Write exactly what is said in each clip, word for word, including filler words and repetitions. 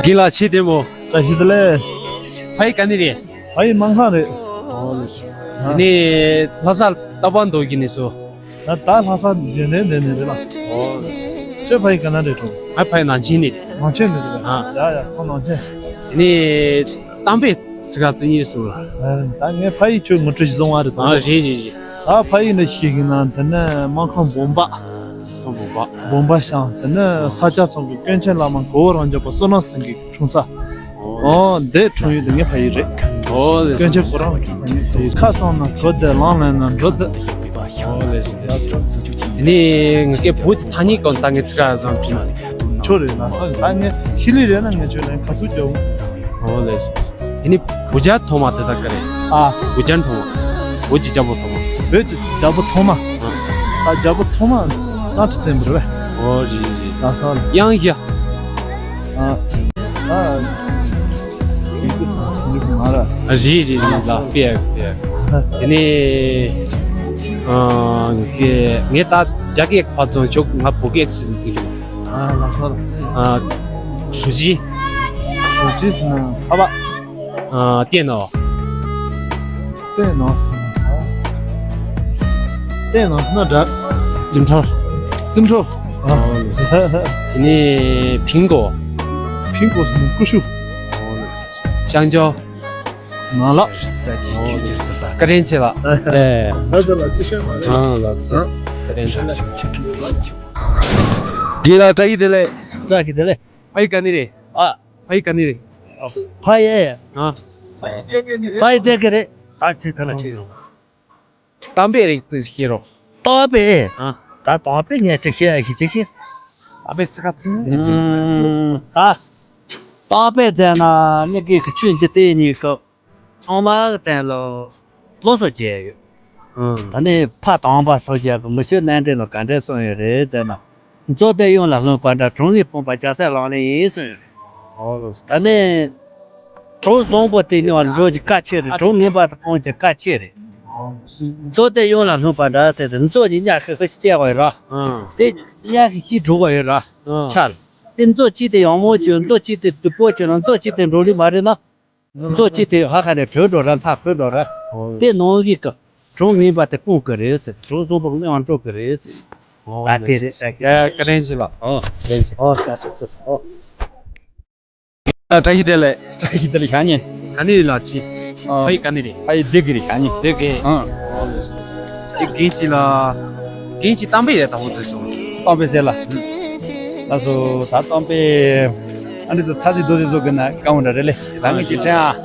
དགེ་ལགས་ཆེ་ལྟད་མོ། བཀྲ་ཤིས་བདེ་ལེགས། ཕ་ཡུལ་ག་ནས་རེད། ཕ་ཡུལ་སྨར་ཁམས་རེད། ཨོ་ལེ། ཨ། དེ་ནས་ལྷ་ས་རྟ་པ་མདོ་གི་ནས་སུ། ད་ད་ལྷ་ས་འདི་ནས་འདི་ནས་རེད་ལ། ཨོ་ལེ། ཁྱོད་ཕ་ཡུལ་ག་ན་རེད་གྲོང་། ང་ཕ་ཡུལ་ནང་ཆེན་ནས། ནང་ཆེན་ནས་རེད་ལ། ཨ། ཡ་ཡ་ཁོ་ནང་ཆེན། དེ་ནས་གཏམ་དཔེ་ཚིག་ཁ་བརྩི་ཉེར་གསུམ་ལ། ཨ། ད་ངས་ཕ་ཡུལ་ཁྱོད་ངོ་སྤྲོད་ཞིག་བཟུང་བ་རེད་ད། ཨ། རེད་རེད་རེད། ད་ཕ་ཡུལ་ནས་ཤེས་གི་ན་འདི་ནས་སྨར་ཁམས་སྦོམ་པ། སྨར་ཁམས་སྦོམ་པ། སྦོམ་པ་ཤང་། དེ་ནས་ས་སྐྱ་ཚང་གི་ཀུན་མཁྱེན་བླ་མ་གོ་བོ་རང་རྒྱལ་པ་བསོད་ནམས་སེང་གེ་འཁྲུངས་ས། ཨོ་འདི་འཁྲུངས་ཡུལ་དེ་ངའི་ཕ་ཡུལ་རེད། ཨོ་ལེ། ཀུན་མཁྱེན་གོ་རང་རང་གི་ཕ་ཡུལ་རེད། ཁ་སང་ན་གྲོ་དེ་ལང་ལན་ན་འགྲོ་དེ། ཨོ་ལེ་ལེ། དེ་ནས་ངའི་བུ་དེ་ཐ་སྙད་གང་ད་ངས་ཚིག་ཁ་བཟང་བྱུང་། ཁྱོད་རེད་ན་ས་ད་ངས་ཤི་ལི་རེད་ན་ངས་ཁྱོད་ལན་ཁ་ཐུག་རྒྱབ། ཨོ་ལེ་ལེ། དེ་ནི་བུ་རྒྱལ་ཐོག་མ་དེ་དག་ག་རེད། ཨ། བུ་རྒྱལ་ཐོག་མ། བོད་ཀྱི་རྒྱལ་པོ་ཐོག་མ། བོད་ཀྱི་རྒྱལ་པོ་ཐོག་མ། ཨ། ད་རྒྱལ་པོ་ཐོག་མ་གནམ་གྲུ་བཙན་པོ་རེད་པས། ཨོ་རེད་རེད། ད་ས་ལ་དབྱངས་བཞི། ཨ། ད་ཡིག་ཏུ་ཐོག་མ་ར། ཨ། རེད་རེད་རེད་ལ་དཔེ་དཔེ། དེ་ནས་ཨ་ངས་ངས་ད་རྒྱ་སྐད་ཕར་ཚོང་ཆོག་ང་བོད་སྐད་ཟིག་ཟིག་ཟིག་ཨ། ལགས་སོ། ཨ། ཞུ་ཅི། ཞུ་ཅི་ཟེར་ན་ཕ་བ། ཨ། ལྟས་ནོ། ལྟས་ནོ་ཟེར་ན་ལྟས་ནོ་ཟེར་ན་དགྲ། རྩིབ་འཕྲོ། རྩིབ་འཕྲོ། ཨ། དེ་ནས་ཕིང་གོ། ཕིང་གོ་ཟེར་ན་ཀུ་ཤུ། ཤང་ཅོ། ནང་ལགས། བཀའ་དྲིན་ཆེ་ལགས། ཨེ། ལགས་སོ་ལགས། ཅི་བཤད་མ་རེད། ཨ། ལགས་སོ། བཀའ་དྲིན་ཆེ། དགེ་ལགས་བཀྲ་ཤིས་བདེ་ལེགས། བཀྲ་ཤིས་བདེ་ལེགས། ཕ་ཡུལ་ག་ནས་རེད། ཨ། ཕ་ཡུལ་ག་ནས་རེད། ཨ། ཕ་ཡུལ། ཨ། ཕ་ཡུལ་དེ་ག་རེད། ད་ཁྱེད་ག་ལ་ཁྱེད་ཡོང་། གཏམ་དཔེ་རིགས་ཚོས་ཤེས་རོགས། གཏམ་དཔེ། ཨ། ད་གཏམ་དཔེ་ངས་ཅིག་བཤད་ཡ་ཞིག་ཅིག་བཤད། གཏམ་དཔེ་ཚིག་ཁ་ཚིག་ཨ། ད་གཏམ་དཔེ་ཟེར་ན་མི་སྒེར་གྱི་ཆོས་འཇིག་རྟེན་གཉིས་ཀྱི་ཚང་མ་གི་སྟེང་ལ་སློབ་གསོ་བྱས་ཡོད། ཨ། ད་ནི་ཕ་དམ་པ་སོགས་ཀྱི་མི་ཆོས་རྣམ་འདྲེན་ལ་ག་འདྲས་གསུངས་ཡོད་རེད་ཟེར་ན། མཛོ་དེ་གཡུང་ལ་ལྷུང་བ་འདྲ། གྲོགས་ངན་སྤངས་པ་རྒྱལ་སྲས་ལག་ལེན་ཡིན་གསུངས་ཡོད་རེད། ཨོ། ད་ནི་གྲོགས་བཟང་པོ་དེ་གཡུང་ལ་འགྲོ་རྒྱུ་དཀའ་ཆེ་རེད། གྲོགས་ངན་པ་དེ་སྤོང་རྒྱུ་དཀའ་ཆེ་རེད། མཛོ་དེ་གཡུང་ལ་ལྷུང་བ་འདྲ་ཟེར་ཏེ་མཛོ་གཉིས་གཉའ་ཤིག་ཤིག་བཅད་པ་ཡོད་ར། ཨང་། དེ་གཉའ་ཤིག་ཤིག་འགྲོ་བ་ཡོད་ར། ཨང་། ཆ་ལ། དེ་མཛོ་གཅིག་དེ་ཡག་མོ་བྱུང་། མཛོ་གཅིག་དེ་སྡུག་པོ་བྱུང་ན་མཛོ་གཅིག་དེ་འགྲོ་ལུགས་མ་རེད་ན། མཛོ་གཅིག་དེ་ཧ་ཁ་ནས་བྲོས་འགྲོ་ར། མཐའ་འཁོར་འགྲོ་ར། ཨོ། དེ་ནང་བཞིན་གྱི་གྲོགས་ངན་པ་དེ་སྤོང་གི་རེད་ཟེར། གྲོགས་བཟང་པོ་ངན་པ་འགྲོ་གི་རེད་ཟེར། ཨོ། ད་དེ་རེད། ཡ་ཡ། བཀའ་དྲིན་ཆེ་ལགས། ཨོ། བཀའ་དྲིན་ཆེ། ཨོ། ད་ད་ད་ཨོ། ཨ། བཀྲ་ཤིས་བདེ་ལེགས། བཀྲ་ཤིས་བདེ་ལེགས། ཞག་ཉིན། ག་ནས་ཡིན་ལགས་ཅི། ཨ། ཕ་ཡུལ་ག་ནས་རེད། ཕ་ཡུལ་སྡེ་དགེ་རེད། ཞག་ཉིན། སྡེ་དགེ། ཨ། ཨོ་ལེ། དེ་རྒན་ཅིག་ལ། རྒན་ཅིག་གཏམ་དཔེ་ཡ་དང་པོ་ཟེར་སོང་། གཏམ་དཔེ་ཟེར་ལ། ལགས་སོ། ད་གཏམ་དཔེ་ཨ་འདྲ་ཚོ་ཚ་ཟིག་རྡོ་ཟིག་བཟོ་དགོས་ན་དཀའ་མོ་འདྲ་རེད་ལེ། ད་ངས་ཅིག་དྲན་ཨ།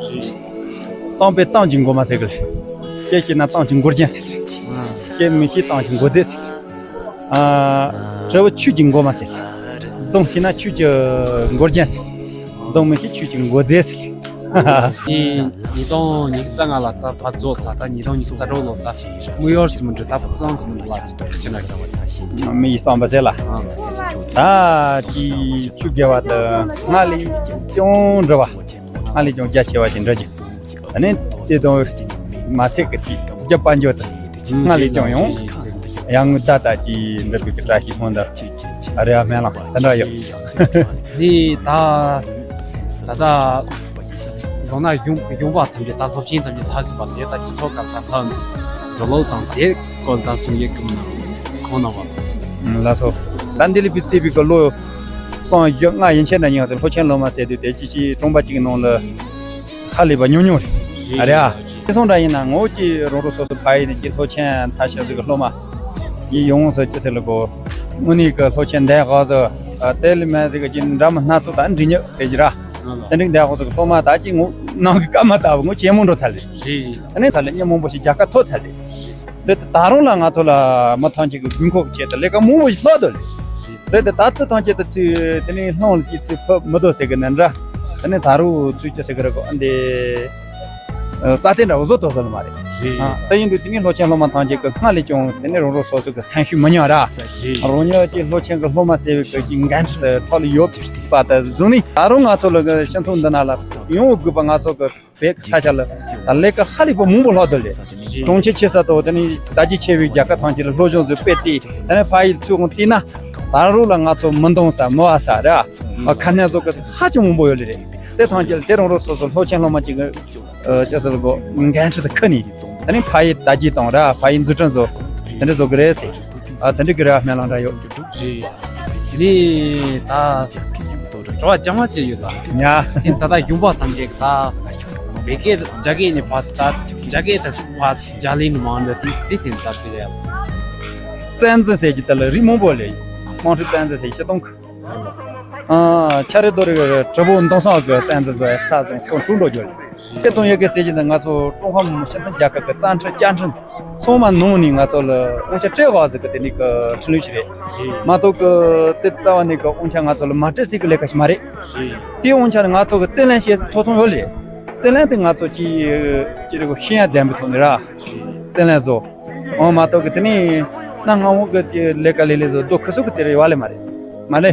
གཏམ་དཔེ་གཏམ་གྱི་མགོ་མ་ཟེར་གི་རེད། ཁྱེད་ཤེས་ན་གཏམ་གྱི་མགོ་རྒྱན་ཟེར་གི་རེད། ཁྱེད་མི་ཤེས་གཏམ་གྱི་མགོ་རྩེ་ཟེར་གི་རེད། ཨ། དྲི་བ་ཆོས་ཀྱི་མགོ་མ་ཟེར་གི་རེད། གདོང་ཤེས་ན་ཆོས་ཀྱི་མགོ་རྒྱན་ཟེར་གི་རེད། གདོང་མི་ཤེས་ཆོས་ཀྱི་མགོ་རྩེ་ཟེར་གི་རེད། ཉིས་སྟོང་ཉི་ཤུ་རྩ་ལྔ་ལ་ད་ཕར་རྫོགས་ཚར། ད་ཉིས་སྟོང་ཉི་ཤུ་རྩ་དྲུག་ལོ་ད་དངུལ་ཡོར་ཟིན་མི་འགྲོ། ད་ཕུགས་བསམ་ཟིན་མི་འགྲོ་ལ་ཅི་ན་ཅང་མི་ཡི་བསམ་པ་ཟེར་ལ། ད་ཅི་ཆུ་རྒྱལ་བ་དུ་སྔ་ལས་ཀྱང་འདྲི་བ། སྔ་ལས་ཀྱང་རྒྱ་ཆེ་བ་ཞིག་འདྲི་ཅིང་། ད་ནི་དེ་དང་མ་ཚད་ཀྱི་ཅི་རྒྱ་དཔལ་འབྱོར་དུ་སྔ་ལས་ཀྱང་ཡང་ཡང་ངུ་ད་ད་ཅི་འདྲི་བའི་གི་བཀྲ་ཤིས་ལྷུན་ད་རེ་བ་སྨན་ལ་ད་འདྲ་ཡོད། ནི་ད། ད་ལྟ་ལོ་ན་གཞོན་གཞོན་པ་ཐམས་ཅད་ད་སློབ་ཆེན་ཐམས་ཅད་མཐར་ཕྱིན་པ་ལས་ད་སྤྱི་ཚོགས་སྐབས་ད་ལྟ་འགྲོ་ལུགས་དང་དེ་སྐོར་ད་གསུང་ཡས་ཀུན་ན་ཁོང་རྣམ་པ། ལགས་སོ། ད་འདི་ལས་པའི་བརྩིས་པའི་གི་ལོ་སོང་བཞི་ལྔ་ཡན་ཆད་འདྲ་ཉིད་དུ་སློབ་ཆེན་སློབ་མ་ཟེར་དུས་དེ་ཅི་ཞིག་གྲོང་པ་གཅིག་གི་ནང་ལ་ཧ་ལས་པ་ཉུང་ཉུང་རེད། རེད་ཨ། དེ་སོང་འདྲ་ཡིན་ན་ངོ་ཅི་རང་རང་སོ་སོ་ཕ་ཡུལ་ནས་ཅི་སློབ་ཆེན་མཐར་ཕྱིན་ཟིག་གི་སློབ་མ་ཡིན་ཡོང་ཟེར་ཅི་ཟེར་ལ་གོ། དངོས་གནས་ཀྱི་སློབ་ཆེན་འདན་ཧོ་ཟེར། དེ་ལས་མེད་ཟིག་གི་འདྲ་མི་སྣ་ཚོགས་དང་འདྲི་ཉག་ཟེར་གྱི་ར། དེ་འདྲའི་འདན་ཧོ་ཟིག་གི་སློབ་མ་ད་ཅི་ངོ་ནང་གི་སྐར་མ་ལྟ་བུ་ངོ་ཇེ་མང་འགྲོ་ཚར་རེད། རེད་རེད། དེ་ནས་ཚར་ལས་མི་མང་པོ་ཞིག་རྒྱལ་ཁ་ཐོབ་ཚར་རེད། རེད་དེ་ད་རུང་ལ་ང་ཚོ་ལ་མི་ཐམས་ཅད་ཀྱི་དགོས་མཁོ་གི་ཆེད་དུ་ལས་ཀ་མང་པོ་ཞིག་ལྷག་འདུག་རེད། རེད་དེ་ད་ལྟ་ཐམས་ཅད་དུ་ཚུད་དེ་ནས་སློང་ལ་ཅི་ཚུད་ཕུད་མི་འདུག་ཟེར་གི་ནི་འདྲ། དེ་ནས་ད་རུང་ཚུད་ཅི་ཟེར་གི་རེད་གོ་ཨ་འདི། ས་གཏན་འདྲ་བོ་བཟོ་ཐུབ་ས་ལ་མ་རེད། རེད། ཨ། དེ་ཡིན་དུས་དེ་ནས་སློབ་ཆེན་སློབ་མ་ཐམས་ཅད་ཀྱི་སྔ་ལས་ཀྱང་དེ་ནས་རང་རང་སོ་སོ་གི་སེམས་ཤུགས་མི་ཉམས་ར། རེད། རང་ཉིད་ཀྱི་སློབ་ཆེན་གྱི་སློབ་མ་ཟེར་བའི་གི་འགན་འཁྲི་ཐོག་ལ་ཡོད་པ་དེ་བཟུང་ནས་ད་རུང་ང་ཚོ་ལ་གི་སྤྱི་ཚོགས་འདི་ན་ལ་ཡོང་དགོས་པ་ང་ཚོ་གི་བོད་ཀྱི་ས་ཆ་ལ་ད་ལས་ཀ་ཧ་ལས་པ་མང་པོ་ལྷག་འདུག་ལས། རེད། གྲོང་ཁྱེར་ཆེ་ས་དང་དེ་ནས་དར་རྒྱས་ཆེ་བའི་རྒྱལ་ཁབ་ཐམས་ཅད་ལ་སློབ་སྦྱོང་ཟིག་སྤེལ་ཏེ་དེ་ནས་ཕ་ཡུལ་ཚུར་འོང་བལྟས་ན། ད་རུང་ལ་ང་ཚོ་མི་འདང་ས་མི་བ་ས་ར། ཨ་ཁ་སྣོན་བཟོ་གི་ཧ་ཅང་མང་པོ་ཡོད་ལེ་རེད། དེ་ཐམས་ཅད་དེ་རང་རང་སོ་སོ་སློབ་ཆེན་སློབ་མ་གཅིག་གི་ཨ་ཅི་ཟེར་གོ་འགན་འཁྲི་དེ་ཁུར་ནས་དེ་ནས་ཕ་ཡི་དར་རྒྱས་དང་ར་ཕ་ཡི་འཛུགས་སྐྲུན་བཟོ་དེ་འདྲ་བཟོ་གི་རེད་ཟེར། ཨ་དེ་འདྲ་གི་ར་སྨོན་ལམ་འདྲ་ཡོད། རེད། དེ་ནས་ད་དྲི་བ་རྐྱང་མ་ཅིག་ཡོད་ད། ཉ། དེ་ད་ལྟ་གཞོན་པ་ཐམས་ཅད་ད་བོད་སྐད་རྒྱ་སྐད་ནས་ཕར་ཚུར་ད་རྒྱ་སྐད་དུ་ཕར་རྒྱ་ལེན་མང་འདྲ་དེ་དེ་དེ་ད་དེ་རེད། བཙན་འཛུལ་ཟེར་གྱི་དེ་ལ་རིགས་མང་པོ་ལས་དམངས་ཁྲོད་བཙན་འཛུལ་ཟེར་གྱི་ཆེ་གཏོང་གི་ཨ་ཆ་རེ་རྡོ་རེ་གྲུ་བོ་མདུང་སང་གི་བཙན་འཛུལ་བཟོ་ཡ་ས་ཟིང་སོང་འཁྲུག་འགྲོ་རྒྱུ་རེད། དེ་གཏོང་ཡ་གི་ཟེར་གྱི་འདི་ང་ཚོ་ཀྲུང་ཧྭ་མི་དམངས་སྤྱི་མཐུན་རྒྱལ་ཁབ་ཀྱི་རྩ་ཁྲིམས་བཅའ་ཁྲིམས་ཚང་མ་ནང་ནས་ང་ཚོ་ལ་དབང་ཆ་སྤྲད་དགོས་ཟེར་གི་དེ་ནི་གི་ཁྲིམས་ལུགས་ཤིག་རེད། མ་གཏོགས་གི་དེ་རྩ་བ་ནས་གི་དབང་ཆ་ང་ཚོ་ལ་མ་སྤྲད་ཟེར་གི་ལས་ཀ་ཞིག་མ་རེད། དེ་དབང་ཆ་ནི་ང་ཚོ་གི་རྩོད་ལེན་བྱེད་སའི་ཐོབ་ཐང་ཡོད་ལེ། རྩོད་ལེན་དེ་ང་ཚོ་ཅི་ཅི་རེད་གི་ཤེས་ཡ་ལྡན་པའི་ཐོག་ནས་ར། རྩོད་ལེན་བཟོ། འོ་མ་གཏོགས་གི་དེ་ནི་གནའ་སྔ་མོ་གི་ལས་ཀ་ལས་ལས་བཟོ་རྡོ་ཁུ་ཚུགས་གི་དེ་རེད་བ་ལེ་མ་རེད། མ་ལེ།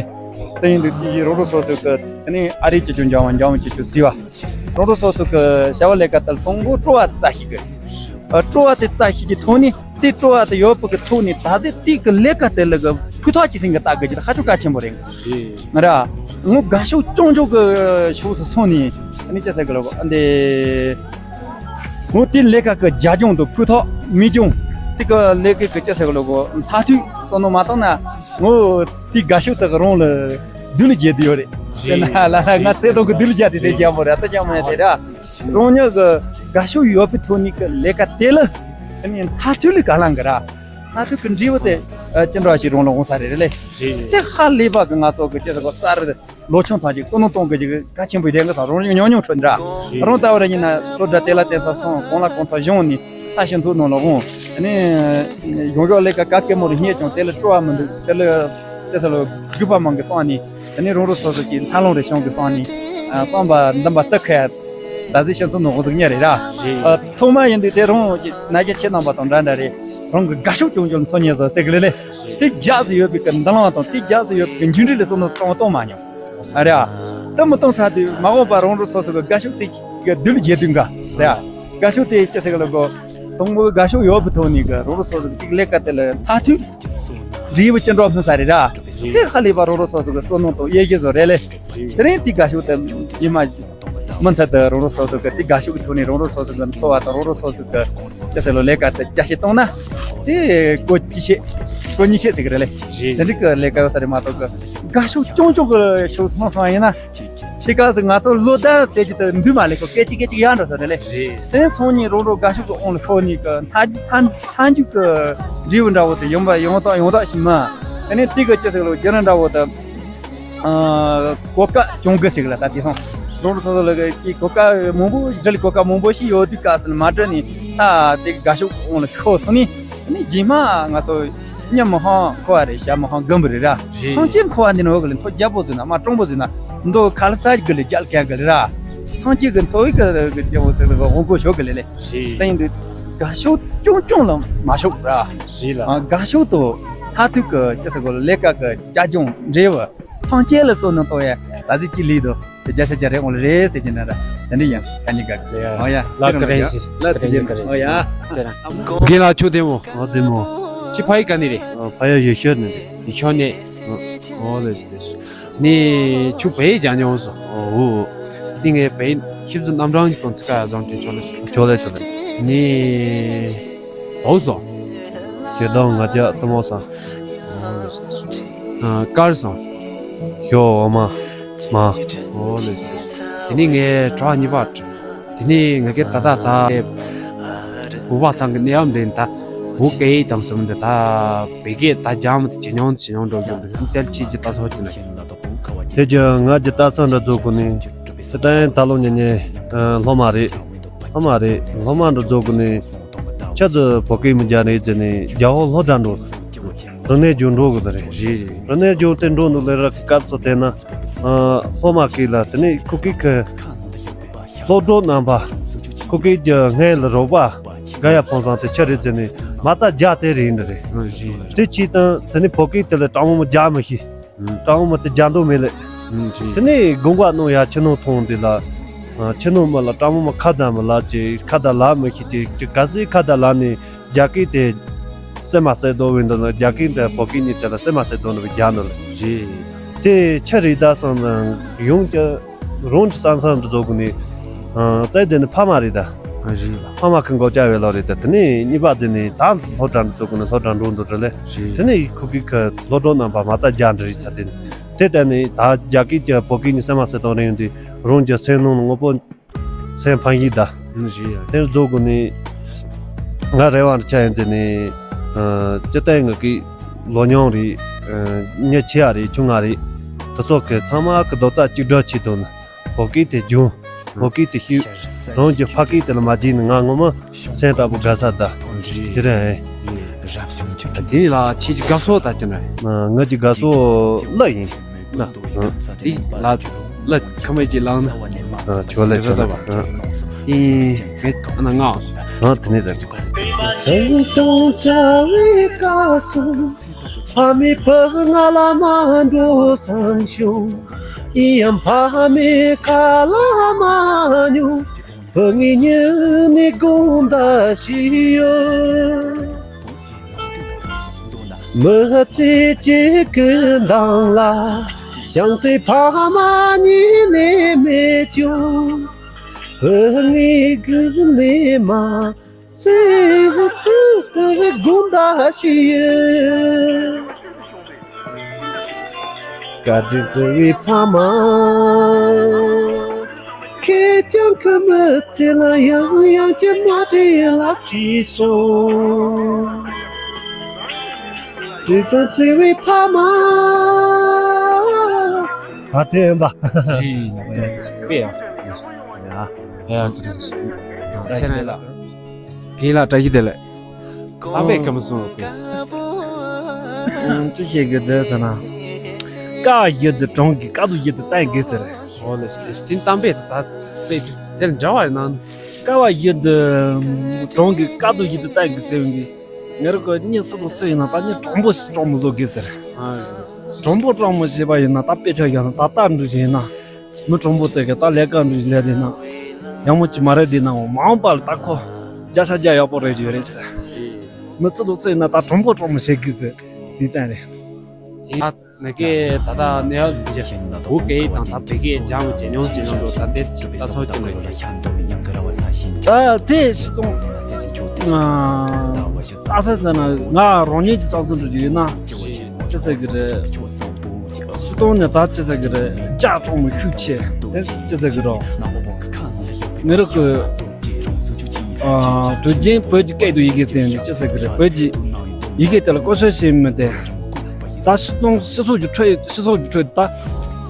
དེ་ཡིན་དུས་དེ་ཡི་རོགས་རོགས་སོ་སོ་གི་དེ་ནི་ཨ་རི་ཅི་ཅུང་འཇང་བ་འཇང་བ་ཅི་ཅུང་ཟི་བ། རོགས་རོགས་སོ་སོ་གི་བྱ་བ་ལས་ཀ་དེ་དང་པོ་སྤྲོ་བ་རྩ་ཤེས་གི་ཨ་སྤྲོ་བ་དེ་རྩ་ཤེས་ཀྱི་ཐོག་ནས་དེ་སྤྲོ་བ་དེ་ཡོད་པ་གི་ཐོག་ནས་ད་ཟེ་དེ་གི་ལས་ཀ་དེ་ལ་གི་ཕུགས་ཐག་ཅི་སིང་གི་ལྟ་དགོས་ཀྱི་ཧ་ཅང་གལ་ཆེན་པོ་རེད། ང་ར་ངོ་དགའ་ཤོས་ཅུང་ཅུང་གི་ཕྱོགས་སུ་སོང་ནས་ཨ་ནི་ཅི་ཟེར་གི་ལ་གོ་ཨ་འདི་ངོ་དེ་ལས་ཀ་གི་རྒྱ་ལྗོངས་དང་ཕུགས་ཐག་མི་ལྗོངས་དེ་གི་ལས་ཀའི་གི་ཅི་ཟེར་གི་ལ་གོ་མཐའ་མཐུད་བསམ་བློ་མ་བཏང་ན་ངོ་དེ་དགའ་ཤོས་དག་རང་ལ་སྡུག་ལ་བརྗེད་དུ་ཡོད་རེད། དེ་ན་ལ་ལ་ང་བརྩེ་དུང་གི་སྡུག་ལ་བརྗེད་དེ་ཟེར་རྒྱ་མོ་རེད་ད་ཅང་མ་ཟེར་ར། རང་ཉིད་ཀྱི་དགའ་ཤོས་ཡོད་པའི་ཐོག་ནས་ཀྱི་ལས་ཀ་དེ་ལ་ཨ་ནི་མཐའ་མཐུད་ལས་ཀ་ལང་གི་ར། མཐའ་མཐུད་ཀྱི་འབྲས་བུ་དེ་ཨ་ཅི་འདྲ་ཞིག་རང་ལ་འོང་ས་རེད་རེད་ལེ། དེ་ཧ་ལས་པ་གི་ང་ཚོ་གི་ཅི་ཟེར་གོ་ས་རེད་ལོ་ཆུང་ཐམས་ཅད་བསོད་ནམས་གཏོང་གི་ཅིག་གལ་ཆེན་པོ་རེད་གི་ས་རང་ཉུང་ཉུང་ཁྲོད་འདྲ། རང་ལྟ་བུ་ར་ཡིན་ན་སློབ་གྲྭ་དེ་ལ་དེ་ཚོ་སོང་གང་ལ་གང་ཚོ་གཞུང་ནས་ད་ཕྱི་ཚོགས་ནང་ལ་འོང་ཨ་ནི་ཡོང་འབྲོག་ལས་ཀ་ག་གེ་མོ་རུ་རྙེད་ཀྱང་དེ་ལ་སྤྲོ་བ་མི་འདུག་དེ་ལ་དེ་ཚོ་ལ་རྒྱུད་པ་མང་གི་སོང་ནས། དེ་ནས་རང་རང་སོ་སོ་གྱི་འཚར་ལོངས་རེ་བྱུང་གི་སོང་ནས་ཨ་བསམ་པ་འདུན་པ་ལྟ་ཁ་ད་གཟོད་ཕྱི་ཚུལ་ནང་གཟུགས་ཉེ་རེད་ར། རེད། ཨ་ཐོག་མ་ཡིན་དུས་དེ་རང་གི་ན་རྒྱ་ཆེ་རྣམ་པ་དང་འདྲ་འདྲ་རེད། རང་གི་དགའ་ཤོས་ཀྱང་ཀྱང་འཚོལ་ཉེ་བཟོ་ཟེར་གི་ལེ་ལེ། དེ་རྒྱ་ཟེར་ཡོད་པའི་གི་འདུན་ལམ་དང་དེ་རྒྱ་ཟེར་ཡོད་པའི་གི་འཇུག་འབྲས་ལ་སོ་ནོ་གཏོང་གཏོང་མ་མྱོང་། ཨ་རེ་ཨ། དེ་མི་གཏོང་ཚར་དུས་མ་འོངས་པ་རང་རང་སོ་སོ་གི་དགའ་ཤོས་དེ་གི་རྡུལ་རྒྱས་དུས་འགའ་རེད་ཨ། དགའ་ཤོས་དེ་ཅི་ཟེར་གི་ལ་གོ། དང་པོ་དགའ་ཤོས་ཡོད་པའི་ཐོག་ནས་གི་རང་རང་སོ་སོ་གི་ལས་ཀ་དེ་ལ་མཐའ་མཐུད། འབྲས་བུ་ཅི་འདྲ་ཕུལ་ས་རེད་ར། དེ་ཧ་ལས་པ་རང་རང་སོ་སོ་གི་བསོད་ནམས་དང་དབྱེ་གཞི་བཟོ་རེད་ལེ། དེ་རིང་དེ་དགའ་ཤོས་དེ་ཉི་མ་མུ་མཐུད་དུ་རང་རང་སོ་སོ་གི་དེ་དགའ་ཤོས་ཀྱི་ཐོག་ནས་རང་རང་སོ་སོ་གི་འཚོ་བ་དང་རང་རང་སོ་སོ་གི་ཅི་ཟེར་ལོ་ལས་ཀ་དེ་རྒྱ་ཆེ་གཏོང་ན་དེ་གོ་ཅི་ཤེས་གོ་གཉིས་ཤེས་ཟེར་གི་རེད་ལེ། དེ་འདྲ་གི་ལས་ཀ་ཡོད་ས་རེད་མ་གཏོགས་གི་དགའ་ཤོས་ཅུང་ཅུང་གི་ཤོས་སོང་སོང་ཡིན་ན། དེ་སྐབས་སུ་ང་ཚོ་བློ་བདེ་ཟེར་གྱི་དེ་འདུས་མ་ལེགས་ཁོ་སྐད་ཅིག་སྐད་ཅིག་ཡར་འགྲོ་ས་རེད་ལེ། རེད། དེ་ཚོང་གཉིས་རོགས་རོགས་དགའ་ཤོས་ཀྱི་དབང་ལ་ཤོར་ནས་ཀྱི་མཐའ་མཐའ་མཐའ་མཇུག་གི་འབྲས་བུ་འདྲ་བོ་དེ་ཡོང་བ་ཡོང་དག་ཡོང་དག་ཞིག་མ། དེ་ནས་དེ་གི་ཅི་ཟེར་ལོ་རྒྱུ་རང་འདྲ་བོ་དེ། ཨ་གོ་སྐབས་བྱུང་གི་ཟེར་གི་ལ་ད་དེ་སོང་། རོགས་རོགས་ཚོ་ཚོ་ལ་གི་གོ་སྐབས་མང་པོ་འབྲི་ལ་གོ་སྐབས་མང་པོ་ཞིག་ཡོད་དུས་སྐབས་སུ་ལ་མ་འབྲི་ནས་ད་དེ་གི་དགའ་ཤོས་ཀྱི་དབང་ལ་ཤོར་སོང་ནས་དེ་ནས་རྗེས་མ་ང་ཚོ། ཉམས་མི་ཧང་ཁོ་བ་རེད་ཞྭ་མི་ཧང་རྒན་པོ་རེད་ར། རེད། ཐང་ཆེན་ཁོ་བ་འདི་ནི་འོག་གི་ལས་མཐོ་རྒྱལ་པོ་ཟེར་ན་མ་ཀྲོང་པོ་ཟེར་ན་མདོ་ཁ་ལ་ས་གི་ལས་རྒྱལ་ཁན་གི་ལས་ར། ཐང་ཆེན་གི་འཚོ་བའི་གི་གི་རྒྱལ་པོ་ཟེར་ལ་གི་དབང་གོ་ཤོག་གི་ལས་ལས། རེད། དེ་ཡིན་དུས་དགའ་ཤོས་ཅུང་ཅུང་ལ་མ་ཤོག་ར། རེད་ལ། ཨ་དགའ་ཤོས་དོ་ཐ་ཐུག་གི་ཅི་ཟེར་གོ་ལས་ཀ་གི་རྒྱ་ལྗོངས་འབྲས་བུ་ཐང་ཆེན་ལ་སོ་ནི་ཏོ་ཡ་ད་ཟི་ཅི་ལི་དོ། དེ་རྒྱ་ཤ་རྒྱ་རེ་འོང་ལེ་རེད་ཟེར་གྱི་ན་ར། དེ་འདྲ་ཡང་ཁ་ཉིན་ག་ལ་ཡ་ཨོ་ཡ་ལ་ཀ་རེ་ཟི་ལ་ཀ་རེ་ཟི་ཀ་རེ་ཨོ་ཡ་ཟི་ཟེར་ན། རྒན་ལགས་ཆུ་བདེ་མོ། ཨོ་བདེ་མོ། ཅི་ཕ་ཡི་ག་ནི་རེད། ཨོ་ཕ་ཡ་ཡེ་ཤོད་ནི་རེད། ཡེ་ཤོད་ནི། ཨོ་ལེ་ཟི་ལེ་ཟི། ནི་ཆུ་བེ་ཡི་ཇ་ཉོ་སོ། ཨོ་ཨོ། དེ་ངས་བེ་ཤིབ་ཟི་རྣམ་གྲངས་ཀྱི་ཀོང་ཚི་ཀ་ཡ་བཟང་དྲན་ཆོག་ལེ་ཟི། ཆོག་ལེ་ཆོག་ལེ། ནི། ཨོ་སོ། ཁྱེད་དང་ང་རྒྱ་ཏུ་མོ་ས། ཨོ་ལེ་ཟི་ལེ་ཟི། ཨ་ཀར་སོ། ཞོ་འོ་མ། མ། ཨོ་ལེ་ཟེར། དེ་ནས་ངས་གྲོགས་གཉིས་པ་དྲི། དེ་ནས་ང་གིས་ད་ལྟ་ད། བོད་པ་ཚང་གི་གནས་བབ་འདི་ད། བོད་སྐད་ཡིག་དང་གསུམ་འདི་ད། བོད་སྐད་ད་སྦྱང་མི་ད་ཇེ་ཉུང་ཇེ་ཉུང་འགྲོ་གི་འདུག་དེ་ལ་ཁྱེད་ཀྱིས་ད་སོ་ཅི་ན། དེ་རྒྱུ་ང་རྒྱ་ད་སང་འདྲ་རྫོགས་གོ་ནི། དེ་ད་ཡིན་ད་ལོ་ཉེ་ཉེ། སློབ་མ་རེད། སློབ་མ་རེད། སློབ་མ་འདྲ་རྫོགས་གོ་ནི། ཆ་ཚོད་བོད་སྐད་མི་སྦྱང་རེད་ཟེར་ནས་རྒྱ་ཧོ་ལྷོ་དྲ་འགྲོ། རིག་གནས་སྦྱོང་འགྲོ་གི་རེད། རེད་རེད། རིག་གནས་སྦྱོང་དེ་འགྲོ་འདུག་ལས་ར་སྐབས་སུ་བལྟས་ན། ཨ་སློབ་མ་གིས་ལ་དེ་ནས་ཁོ་གིས་ཁི། སློབ་གྲོགས་རྣམ་པ། ཁོ་གིས་ཀྱི་སྔས་ལ་རོགས་པ། ག་ཡ་ཕོན་སང་དེ་ཆ་རེད་ཟེར་ནས་མ་རྩ་རྒྱ་དེ་རེད་འདི་རེད། རེད་རེད། དེ་ཅི་དང་དེ་ནས་བོད་སྐད་དེ་ལ་དྲང་མོ་རྒྱ་མི་ཤེས། དྲང་མོ་དེ་རྒྱ་འདོགས་མེད་ལེ། རེད། དེ་ནས་དགོངས་པ་གནང་ཡ་ཕྱི་ནང་མཐོང་དེ་ལ། ཨ་ཕྱི་ནང་མི་ལ་དྲང་མོ་མི་ཁ་བརྡ་མི་ལ་ཅི་ཁ་བརྡ་ལ་མི་ཤེས་ཅི་ཅི་ག་སྲིད་ཁ་བརྡ་ལ་ནས། རྒྱ་སྐད་དེ་ རྩེད་མ་རྩེ་དོ་བའི་འདི་ལ་རྒྱ་སྐད་དེ་བོད་སྐད་གཉིས་དེ་ལ་རྩེད་མ་རྩེ་དོ་ནི་བའི་རྒྱ་ནི་ལ། རེད། དེ་ཆ་རེད་ད་སང་ན་ཡོང་ཀྱ་རོང་གི་ས་མཚམས་འདི་ཚོ་གི་ནི། ཨ་རྩེ་དེ་ནི་ཕ་མ་རེད་ད། ཨ་རེད་ལ། ཕ་མ་ཁི་མགོ་ལྕགས་བའི་ལོ་རེད་ད། དེ་ནས་གཉིས་པ་དེ་ནི་ད་སློབ་གྲྭ་འདི་ཚོ་གི་ནི་སློབ་གྲྭ་འགྲོ་འདུག་རེད་ལེ། རེད། དེ་ནས་ཁུ་གི་ཁི་སློབ་གྲོགས་རྣམ་པ་མ་རྩ་རྒྱ་འདྲི་རེད་ས་དེ་ནི། དེ་ལྟ་ནི་ད་རྒྱ་སྐད་ཀྱི་བོད་སྐད་གཉིས་རྩེད་མ་རྩེ་དོ་རེད་ཡོང་དུས་རོང་གི་སེམས་ནང་ནི་དངོས་པོ། སེམས་ཕམ་གྱི་ད། ཨང་། རེད་ཡ། དེར་རྫོགས་དགོས་ནས། ང་རེ་བ་འདྲི་ཆ་ཡིན་ཟེར་ནས། ཨ་སྤྱི་བཏང་ངག་གི་ལོ་ཉུང་རེད། ཨ་མྱི་ཆེ་ཡ་རེད་ཆུང་ང་རེད། དེ་ཚོ་གི་ཚང་མ་གི་རྡོག་རྩ་གཅིག་སྒྲིལ་བྱེད་དོན་ནི། བོད་སྐད་དེ་སྦྱོང་། བོད་སྐད་དེ་ཤེས། རང་གི་ཕ་སྐད་དེ་ལ་མ་བརྗེད་ནས་ང་ངོ་མ་སེམས་དྲག་པོ་དགའ་ས་ད། དེ་རེད། དེ་ལ་ཁྱེད་ཀྱི་དགའ་ཕྱོགས་ད་ཅི་འདྲ་ཡིན། ང་གི་དགའ་ཕྱོགས་གླུ་ཡིན། ལ། ཨ། དེ་ལ་ལ་ཁ་མེད་ཅིག་ལངས་ན། ཨ་ཆོག་ལེ་ཆོག་ལེ། ཨ། དེ་ངས་ཨ་ན་ང་ཨ་སོ། ཨ་དེ་ནས་ཟེར། དུང་ཆ་བའི་སྐབས་སུ། ཕ་མའི་བུ་ང་ལ་མ་འགྲོ་བསམ་བྱུང་། ཡིན་ཡང་ཕ་མའི་ཁ་ལ་མ་ཉོ། བུ་ངའི་ཉིན་ནས་དགོངས་དག་ཞུས་ཡོད། མི་ཚེ་གཅིག་གི་མདང་ལ། བྱམས་བརྩེ་ཕ་མ་གཉིས་ནས་མེད་ཀྱང་། བུ་ངའི་རྒྱུད་ནས་མ་ཚེ་ཚུལ་དུ་དགོངས་དག་ཞུས་ཡོད། བཀའ་དྲིན་བསྩལ་བའི་ཕ་མ། ཁྱེད་ཅག་གི་མི་ཚེ་ལ་ཡང་ཡང་ཅི་མ་དྲན་ལ་བྲིས་སོང་། བརྩེ་དང་བརྩེ་བའི་ཕ་མ། ཨ་དེ་ཡིན་པ། ཞེས་ཡིན་ན་དཔེ་ཡག་སོང་། ཡ་ཡ་ཀི་རེད། ཚེ་རིང་ལགས། རྒན་ལགས་བཀྲ་ཤིས་བདེ་ལེགས། གཏམ་དཔེ་སྐམ་པོ་གསུངས་རོགས་གྱིས། ཅི་བཤད་གི་འདུག་ཟེར་ན། དཀའ་བ་ཡུལ་དུ་གྲོང་གི་དཀའ་སྡུག་ཡུལ་དུ་བསྟན་དགོས་ཟེར། ཨོ་ལེ་ལེ་དེ་གཏམ་དཔེ་ད་ད་རྩེ་དེར་འདྲ་བ་ཡིན་ན། དཀའ་བ་ཡུལ་དུ་གྲོང་གི་དཀའ་སྡུག་ཡུལ་དུ་བསྟན་དགོས་ཟེར་བའི་གི། ངེད་རང་གི་གཉེན་སུ་དང་སུ་ཡིན་ན་ད་གཉེན་དྲང་པོ་ཞིག་དྲང་མི་བཟོ་དགོས་ཟེར། དྲང་པོ་དྲང་མི་བྱེད་པ་ཡིན་ན་ད་དཔེ་ཆ་བཞག་ན་ད་ལྟ་འགྲོ་བཞིན་ཡིན་ན། མི་དྲང་པོ་དེ་ག་ད་ལས་ཀ་འདྲ་ལས་དེ་ན་ཡག་མོ་ཅིག་མ་རེད་དེ་ན་འོ་མ་འོངས་པ་ལ་ད་ཁོ་བརྒྱ་ཆ་བརྒྱ་ཡག་པོ་རེད་ཡོད་རེད་ཟེར། མི་ཚེ་ལོ་ཚོད་ཡིན་ན་ད་དྲང་པོ་དྲང་མོ་བྱེད་དགོས་ཟེར་དེ་བསྟན་རེད། ད་ནི་གི་ད་ལྟ་ནེ་ཡོག་གི་བོད་སྐད་དང་ད་བོད་སྐད་སྦྱང་བྱེད་མྱོང་བྱེད་མྱོང་འགྲོ་ད་དེ་ད་ཚོད་ཅི་ནས་ད་དེ་ཤི་སྟོང་ཨ་ད་ས་ཟེར་ན་ང་རང་ཉིད་ཀྱི་བསམ་ཚུལ་འགྲོ་རྒྱུ་ཡིན་ན་ཅི་ཟེར་གི་རེད། སྤྱི་བཏང་ནས་ད་ཅི་ཟེར་གི་རེད། ལྕགས་གྲོག་མོ་ཤུགས་ཆེ་དེ་ཅི་ཟེར་གི་རོ། མི་རིགས་ཀྱི་ཨ་དུས་རྒྱུན་བོད་ཀྱི་སྐད་དུ་ཡི་གེ་བཙན་ནས་ཅི་ཟེར་གི་རེད། བོད་ཀྱི་ཡི་གེ་དེ་ལ་བཀོལ་སྤྱོད་བྱེད་མི་དེ་ད་སྤྱི་བཏང་སྤྱི་ཚོགས་ཀྱི་ཁྲོད་སྤྱི་ཚོགས་ཀྱི་ཁྲོད་ད་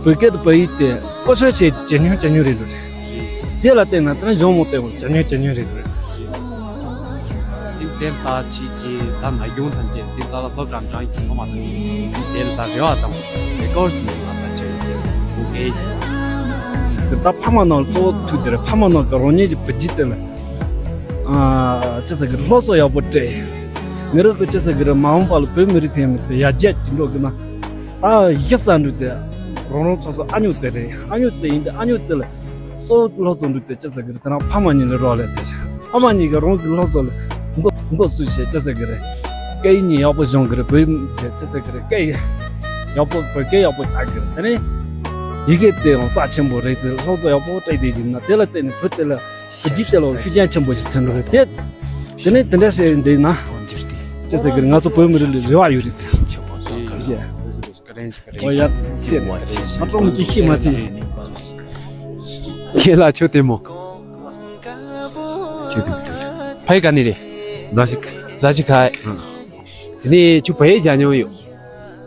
བོད་སྐད་དུ་བོད་ཡིག་དེ་བཀོལ་སྤྱོད་བྱེད་ཇེ་ཉུང་ཇེ་ཉུང་རེད་འགྲོ་རེད། དེ་ལ་བརྟེན་ནས་དེ་ནས་གཞུང་མང་དེ་ཇེ་ཉུང་ཇེ་ཉུང་རེད་འགྲོ་རེད། དེ་དེར་ལྟ་ཅི་ཅི་ད་ན་གཞུང་ཐམས་ཅད་དེ་ལྟ་ལ་སློབ་གྲྭ་འབྲིང་གི་སློབ་མ་དང་དེ་ལ་ད་རེ་བ་དང་རེ་སྐུལ་ཟིན་ལ་ད་ཅི་ཡོད་དེ་ཨོ་ཀེ། དེ་ད་ཕ་མ་ནང་གཙོ་བོ་ཐུག་དེ་རེད། ཕ་མ་ནང་གི་རང་ཉིད་ཀྱི་བུ་རྒྱུད་དེ་ལ་ཨ་ཅི་ཟེར་གི་སློབ་གསོ་ཡག་པོ་སྤྲད། མི་རིགས་ཀྱི་ཅི་ཟེར་གི་རེད། མ་འོངས་པ་ལ་བོད་མི་རིགས་ཚང་མ་དེ་ཡར་རྒྱས་ཀྱི་འགྲོ་གི་ན་ད་གཞི་རྩ་འགྲོ་དེ་རང་རང་སོ་སོ་ཨ་ཉོ་དེ་རེད། ཨ་ཉོ་དེ་ཡིན་དེ་ཨ་ཉོ་དེ་ལ། སོ་ལྷོ་ཚོ་འདུག་དེ་ཅི་ཟེར་གི་རེད་ཟེར་ན་ཕ་མ་གཉིས་ལ་རོགས་ལས་དེ་ཕ་མ་གཉིས་ཀྱིས་རང་གི་ལྷོ་ཚོ་ལ་མགོ་མགོ་བཙུགས་བྱས་ཅི་ཟེར་གི་རེད། སྐད་ཡིག་གཉིས་ཡག་པོ་སྦྱོང་གི་རེད། བོད་ཡིག་དེ་ཅི་ཟེར་གི་རེད། སྐད་ཡིག་ཡག་པོ་བོད་སྐད་ཡག་པོ་རྒྱག་གི་རེད། དེ་ནས་ཡི་གེ་དེ་ཡང་རྩ་ཆེན་པོ་རེད་ཟེར། ལྷོ་ཚོ་ཡག་པོ་སྤྲད་དེ་བཞིན་ན་དེ་ལ་བརྟེན་ནས་བོད་དེ་ལ་བོད་སྐད་དེ་ལ་ཤུགས་རྐྱེན་ཆེན་པོ་ཞིག་ཐོན་གི་རེད། དེ་དེ་ནས་དེ་འདྲ་བྱས་འདི་ན་ཅི་ཟེར་གི་རེད། ང་ཚོ་བོད་མི་རིགས་ལ་རེ་བ་ཡོད་རེད་ཟེར། ཨོ་ཡ་ཚེ་ཨ་ཀྲོང་ཅི་ཤི་མ་ཐི། ཁྱེད་ལ་ཆོས་དེ་མོ། ཆོས་དེ་མོ། ཕ་ཡུལ་ག་ནས་རེད། མཛའ་བཤེས། མཛའ་བཤེས་ཁ། དེ་ནས་ཁྱོད་བལ་ཡུལ་སྦྱངས་མྱོང་ཡོད།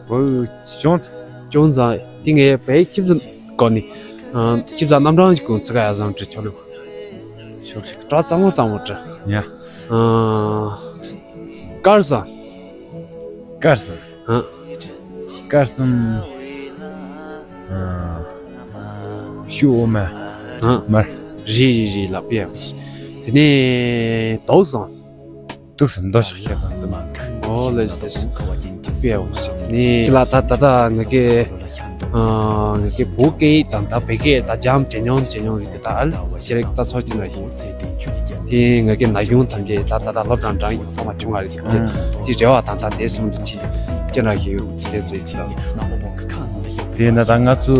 བལ་ཡུལ་ཅུང་ཙམ། ཅུང་ཙམ། དེ་ངས་བལ་ཡུལ་ཁྱིམ་ཚང་སྐོར་ནས། ཁྱིམ་ཚང་རྣམ་གྲངས་ཀྱི་གུང་ཚིག་ག་ཡ་བཟང་དྲི་ཆོག་ལེ། ཆོག་ཆོག་གྲ་གཙང་མོ་གཙང་མོ་དྲི། ཡ། ཀར་སང་། ཀར་སང་། ཨ། ཀར་སང་། ཨ། ཤུ་འོ་མ། ཨ། མར། རེད་རེད་རེད་ལགས་པས། དེ་ནས་དུག་སང་། དུག་སང་འདོ་ཤག་ཤག་དང་དུ་མ་ཁ། ཨོ་ལེས་ལེས། པས་འོ་ཞིག་ནི་ཁྱེད་ལ་ད་ད་ད་ང་གི་ཨ་ང་གི་བོད་སྐད་དང་ད་བོད་སྐད་ད་སྦྱངས་ཇེ་ཉུང་ཇེ་ཉུང་རེད་དེ་ད་ཨལ་ཅི་རེད་ད་ཚོགས་ཀྱི་ན་ཡིན། དེ་ང་གི་ན་གཞོན་ཐམས་ཅད་ད་ད་ལྟ་སློབ་གྲྭ་འགྲིམས་ཡོད་ཚང་མ་ཆུང་བ་རེད་ཀྱི་དེ་རེ་བ་དང་ད་དེ་སོང་དུ་ཅི་ཅི་འདྲ་ཞིག་ཡོད་དེ་ཟེར་གྱི་ལ། དེ་ན་ད་ང་ཚོ་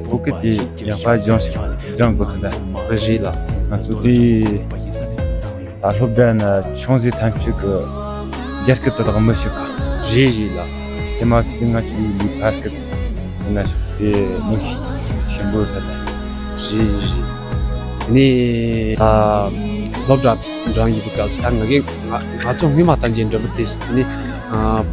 བོད་སྐད་དེ་ཡག་པ་སྦྱོང་ཞིག་སྦྱང་དགོས་ཟེར་ན་རེད་ལ། ང་ཚོ་དེ་ད་སློབ་གྲྭ་ན་ཆུང་ཟད་ཐམས་ཅད་ཀྱི་རྒྱ་སྐད་དེ་དག་མི་ཤེས་པ་རེད་རེད་ལ། དེ་མ་ཚད་ང་ཚོའི་ལུས་ཕར་སྐད་དེ་ན་ཞིག་དེ་མི་ཤེས་ཆེན་པོ་ཟེར་ན་རེད་རེད། དེ་ནས་ད་སློབ་གྲྭ་འགྲིམས་ཡོད་པའི་སྐབས་སུ་ད་ང་གིས་ང་ང་ཚོ་སྔོན་མ་ཐམས་ཅད་འགྲིམས་པ་དེ་དེ་ནས་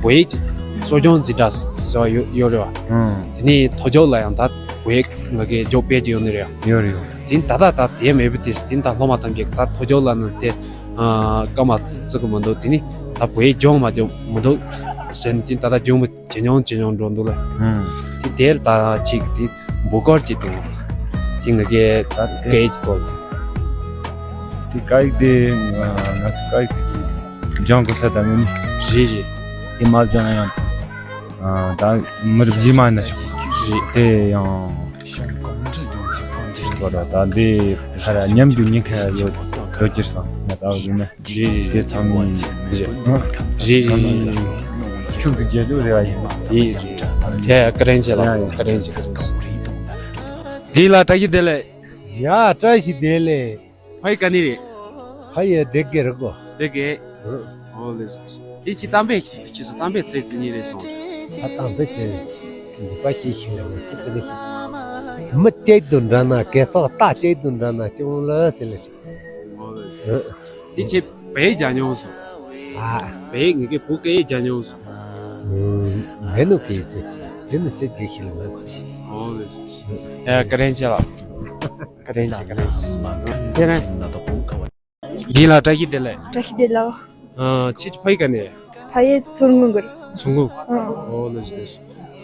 བོད་ཡིག་གི་གཙོ་སྐྱོང་འཛིན་གྲྭ་ཟེར་བ་ཡོད་ཡོད་རེད་བ། དེ་ནས་མཐོ་སྦྱོང་ལ་ཡང་ད་བོད་ཡིག་ང་གིས་སྦྱོང་སྤེལ་གྱི་ཡོད་ནི་རེད། ཡོད་རེད་ཡོད། དེ་ནས་ད་ལྟ་ད་དེ་མེད་པ་དེ་དེ་ནས་ད་སློབ་མ་ཐམས་ཅད་ད་མཐོ་སྦྱོང་ལ་ནི་དེ་སྐར་མ་བརྩི་གི་མི་འདུག་དེ་ནས་ད་བོད་ཡིག་སྦྱོང་མ་སྦྱོང་མི་འདུག་ཟེར་ནས་དེ་ནས་ད་ལྟ་སྦྱོང་མི་ཇེ་ཉུང་ཇེ་ཉུང་འགྲོ་འདུག་ལ། ཨང་། དེ་དེར་ད་ཅིག་དེ་འབུ་སྐོར་ཅིག་དང་། དེ་ང་གི་ད་སྐད་ཡིག་ཐོག་ལ། དེ་སྐད་ཡིག་དེ་ང་ང་ཚོ་སྐད་ཡིག་དེ་སྦྱང་དགོས་ས་ད་མིན། རེད་རེད། དེ་མ་སྦྱང་ན་ཡང་ཨ་ད་མི་རབས་རྗེས་མ་ན་ཆོག་རེད། དེ་ཡང་ཅིག་གོ་ར་ད་འདི་ཁ་ར་མཉམ་དུ་ཉིན་ཁ་ཡོད་ཡོད་ཀྱིར་སང་ང་ད་བཟུང་ན། རེད་རེད། དེ་ཚང་མ་རེད། རེད་རེད་རེད། ཤུགས་ཀྱིས་རྒྱལ་རྒྱུ་རེ་བ་ཡིན། རེད་རེད། ཡ་ཡ་བཀའ་དྲིན་ཆེ་ལགས། ཡ་ཡ། བཀའ་དྲིན་ཆེ། བཀའ་དྲིན་ཆེ། དེ་ལ་བཀྲ་ཤིས་བདེ་ལེགས། ཡ་བཀྲ་ཤིས་བདེ་ལེགས། ཕ་ཡི་ག་ནས་རེད། ཕ་ཡི་སྡེ་དགེ་རེད་གོ། སྡེ་དགེ། ཨོ་ལེ་སི་ལེ་སི། དེ་ཕྱི་གཏམ་དཔེ་ཁྱེད་ཚོ་གཏམ་དཔེ་ཚེ་ཚེ་གཉིས་རེད་སོང་། ད་གཏམ་དཔེ་ཚེ་འདི་པ་ཞིག་ཤིག་ལ་ངས་ཅི་ཙི་ནས་ཤིག་མི་གཅིག་ཏུ་འདྲ་ན་གེ་སར་རྟ་གཅིག་ཏུ་འདྲ་ན་ཅུང་ལ་ཟེར་ལ་ཅིག་ཨོ་ལེ་སི་ལེ་སི། དེ་ཁྱེད་བོད་ཡིག་སྦྱང་མྱོང་སོང་། ཨ། བོད་ཡིག་ངེད་ཀྱི་བོད་སྐད་ཡིག་སྦྱང་མྱོང་སོང་། ཨུམ། དེ་ནི་སྐད་ཡིག་ཚེ་དེ་ནི་ཚེ་དེ་ཤིག་ལ་ངས་གོ། ཨོ་ལེ་སི་ལེ་སི། ཡ་བཀའ་དྲིན་ཆེ་ལགས། བཀའ་དྲིན་ཆེ། བཀའ་དྲིན་ཆེ། ཚེ་རིང་། རྒན་ལགས་བཀྲ་ཤིས་བདེ་ལེགས། བཀྲ་ཤིས་བདེ་ལེགས། ཨ། ཁྱེད་ཀྱི་ཕ་ཡུལ་ག་ནས། ཕ་ཡུལ་མཚོ་སྔོན་གྱི། མཚོ་སྔོན། ཨ། ཨོ་ལེ་ལེ།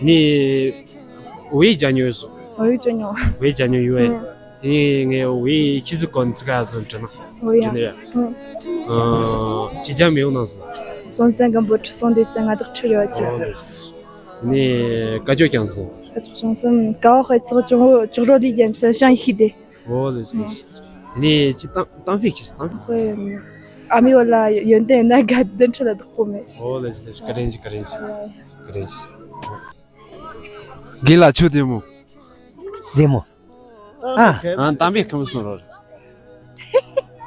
ནི། བོད་ཡིག་སྦྱང་མྱོང་ཡོད་སོང་། བོད་ཡིག་སྦྱང་མྱོང་། བོད་ཡིག་སྦྱང་མྱོང་ཡོད་ཨེ། ཨ། དེ་ནས་ངས་བོད་ཡིག་ཤེས་ཚུལ་སྐོར་ནས་ཚིག་ཁ་ཟིག་དྲིས་ན། ཨོ་ཡ། དྲིས་ན་ཡ། ཨ། ཨ། ཁྱེད་ཅག་མི་ཡོང་ནང་སོང་། སྲོང་བཙན་སྒམ་པོ་ཁྲི་སྲོང་ལྡེ་བཙན་མངའ་བདག་ཁྲི་རེད་བ་ཅི། ཨོ་ལེ་ལེ། དེ་ནས་སྐ་ཅོག་ཀྱང་སོང་། སྐ་ཅོག་ཀྱང་སོང་། ཀ་བ་ཧའི་ཚོགས་ཅུང་བོ་ཅོག་རོ་ལི་རྒྱལ་མཚན་ཞང་ཡི་ཤི་དེ། ཨོ་ལེ་ལེ། དེ་ནས་ཅི་གཏམ་གཏམ་དཔེ་ཤེས་སོང་། གཏམ་དཔེ། ཨ་མའི་བུ་ལ་ཡོན་ཏན་ན་དགའ་བདུན་ཁྲི་ལ་བདག་པོ་མེད། ཨོ་ལེ་ལེ། བཀའ་དྲིན་ཆེ། བཀའ་དྲིན་ཆེ། བཀའ་དྲིན་ཆེ། རྒན་ལགས་ཁྱོད་བདེ་མོ། བདེ་མོ། ཨ། ཨ། གཏམ་དཔེ་ཁ་མོ་སོང་རོགས།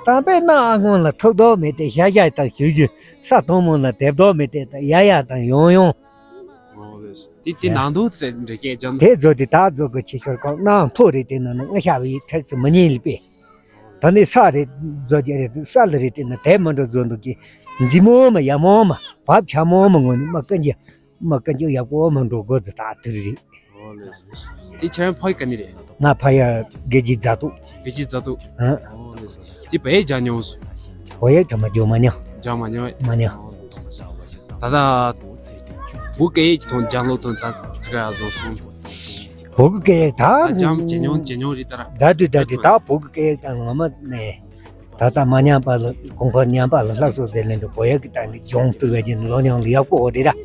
གཏམ་དཔེ་གནའ་སྔོན་ལ་ཐུག་དོགས་མེད་དེ་ཤ་ཤ་དང་ཞུ་རྒྱུ། ས་དོང་མོ་ལ་དེབ་དོགས་མེད་དེ་ཡ་ཡ་དང་ཡོང་ཡོང་། ཨོ་ལེ། དེ་དེ་ནང་དུ་ཚེ་འདྲེ་སྐད་ཅང་། དེ་ཚོ་དེ་དག་ཚོ་གི་ཆེ་ཤོར་གང་གནའ་མཐོ་རེད་དེ་ན་ནི་ང་ཤ་བའི་ཁྲག་ཚི་མི་ཉན་ལི་པས། ད་ནི་ས་རེད་བཟོ་རྒྱུ་རེད། ས་ལ་རེད་དེ་ན་དེ་མི་འགྲོ་བཟོ་འདུག་གི། མཛེས་མོ་མ་ཡ་མོ་མ་བབ་ཆ་མོ་མ་ངོ་ནི་མ་ཀི་འཇི་མ་ཀི་འཇི་ཡག་པོ་མ་འགྲོ་དགོས་ཚུལ་ད་དེ་རེད། ཨོ་ལེ་ལེ། དེ་ཁྱེད་རང་ཕ་ཡུལ་ག་ནས་རེད། ང་ཕ་ཡུལ་དགེ་རྒྱས་རྫ་ཏོ། དགེ་རྒྱས་རྫ་ཏོ། ཨ། ཨོ་ལེ་ལེ། དེ་བོད་ཡིག་སྦྱང་མྱོང་སོང་། བོད་ཡིག་དྲི་མ་སྦྱོང་མ་མྱོང་། སྦྱང་མ་མྱོང་། མ་མྱོང་། ཨོ་ལེ་ལེ། ད་ལྟ་བོད་སྐད་ཡིག་གི་ཐོག་སྦྱང་ལོ་ཐོན་ད་ཚིག་ག་བཟོ་སོང་། བོད་སྐད་ཡིག་ད། ད་སྦྱང་ཇེ་ཉུང་ཇེ་ཉུང་རེད་ད་ར། ད་དུས་ད་དུས་ད་བོད་སྐད་ཡིག་ད་ངོ་མ་ནས། ད་ལྟ་མ་ཉམས་པ་ལ་གོང་འཕེལ་ཉམས་པ་ལ་སླར་གསོ་མཛད་ལེན་དུ་བོད་ཡིག་གི་སྟེང་ནས་སྦྱོང་བཏུབ་པའི་རྒྱུ་ནི་ལོ་ཉུང་ལ་ཡག་པོ་འོ་རེད་ར།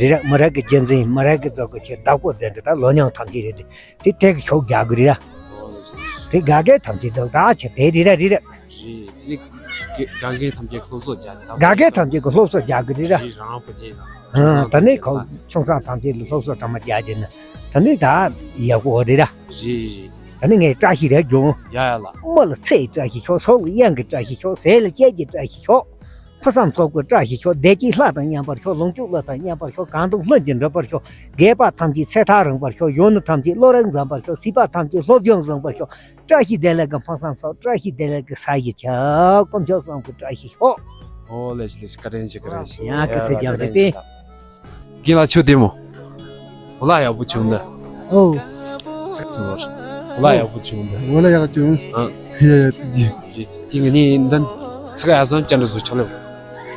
རེད་ར། མི་རབས་ཀྱི་རྒྱུན་འཛིན་མི་རབས་ཀྱི་བཟོ་དགོས་ཆེད་བདག་པོ་མཛད་འདུག་ད་ལོ་ཉུང་ཐམས་ཅད་རེད་དེ་དེ་དེ་གི་ཤུགས་རྒྱག་དགོས་རེད་ར། དེ་དགའ་དགའ་ཐམས་ཅད་འདུག་ད་ཆེ་དེ་རེད་ར་རེད་ར། རེད། དེ་དགའ་དགའ་ཐམས་ཅད་སློབ་གསོ་རྒྱག་དེ་དགའ་དགའ་ཐམས་ཅད་ཀྱི་སློབ་གསོ་རྒྱག་དགོས་རེད་ར། རང་པོ་རྗེས་ལ། ད་ནི་ཁོ་ཆུང་སང་ཐམས་ཅད་ལ་སློབ་གསོ་དྲང་མ་རྒྱག་རྒྱུ་ནི་ད་ནི་ད་ཡག་པོ་འོ་རེད་ར། རེད་རེད། ད་ནི་ངས་བཀྲ་ཤིས་རེ་སྦྱོང་། ཡ་ཡ་ལ། མི་ལ་ཚེ་ཡི་བཀྲ་ཤིས་ཤོག་ཟོག་ལ་གཡང་གི་བཀྲ་ཤིས་ཤོག་ཟས་ལ་སྐྱེད་ཀྱི་བཀྲ་ཤིས་ཤོག་ཕུན་སུམ་ཚོགས་པའི་བཀྲ་ཤིས་ཤོག་བདེ་སྐྱིད་ལྷ་དང་མཉམ་པར་ཤོག་ལོངས་སྤྱོད་ལྷ་དང་མཉམ་པར་ཤོག་གང་དུ་ལྷུན་གྱིས་འགྲུབ་པར་ཤོག་སྒལ་པ་ཐམས་ཅད་ཚེ་ཐར་རིང་བར་ཤོག་གཞོན་ནུ་ཐམས་ཅད་བློ་རིག་འཛོམས་པར་ཤོག་སྲིད་པ་ཐམས་ཅད་སློབ་སྦྱོང་བཟང་བར་ཤོག་བཀྲ་ཤིས་བདེ་ལེགས་ཀྱི་ཕུན་སུམ་ཚོགས། བཀྲ་ཤིས་བདེ་ལེགས་ཀྱི་ས་གཞི་ཆགས། དཀོན་མཆོག་གསུམ་གྱི་བཀྲ་ཤིས་ཤོག་ཨོ་ལེ་ཤི་ལེ་ཤི། བཀའ་དྲིན་ཆེ། བཀའ་དྲིན་ཆེ། ཡ་གི་སེ་ཀྱང་ཟེར་ཏེ། རྒན་ལགས་ཁྱོད་བདེ་མོ། འོ་ལ་ཡག་པོ་བྱུང་ད། ཨོ། ཚིག་ཚིག་ལོར། འོ་ལ་ཡག་པོ་བྱུང་ད། འོ་ལ་ཡག་བྱུང་། ཨ། ཡ་ཡ་ཏི་ཏི། ཏི་ང་ནི་འདན། ཚིག་ཨ་སང་ཅན་ར་སུ་ཆོ་ལེ།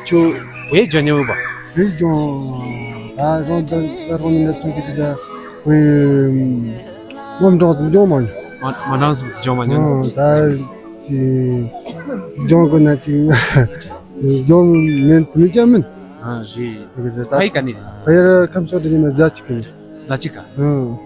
ཁྱོད་བོད་ཡིག་སྦྱང་མྱོང་ཡོད་པ། བོད་ཡིག་སྦྱང་། ད་རང་ད་ད་རང་ནི་ཚོང་གི་ཅི་ད། བོད་ཡིག་སློབ་འབྲིང་ཙམ་སྦྱང་མ་མྱོང་། མ་མ་འབྲིང་ཙམ་སྦྱང་མ་མྱོང་། ཨོ་ད་ཅི་སྦྱང་དགོས་ན་ཅི་སྦྱང་མིན་དུ་མི་ཅང་མིན། ཨ་རེད། ཕ་ཡུལ་ག་ནས་རེད། ཕ་ཡུལ་ཁམས་ཕྱོགས་དེ་ནས་ཟླ་གཅིག་གི་ནས། ཟླ་གཅིག་ག་ཨང་།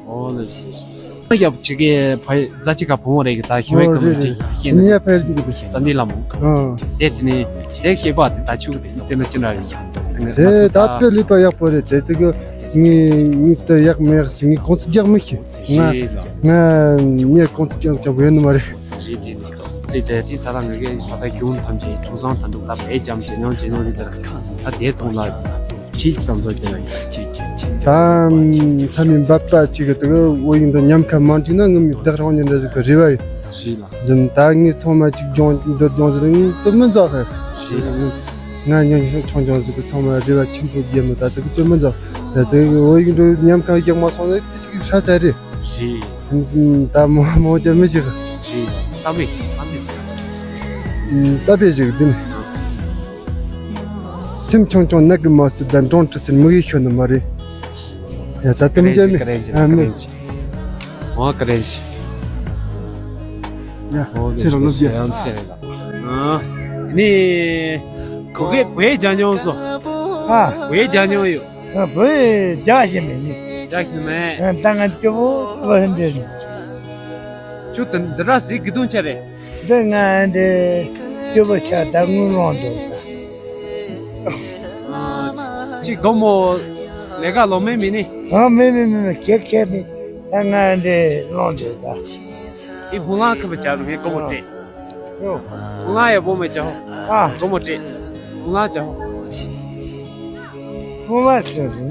ཨོ་ལེ་ལེ་ལེ། རྒྱབ་ཆེ་གེ་ཕ་རྫ་ཆེ་ཁ་བུ་མོ་རེ་གི་ད་ཤི་བའི་ཨོ་ཀ་རེད་མི་ཆེ་རེད། ཤེས་ནི་ངས་ཕལ་ཆེར་གི་བསམ་ནི་ལ་མོ། ཨང་། དེ་དེ་ནི་དེ་ཤེས་པ་དེ་ད་ཆུ་གི་དེ་ན་ཅི་འདྲ་རེད། དེ་ནི་ང་ཚོ་ད་ད་ཕེ་ལི་པ་ཡག་པོ་རེད། དེ་ཚིག་གི་ངའི་ངའི་དེ་ཡག་མི་ཡག་སི་ངའི་གོང་ཚོ་རྒྱག་མི་ཤེས། ང་ཞེས་ལ། ང་ངའི་གོང་ཚོ་རྒྱག་ཆོག་ཡོད་ནི་མ་རེད། རེད་དེ་ནི་ཚིག་དེ་དེ་ད་ལ་ང་གི་ད་ད་གྱོང་ཐམས་ཅད་ཐུགས་བསམ་ཐམས་ཅད་ད་བས་ཅམ་ཇེ་ཉུང་ཇེ་ཉུང་རེད། ད་ད་དེ་གཏོང་ལ། ཅིག་བསམ་ཚོར་སྐྱེ་ལ་ཡིན། ད་མཚམས་མི་འབབ་པ་ཅིག་གི་དུ་འོ་ཡིན་དུ་ཉམས་ཁ་མ་འདྲི་ན་ངུ་མི་བདག་རང་ཉིད་འདྲ་ཟིག་གི་རེ་བ་ཡོད། ཞེས་ལ། རྫུན་ད་ངས་ཚང་མ་ཅིག་སྦྱོང་འདོད་སྦྱོང་ཟིག་ངས་དུ་མི་འཛག་གི། ཞེས་ལ། ང་ཉོན་ཤོག་ཆུང་ཆུང་ཟིག་གི་ཚང་མ་རེ་བ་ཆེན་པོ་རྒྱབ་མི་ད་ཟིག་གི་དུ་མི་འཛག་ད་ཟིག་འོ་ཡིན་དུ་ཉམས་ཁ་རྒྱག་མ་སོང་ན་དེ་ཅིག་ཧྲ་ས་རེད། ཞེས། ད་མོ་མོ་ཅན་མི་ཞིག་ཞེས་ལ། ད་མེད་ཀྱི་ད་མེད་ཚ་ཚ་ཚ། ད་པེ་ཞིག་རྫུན། སེམས་ཆུང་ཆུང་ནག་གི་མ་སུ་ད་འབྲོང་ཁྲི་སེར་མི་གི་ཤོད་ནི་མ་རེད། ཡ་ད་དུམ་རྒྱ་མི་ཨ་མི། ཨོ་ཀ་རེ་ཞིག་ཡ་ཨོ་ཚེ་རོ་ལོ་རྒྱ། ཡང་ཚེ་རེད་ལ། ཨ་ནི། གོ་གེ་བོད་རྒྱ་ཉོང་སོ། ཨ་བོད་རྒྱ་ཉོང་ཡོད། ཨ་བོད་རྒྱ་ཞིག་མེད་ནི། རྒྱ་ཞིག་མེད། ཨ་ད་ང་སྐྱོ་བོ་ལོ་ཧན་དེ་ནི། ཁྱོད་དེ་འདི་ར་སི་གི་དུང་ཆ་རེད། འདི་ང་འདི་སྐྱོ་པོ་ཆ་ད་དངུལ་སློང་འདུག་ད། ཅི་སྒོ་མོ་ལས་ཀ་ལོ་མེད་མི་ནི། ཨ་མེད་མེད་མེད་མེད་ཁྱེད་ཁྱེད་མི་ད་ང་འདི་སློང་འདུག་ད། ཨི་བུ་ང་ཁ་བ་ཅག་རུ་ངས་སྒོ་མོ་སྤྲད། ཨོ། བུ་ང་ཡ་བུ་མེ་ཅག་ཧོ། ཨ། སྒོ་མོ་སྤྲད། བུ་ང་ཅག་ཧོ། བུ་ང་ཅག་ཧོ།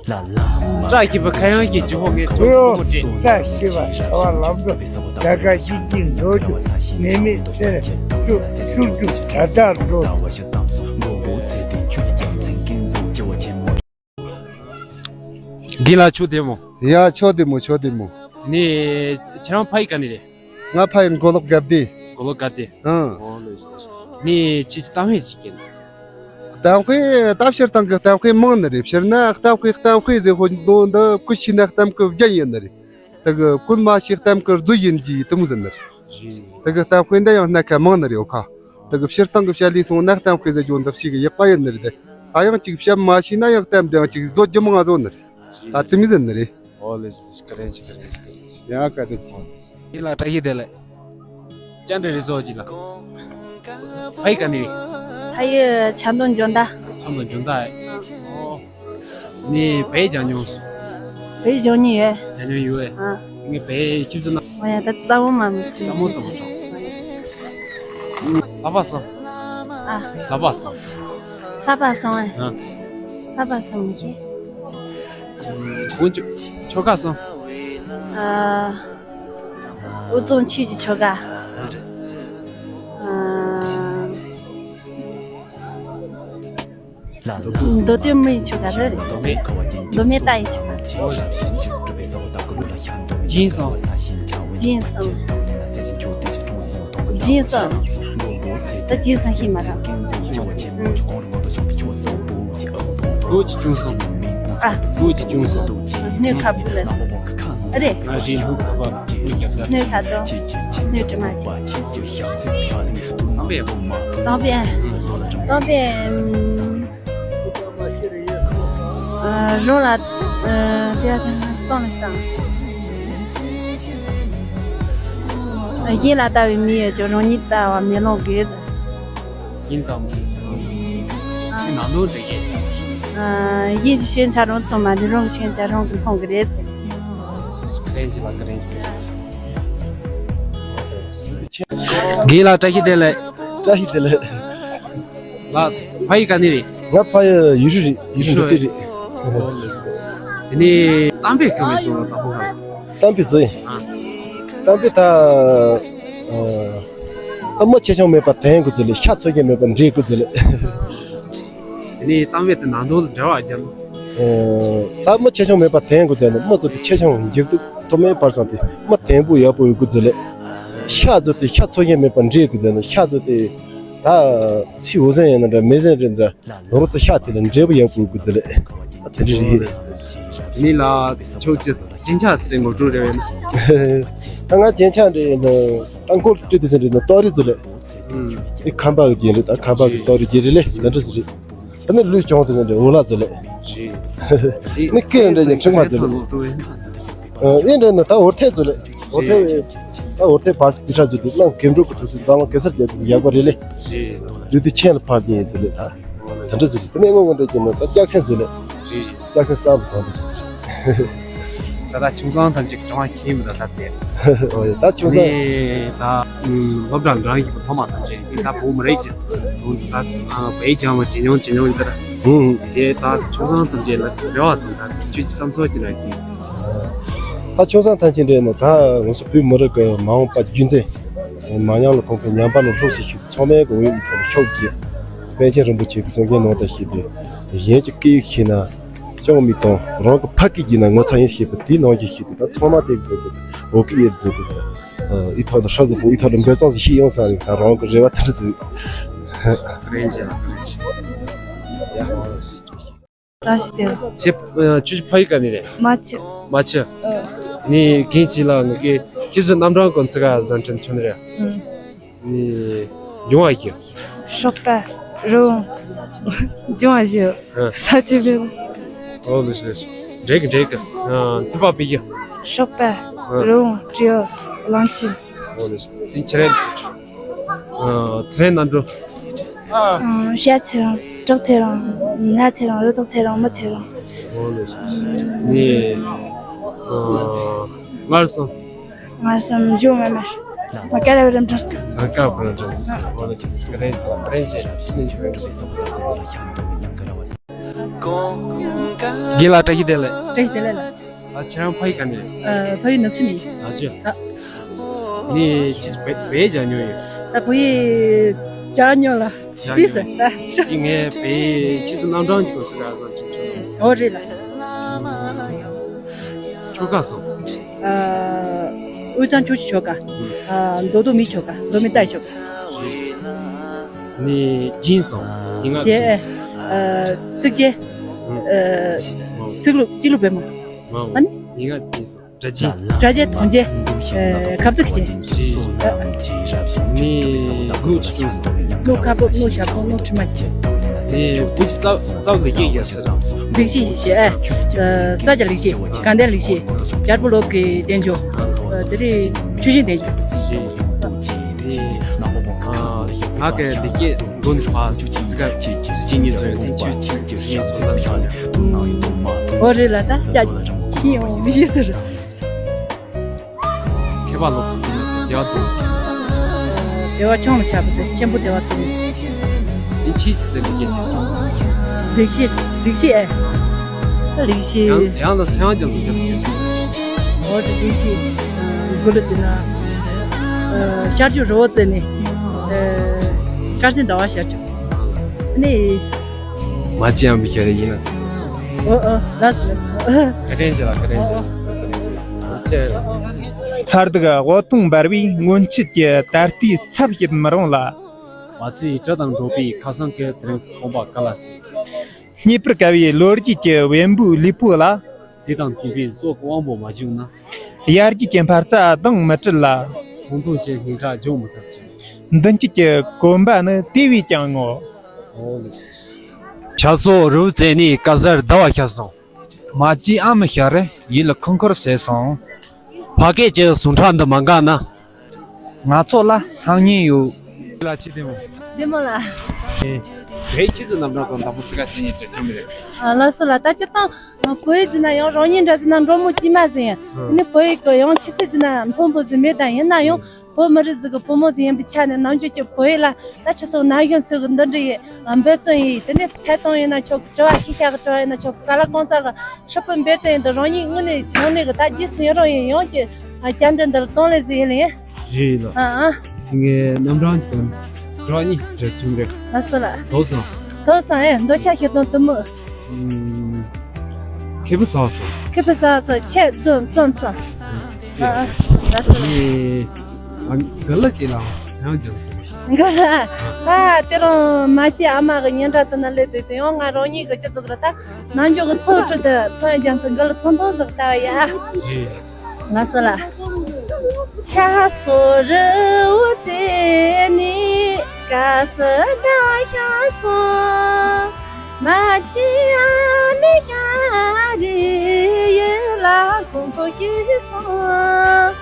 བཀྲ་ཤིས་པ་ཁ་ཡང་གི་ཇོ་བོ་ངས་ཁྱོད་ལོ་མོ་བྲིས། བཀྲ་ཤིས་པ་བྱ་བ་ལམ་འགྲོ་དགྲ་དགའ་ཞི་བདེ་འགྲོ་རྒྱུ་ནད་མེད་ཚེ་རིང་ཕྱུག་ཕྱུག་རྒྱུ་དགྲ་དག་འགྲོ། འདི་ལ་ཆུ་དེ་མོ། ཡ་ཆོ་དེ་མོ་ཆོ་དེ་མོ། དེ་ནས་ཁྱེད་རང་ཕ་ཡི་ག་ནས་རེད། ང་ཕ་ཡི་མགོ་ལོག་དགའ་བདེ། མགོ་ལོག་དགའ་བདེ། ཨང་། ཨོ་ལོས་ལོས། ནས་ཁྱེད་ཀྱི་གཏམ་དཔེ་ཅིག་གྱིན། གཏམ་དཔེ་ད་སྤྱིར་བཏང་གི་གཏམ་དཔེ་མང་ནི་རེད། སྤྱིར་ན་གཏམ་དཔེ་གཏམ་དཔེ་ཟེར་ཧོ་འདོན་འདི་ཀུ་ཤི་ན་གཏམ་གི་རྒྱན་ཡིན་ནི་རེད། དེ་གི་ཀུན་མ་ཤེས་གཏམ་གི་རྫུ་ཡིན་གྱི་དུམ་ཟིན་ནི་རེད། དེ་གི་གཏམ་དཔེ་འདི་ཡང་སྣ་ཁ་མང་ནི་རེད་ཡོ་ཁ། དེ་གི་སྤྱིར་བཏང་གི་བཤད་ལས་སོང་ན་གཏམ་དཔེ་ཟེར་རྒྱུ་འདི་ཞིག་གི་ཡག་པ་ཡིན་ནི་རེད། དེ་ད་ཡང་ཅིག་བཤད་མ་ཤེས་ན་ཡང་གཏམ་འདི་ཡང་ཅིག་བཟོ་རྒྱུ་མང་ང་བཟོ་ནི་རེད། ད་དུམ་ཟིན་ནི་རེད། ཨོ་ལེས་ལེས་ཀ་རེན་ཅིག་ཀ་རེན་ཅིག་ཀ་རེན་ཅིག་ཡ་ཀ་རེན་ཅིག་ཡིན་ལ་བཀྲ་ཤིས་བདེ་ལེགས། ཅན་འདྲ་རེ་སོ་ཅི་ལ། ཕ་ཡི་ག་ནས། ཕ་ཡི་ཆབ་མདོ་འཇོ་མདའ། ཆབ་མདོ་འཇོ་མདའ་ཨེ། ཨོ། ནི་བས་ཀྱང་མྱོང་སོང་། བས་བཞོན་ཉི་ཡོད། ཀྱང་མྱོང་ཡོད་ཨེ། ཨ། ངས་བས་ཁྱིམ་ཚང་ན། ང་ཡང་ད་ཙམ་མོ་མ་མི་སྲིད། ཙམ་མོ་ཙམ་མོ་ཙམ་མོ། ལྷ་པ་སང་། ཨ། ལྷ་པ་སང་། ལྷ་པ་སང་ཨེ། ཨ། ལྷ་པ་སང་མི་ཤེས། ཀུན་ཆོ་ཆོ་ག་སང་། ཨ། དབུ་རྫོང་ཆོས་ཀྱི་ཆོ་ག། ཨ། མདོ་སྟོད་མི་ཡི་ཆོ་ག་རེད། མདོ་སྨད། མདོ་སྨད་རྟ་ཡི་ཆོ་ག། སྦྱིན་སོང་། སྦྱིན་སོང་། སྦྱིན་སོང་། ད་སྦྱིན་སོང་ཤེས་མ་རེད། ལོ་གཅིག་ཅུང་སོང་། ཨ། ལོ་གཅིག་ཅུང་སོང་། སྣོད་ཁ་བུ་ལ། ཨ་རེད། ང་རེད་ལྷུག་ག་པ་ལྷུག་རྒྱབ་ལ། སྣོད་ཁ་དོ། སྣོད་དྲི་མ་ཆེ། སྟོང་པའི་ཨ། སྟོང་པའི་ཨ། སྟོང་པའི་ཨ། རང་ལ་ཨ་དེ་ཡ་དེ་སོང་ལ་ཤི་དང་། གཞན་ལ་ལྟ་བའི་མི་ཡོད་ཀྱང་རང་ཉིད་ལྟ་བ་མེ་ལོང་དགོས། ཡིན་དང་མིན་ཀྱང་རང་དང་། ཁྱེད་ནང་དོན་འདྲ་ཡས་ཀྱང་། གཞན་གྱི་ཞན་ཆ་རང་ཚང་མ་འདི་རང་གི་ཞན་ཆ་རང་གིས་མཐོང་གི་རེད་ཟེར། སུས་ཁ་རེན་གྱི་ལ་ཁ་རེན་གྱི་རེད། དགེ་ལགས་བཀྲ་ཤིས་བདེ་ལེགས། བཀྲ་ཤིས་བདེ་ལེགས། ལགས་ཕ་ཡི་ག་ནས་རེད། ང་ཕ་ཡི་ཡུལ་ཤུལ་རེད། ཡུལ་ཤུལ་འགྲོ་དེ་རེད། དེ་ནས་གཏམ་དཔེ་ག་བའི་སོང་ལ་དང་པོ་ཧ། གཏམ་དཔེ་ཟོ་ཡིན། ཨ། གཏམ་དཔེ་ད། ཨ། མི་ཆེ་ཆུང་མེད་པར་དེང་དགོས་ཚུལ་ལས། ཤ་འཚོ་མཁན་མེད་པར་འདྲེ་དགོས་ཚུལ་ལས། དེ་ནས་གཏམ་དཔེ་དེ་ནང་དོན་ལ་འགྲེལ་བ་རྒྱབ་ན། ཨ། ད་མི་ཆེ་ཆུང་མེད་པར་དེང་དགོས་ཚུལ་ནི། མི་ཚོ་དེ་ཆེ་ཆུང་འགྱུར་ལྡོག་ཐོག་མའི་བར་གསུམ་དེ་མི་དེང་པོ་ཡག་པོ་ཡོད་དགོས་ཚུལ་ལས། ཤ་ཚོ་དེ་ཤ་འཚོ་མཁན་མེད་པར་འདྲེ་དགོས་ཚུལ་ནི། ཤ་ཚོ་དེ་ད་ཚིག་འོ་ཟན་ཡིན་ན་འདྲ་མེ་ཟན་རེད་འདྲ། ལོ་རོ་ཚོ་ཤ་དེ་ལ་འབྲས་བུ་ཡག་པོ་དགོས་ཚུལ་ལས། དེ་འདྲ་རེད། དེ་ནི་ལ་ཁྱོད་ཀྱི་སྦྱིན་ཆ་ཚེ་ངོ་སྤྲོད་རེ་བས་ན། ད་ང་སྦྱིན་ཆ་འདྲ་ཡིན་ན་ད་མགོ་སྤྲོད་དེ་ཟིན་རེད་ན་ཏོག་རེ་ཚུལ་ལས། ཨུམ། ཨེ་ཁམས་པ་གི་རྒྱན་རེད། ད་ཁམས་པ་གི་ཏོག་རེ་རྒྱན་རེད་ལས་འདི་འདྲ་ཟིན་རེད། ད་ནི་ལུས་གྱོང་དེ་ཟིན་རེད་འོ་ལ་ཚུལ་ལས། ནི་སྐད་འདྲ་ཡིན་ཁྲིག་མ་ཚུལ་ལས། ཨ་ཨེ་འདྲ་ན་ད་འོར་ཐད་ཚོ་ལེ། འོར་ཐད་ད་འོར་ཐད་བ་སི་དེ་ཁྲ་ཚོ་དེ་ལ་གེམ་འགྲོ་གི་དུས་ཚོད་ད་ལ་གེ་སར་རྒྱལ་ཡག་པ་རེད་ལེ། དུས་དེ་ཆེན་ལ་ཕར་དེ་ཡིན་ཚོ་ལེ། ད་ད་འདྲ་ཟེར་གི་དེ་ནས་དངོས་དངོས་འདྲ་ཅན་ནོ་ད་ལྕགས་ཚན་ཚོ་ལེ། ལྕགས་ཚན་གསར་བ་དང་དེ་ད་ད་ཆུང་ཚང་ཐམས་ཅད་ཀྱི་གྲངས་ཤིག་མི་ད་ད་དེ། ཨོ་ཡ་ད་ཆུང་ཚང་། ནས་ད་སློབ་གྲྭ་འགྲིམ་ཡིན་པ་ཕ་མ་ཐམས་ཅད་དེ་ད་བོད་མི་རིགས་ཀྱི་དོན་དུ་ད་བོད་ཡིག་སྦྱང་བ་ཇེ་ཉུང་ཇེ་ཉུང་ཡིན་ད། ཧུམ། དེ་ད་ཆུང་ཚང་ཐམས་ཅད་ལ་རེ་བ་དང་ད་ཁྱོད་ཀྱི་བསམ་ཚུལ་ཅི་འདྲ་ཡིན། ད་ཆུང་ཚང་ཐམས་ཅད་འདྲ་ཡིན་ན་ད་ང་ཚོ་བོད་མི་རིགས་ཀྱི་མ་འོངས་པ་རྒྱུན་འཛིན། མ་ཉམས་ལ་གོང་འཕེལ་ཉམས་པ་ལ་ལྷོད་ཟེར་ཞུ་ཚང་མའི་གི་འོས་ཡིག་ཐོག་ལ་ཤོག་གི། པཎ་ཆེན་རིན་པོ་ཆེ་གི་གསུང་རྒྱུན་ནང་དུ་བཤད་དུས། གཞན་གྱི་སྐད་ཡིག་ཤེས་ན་ཅང་མི་གཏོང་། རང་གི་ཕ་སྐད་བརྗེད་ན་ངོ་ཚ་ཡིན་ཞེས་པ་དེའི་ནང་བཞིན་ཞིག་ཏུ་ད་ཚང་མ་དེ་གི་འཛུགས་དགོས། བོད་སྐད་ཡིག་འཛུགས་དགོས། ཨི་ཐོག་ཏུ་ཧྲ་ཟིག་པོ་ཨི་ཐོག་ཏུ་འབད་བརྩོན་ཟིག་ཤེས་ཡོང་ས་རེད། ད་རང་གི་རེ་བ་དེར་འཛུགས། རེད་ཅེ་རེད་ཅེ། ཡ་ཧོ། ར་ཤི་དེ། ཁྱེད་ཁྱོད་ཕ་ཡུལ་ག་ནས་རེད། རྨ་ཆུ། རྨ་ཆུ། ཨ། ནི་རྒན་ཁྱེད་ལ་ངེད་ཀྱི་ཁྱེད་ཚོའི་རྣམ་གྲངས་སྐོར་ཚིག་ག་བཟང་དྲན་ཆོག་ནི་རེད། ཨ། ནི་ཡོང་བ་ཞུ། ཞོགས་པ། རི་བོང་། ལྗོན་པ་བཞི། ཨ། ས་བཅུ་པའི། ཨོ་ལེ་ཤི་ལེ་ཤི། འགྲིག་གི་འགྲིག་གི། ཨ། ཐུབ་པ་བི་ཡི། ཞོགས་པ། ཨ། རི་བོང་། སྤྲེའུ། གླང་ཆེན། ཨོ་ལེ་ཤི། དེ་ཁྱེད་རང་ཚོ། ཨ། ཚེ་རིང་རྣམ་གྲོལ། ཨ། ཤ་ཚེ་རིང་། བྲག་ཚེ་རིང་། ན་ཚེ་རིང་། རི་དྭགས་ཚེ་རིང་། མི་ཚེ་རིང་། ཨོ་ལེ་ཤི་ལེ་ཤི། ནི། ཨ། མངར་གསུམ། མངར་གསུམ་འཇུ་མེ་མེ། མ་ཀ་ར་བི་རམ་དྲག་ཚ། མ་ཀ་བི་རམ་དྲག་ཚ། ཨོ་ལེ་ཤི་ལེ་ཤི། ཀ་རེ་ཀ་རེ་ཤི་ཤི་ནི་ཇུ་རེ་ཤི། དགེ་ལགས་བཀྲ་ཤིས་བདེ་ལེགས། བཀྲ་ཤིས་བདེ་ལེགས་ལགས། ཨ་ཁྱེད་རང་ཕ་ཡུལ་ག་ནས་རེད། ཨ་ཕ་ཡུལ་ནག་ཆུ་ནས། ནག་ཆུ། ཨ། ནི་ཁྱེད་བོད་བོད་ཡིག་སྦྱང་མྱོང་ཡོད། ད་བོད་ཡིག་སྦྱང་མྱོང་ལ། སྦྱང་ཙི་མྱོང་ས་ད་ཤོ། ནི་ངས་བོད་ཡིག་ཁྱེད་ཚོ་རྣམ་གྲངས་ཀྱི་སྐོར་ཚིག་ག་བཟང་ཅིག་ཆོག་ནས། ཨོ་རེད་ལ། ཆོལ་ཁ་སོང་། ཨ། དབུས་གཙང་ཆོས་ཀྱི་ཆོལ་ཁ། ཨ། མདོ་སྟོད་མིའི་ཆོལ་ཁ། མདོ་སྨད་རྟའི་ཆོལ་ཁ། ནི་སྦྱིན་སོང་། ཡིན་ང་ཅེ། སྦྱིན་སོང་། ཨ། གཙིགས་རྒྱན། ཨ། གཙིགས་ལུག་གཙིགས་ལུག་པད་མ། ཨ་ནི། ཡིན་ང་སྦྱིན་སོང་། སྒྲ་གཅན། སྒྲ་གཅན་དོན་གཅན། ཨ། ཁབ་ཙིག་གཅན། ནི་སྣུག་ཆུ་ཆུ། སྣུག་ཁ་སྤུབ། སྣུག་ཞབས་ཁོང་། སྣུག་དྲི་མ་གཅན། ནི་བུ་ཅི་རྩ་རྩ་ལི་ཀེ་ཡ་སི་ར། ལེགས་བཤད་ཡིན་ཞེས། ཨ། ས་སྐྱ་ལེགས་བཤད། དགའ་ལྡན་ལེགས་བཤད། རྒྱལ་པོ་སློབ་དགེ་དལ་འབྱོར། ཨ། དེ་རིང་ཆུ་ཆེན་དལ་འབྱོར། ནི། ཨ། ང་གི་ལེགས་བཤད་མདོ་ནི་ཕ་ཚིག་ག་ཚིག་གཅིག་གཉིས་ཚོ་ཡོད་དེ་ཆུ་ཚིག་གཉིས་ཚོ་ལ། ཨོ་རེད་ལ་ད་ཅག་ཁྱི་ཡོང་མི་ཤེས་ཟེར། མཁས་པ་སློབ་དགེ་བ་དང་། བདེ་བ་ཆུང་ལ་ཆགས་པ་དེ་ཆེན་པོ་བདེ་བ་ཟེར། དེ་ཆེས་ཟེར་ལེགས་བཤད་ཅེས་སོ། ལེགས་བཤད། ལེགས་བཤད་ཨེ། ལེགས་བཤད། ཡང་ཡང་ལ་ཚེ་དབང་རྒྱ་མཚོ་རྒྱ་མཚོ་ཅེས་སོ། འོ་དེ་ལེགས་བཤད། མགུར་ལ་བརྩིས་ན། ཨ། ཤར་ཕྱོགས་རི་བོ་རྩེ་ནས། ཨ། དཀར་ཆེན་ཟླ་བ་ཤར་ཕྱོགས། ནི། མ་ཅི་ཡང་མི་ཤེས་རེ་ཡིན་ལ། ཨོ་ཨོ་ལགས་སོ་ལགས་སོ། བཀའ་དྲིན་ཆེ་ལགས། བཀའ་དྲིན་ཆེ་ལགས། བཀའ་དྲིན་ཆེ་ལགས། ཚར་དུག་འོད་སྟོང་འབར་བའི་སྔོན་ཆད་ཀྱི་ད་ལྟའི་ཚབ་བྱེད་མི་རུང་ལ། མ་ཚིག་དྲི་དང་འགྲོགས་པའི་ཁ་སང་གི་དེ་རིང་ཁོམ་པ་ག་ལ་སྲིད། རྙེད་པར་དཀའ་བའི་ལོ་རྒྱུས་ཀྱི་བེམ་པོའི་ལུས་པོ་ལ། དེ་དང་མཐུན་པའི་སྲོག་གི་དབང་པོ་མ་བྱུང་ན། ཡར་རྒྱས་ཀྱི་འཕར་རྩ་ལྡང་མི་སྲིད་ལ། ཁོང་ཁྲོ་ཆེ་སྙིང་ཁྲག་འཇོམས་མི་ཐུབ་ཅིང་། མདུན་སྐྱོད་ཀྱི་གོམ་པ་ནི་དེ་བས་ཀྱང་ངོ་། ཨོ་ལེ་སི། ཆ་སོགས་རི་བོ་རྩེ་ནས་དཀར་གསལ་ཟླ་བ་ཤར་སོང་། མ་ཅི་ཨ་མི་ཤར་རེ་ཡིད་ལ་ཁུར་ཁུར་བྱས་སོང་། ཕ་སྐད་ཀྱི་ཟུངས་ཁྲག་འདི་མ་འགགས་ན། ང་ཚོ་ལ་སང་ཉིན་ཡོད། ལ་ཅི་བདེ་མོ། བདེ་མོ་ལ། ཨེ། བོད་ཁྱི་ཚོ་རྣམ་གྲངས་དང་དང་པོ་ཚིག་ག་ཅི་ཉིད་དྲི་ཁྱོད་མི་རེད། ཨ་ལགས་སོ་ལ། ད་སྤྱིར་བཏང་བོད་ཡིག་འཛིན་ན་ཡང་རང་ཉིད་འདྲ་ཟིན་ན་འབྲོག་མོ་སྐྱེས་མ་ཟིན་ཡང་། ཨ་ནི་བོད་ཡིག་གི་ཡང་ཆུ་ཚད་འཛིན་ན་མཐོན་པོ་ཟིན་མེད། ད་ཡིན་ན་ཡང་བོད་མི་རིགས་ཟིག་གི་བུ་མོ་ཟིག་ཡིན་པའི་ཆ་ནས་ནམ་རྒྱུན་གྱི་བོད་ཡིག་ལ་ད་ཁྱེད་ཚོ་ན་གཞོན་ཚོས་གི་འདི་འདྲ་ཡི་འབད་བརྩོན་ཡིན། དེ་ནས་ཐད་གཏོང་ཡིན་ན་ཆོག་གི། དྲི་བ་ཤེས་བྱ་གི་དྲི་བ་ཡིན་ན་ཆོག་གི། ག་ལ་གང་ཟག་གི་ཧྲིལ་པོ་འབད་བརྩོན་ཡིན་དུས་རང་ཉིད་དངོས་གནས་དངོས་གནས་གི་ད་རྗེས་སུ་ཡི་རང་ཡིན། ཡང་གི་བཅར་འདྲི་འདི་ལ་གཏོང་ལེ་ཟིག་ཡིན་ལེ། རེད་ལགས། ཨ་ཨ། ངའི་རྣམ་གྲངས་དོན་གྲོགས་གཉིས་འབྲེལ་མཐུན་རེད། ལགས་སོ་ལགས། དོགས་སོང་། དོགས་སོང་། ཨེ་འདོད་ཆགས་ཞེ་སྡང་གཏི་མུག་ཨུམ། ཁེ་ཕུ་ཟ་སོང་། ཁེ་ཕུ་ཟ་སོང་། ཆེ་རྩོམ་རྩོམ་སོང་། ཨ་ཨ། ལགས་སོ་ལགས། ངའི་ཨ་ག་ལ་ཅི་ལ་ཚང་རྒྱ་སོང་། ག་ལ། ཨ་དེ་རིང་མ་ཅི་ཨ་མ་གི་སྙན་གྲགས་དེ་ན་སླེབས་དུས་དེ་ཡང་ང་རང་ཉིད་གི་སྤྱི་ཚོགས་ལ་ད་ནམ་རྒྱུན་གི་ཚོགས་ཁྲོད་དུ་ཚང་རྒྱ་མཚོ་ག་ལ་ཐུང་ཐུང་ཟིག་ལྟ་བ་ཡ། རེད། ལགས་སོ་ལགས། ཤ་སོ་རི་བོ་རྩེ་ནས་དཀར་གསལ་ཟླ་བ་ཤར་སོང་། མ་ཅི་ཨ་མི་ཤར་རེ་ཡིན། ལ་ཁོང་ཁོ་ཤི་སོང་།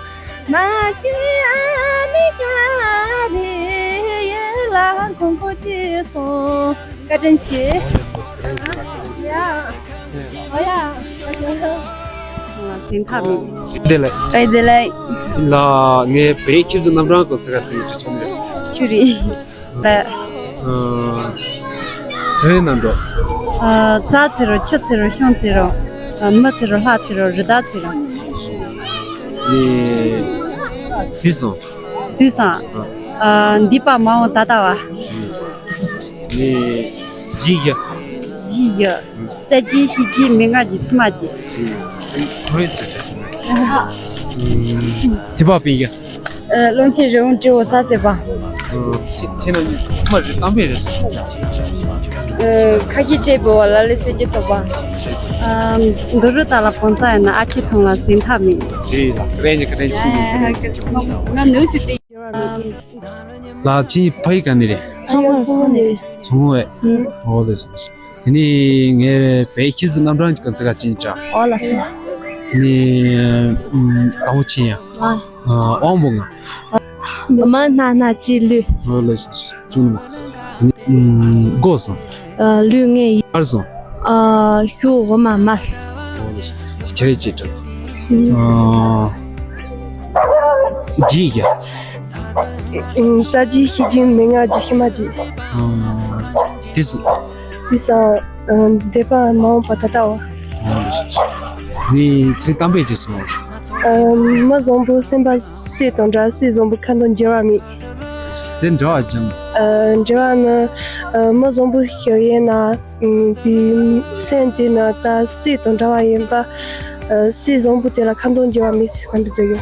མ་ཅི་ཨ་མི་ཀ་རེ་ཡེ་ལ་ཁོང་ཁོ་ཅི་སོང་། བཀའ་དྲིན་ཆེ། ཡ། ཨོ་ཡ། སེམས་ཐག་མེད། བདེ་ལེགས། བདེ་ལེགས། ལ་ངའི་བོད་ཡིག་ཁྱིམ་གསོ་རྣམ་གྲངས་སྐོར་ཚིག་ཁ་ཚིག་གི་དྲི་བ་ཅིག་ཡོད། ཆུ་རེད། ལ། ཨ། ཚེ་རིང་རྣམ་གྲོལ། ཨ། རྩ་ཚེ་རིང་། ཆུ་ཚེ་རིང་། ཤིང་ཚེ་རིང་། ཨ། མི་ཚེ་རིང་། ལྷ་ཚེ་རིང་། རི་དྭགས་ཚེ་རིང་། ནི། དུས་བཟང་། དུས་བཟང་། ཨ། འདས་པ། མ་འོངས། ད་ལྟ་བ། ནི། བརྗིད་བཞི། བརྗིད་བཞི། རྩ་བརྒྱད། ཤེས་བརྒྱད། མན་ངག་བརྒྱད། ཕྱི་མ་བརྒྱད། ཁོ་རེ་ཚེ་ཚེ་སོང་། ཐེག་པ་དཔེ་བཞི། ཨ། བློན་ཆེན་རི་བོང་ཀྲི་བོ་ས་སེ་བ། ཁྱེད་ཁྱེད་རང་གཉིས་ཐོག་མ་རེད། གཏམ་དཔེ་རེད་སོང་། ཨ། ཁ་ཤས་བྱས་པའི་འོག་ལ་ལས་སེ་གྱི་ཐོག་པ། ཨ། འདི་རུ་ད་ལ་བོང་ཚ་ཡིན་ན་ཨ་ཁྱི་ཐང་ལ་ཟིན་ཐག་མེད། རེད་ལ། ཀ་རེ་ཉི་ཀ་རེ་ཤི་ཡིན། ང་ནུས་སི་ཏི། ལ་ཅི་ཕ་ཡི་ག་ནས་རེད། མཚོ་སྔོན། མཚོ་སྔོན་ནས། མཚོ་སྔོན་བས། ཨོ་ལེ་སོང་། དེ་ནས་ངས་བོད་ཡིག་ཁྱིམ་གསོ་རྣམ་གྲངས་ཀྱི་སྐོར་ཚིག་ཁ་ཅིག་དྲི། ཨོ་ལགས་སོ། དེ་ནས་ཨམ། དང་པོ་ཁྱེད་ཡ། ཨ། ཨ། དབང་པོ་ལྔ། མ་སྣ་སྣ་ལྕེ་ལུས། ཨོ་ལགས་སོ། ཅུང་ལ། དེ་ནས་ཨམ། སྒོ་གསུམ། ཨ། ལུས་ངག་ཡིད། ངར་གསུམ། ཨ། ཤུགས་འོ་མ་མར། ཨོ་ལགས་སོ། ཁྱེད་རེ་ཅིག་དྲི། ཨ། བརྗིད་བཞི། ཨམ། རྩ་བརྒྱད། ཤེས་བརྒྱད། མན་ངག་བརྒྱད། ཕྱི་མ་བརྒྱད། ཨ། དུས་བཟང་། དུས་བཟང་། ཨ། འདས་པ། མ་འོངས་པ། ད་ལྟ་བ། ནི་ཁྱེད་གཏམ་དཔེ་ཅིག་གསུངས། ཨ། མི་བཟང་པོ་སེམས་པ་སད་དང་འདྲ། སྲིད་བཟང་པོ་ཁ་འདོན་འགྱུར་བ་མེད། དེ་འདྲ་བ་ཅིག་ཨ། འགྱུར་བ་ནི། ཨ། མི་བཟང་པོ་ཞིག་ཡིན་ན། ཨ། དེའི་སེམས་དེ་ནི་ད་སྲིད་དང་འདྲ་བ་ཡིན་པ། ཨ། སྲིད་བཟང་པོ་དེ་ལ་ཁ་འདོན་འགྱུར་བ་མེད་ཟེར་ཁ་འདོན་མཛད་ཡོད།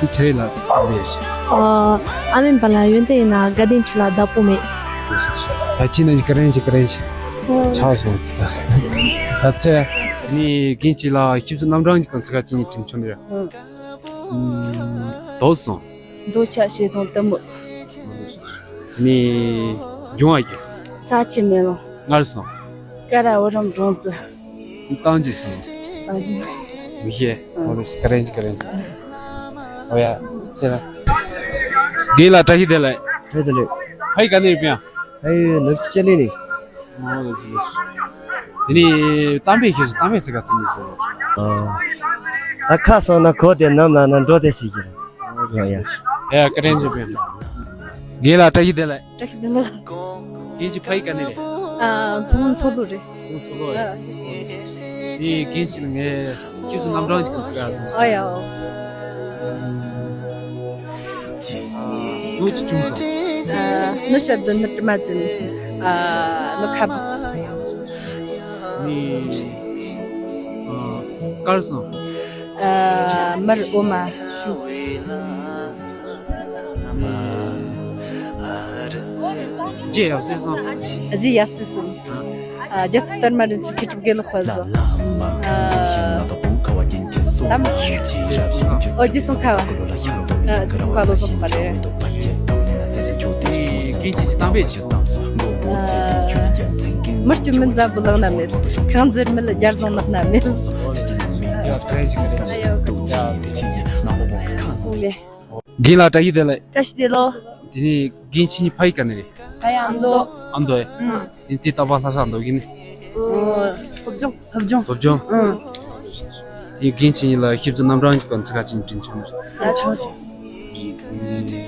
དེ་ཁྱེད་རེ་ལ་དཔེ་རེད། ཨ། ཨ་མའི་བར་ལ་ཡོན་ཏན་ཡིན་ན་དགའ་ལྡན་ཁྲི་ལ་བདག་པོ་མེད། ད་ཁྱེད་ནི་ཀ་རེ་ཅིག་ཀ་རེ་ཅིག་ཆགས་སོང་ཙི་ད། ད་ཚེ། ནི་རྒན་ཁྱེད་ལ་ཁྱིམ་གསོ་རྣམ་གྲངས་ཀྱི་སྐོར་ཚིག་ཁ་ཅིག་དྲི་ཆོག་ནི་རེད། ཨུམ། དོགས་སོང་། འདོད་ཆགས་ཞེ་སྡང་གཏི་མུག་ནི། འབྱུང་བ་བཞི། ས་ཆུ་མེ་རླུང་། ངར་སོང་། ཀ་ར་བུ་རམ་སྦྲང་རྩི། ཏང་ཅིག་སོང་། ཏང་ཅིག་མི་ཤེས། ཨོ་ལེ་སི། ཀ་རེ་ཅིག་ཀ་རེ་ཅིག་ཨོ་ཡ། ཚེ་ལ། རྒན་ལགས་བཀྲ་ཤིས་བདེ་ལེགས། བཀྲ་ཤིས་བདེ་ལེགས། ཕ་ཡུལ་ག་ནས་རེད་པ། ཕ་ཡུལ་ནུབ་ཅི་ལི་ནས། ཨོ་ལེ་སི་ལེ་སི། དེ་ནས་གཏམ་དཔེ་ཤེས་སོང་། གཏམ་དཔེ་ཚིག་ཁ་ཚིག་གཉིས་སོང་། ཨ། ད་ཁ་སང་ན་གོ་དེ་ནམ་ལ་ན་འགྲོ་དེ་ཟེར་གྱི་རེད། ཨོ་ཡ། ཡ་ཀ་རེ་ཅིག་པས། རྒན་ལགས་བཀྲ་ཤིས་བདེ་ལེགས། བཀྲ་ཤིས་བདེ་ལེགས། རྒན་གྱི་ཕ་ཡུལ་ག་ནས་རེད། ཨ། མཚོ་སྔོན་མཚོ་ལྷོ་རེད། མཚོ་ལྷོ་རེད། ཨ། དེ་རྒན་གྱིས་ངས་ཁྱིམ་གསོ་རྣམ་གྲངས་ཀྱི་སྐོར་ཚིག་ཁ་ཟིན། ཨ་ཡ། ཨ། ནུ་ཅི་ཅུང་སོང་། ཨ། ནུ་ཞབས་བདུན། ནུ་དྲི་མ་བཅུ། ཨ། ནུ་ཁ་སྦུབ། ནི། ཨ། དཀར་སོང་། ཨ། མར་འོ་མ་ཤུ། རྗེ་ཡབ་སྲས་གསུམ། རྗེ་ཡབ་སྲས་གསུམ། ཨ། རྒྱལ་ཚབ་སྟོད་སྨད་རིན་ཆེན་མཁས་གྲུབ་དགེ་ལེགས་དཔལ་བཟང་། ཨ། དམ། ཨོ་རྗེ་ཙོང་ཁ་པ། ཨ། རྗེ་ཙོང་ཁ་བློ་བཟང་པ་རེད། རྒན་ཁྱེད་ཀྱི་གཏམ་དཔེ་ཅིག་ཨ། མི་སྐྱོན་མི་འཛམ་བུ་གླིང་ན་མེད། ཁང་མཛེས་མི་ལ་རྒྱ་རྫོང་ནགས་ན་མེད། ཡ་བཀྲ་ཤིས་བདེ་ལེགས། ཨ་ཡ། ཡ། རྒན་ལགས་བཀྲ་ཤིས་བདེ་ལེགས། བཀྲ་ཤིས་བདེ་ལེགས། དེ་ནས་རྒན་ཁྱེད་གཉིས་ཕ་ཡུལ་ག་ནས་རེད། ཕ་ཡུལ་ཨ་མདོ། ཨ་མདོ་ཨེ། ཨང་། དེ་དེ་རྟག་པར་ལྷ་ས་འདུག་གི་ནི། ཨོ། སློབ་སྦྱོང་། སློབ་སྦྱོང་། སློབ་སྦྱོང་། ཨང་། དེ་རྒན་ཁྱེད་གཉིས་ལ་ཁྱིམ་གསོ་རྣམ་གྲངས་ཀྱི་སྐོར་ཚིག་ཁ་ཅིག་དྲི་ཆོག་ནི་རེད། ཡ་ཆོག་ཆོག་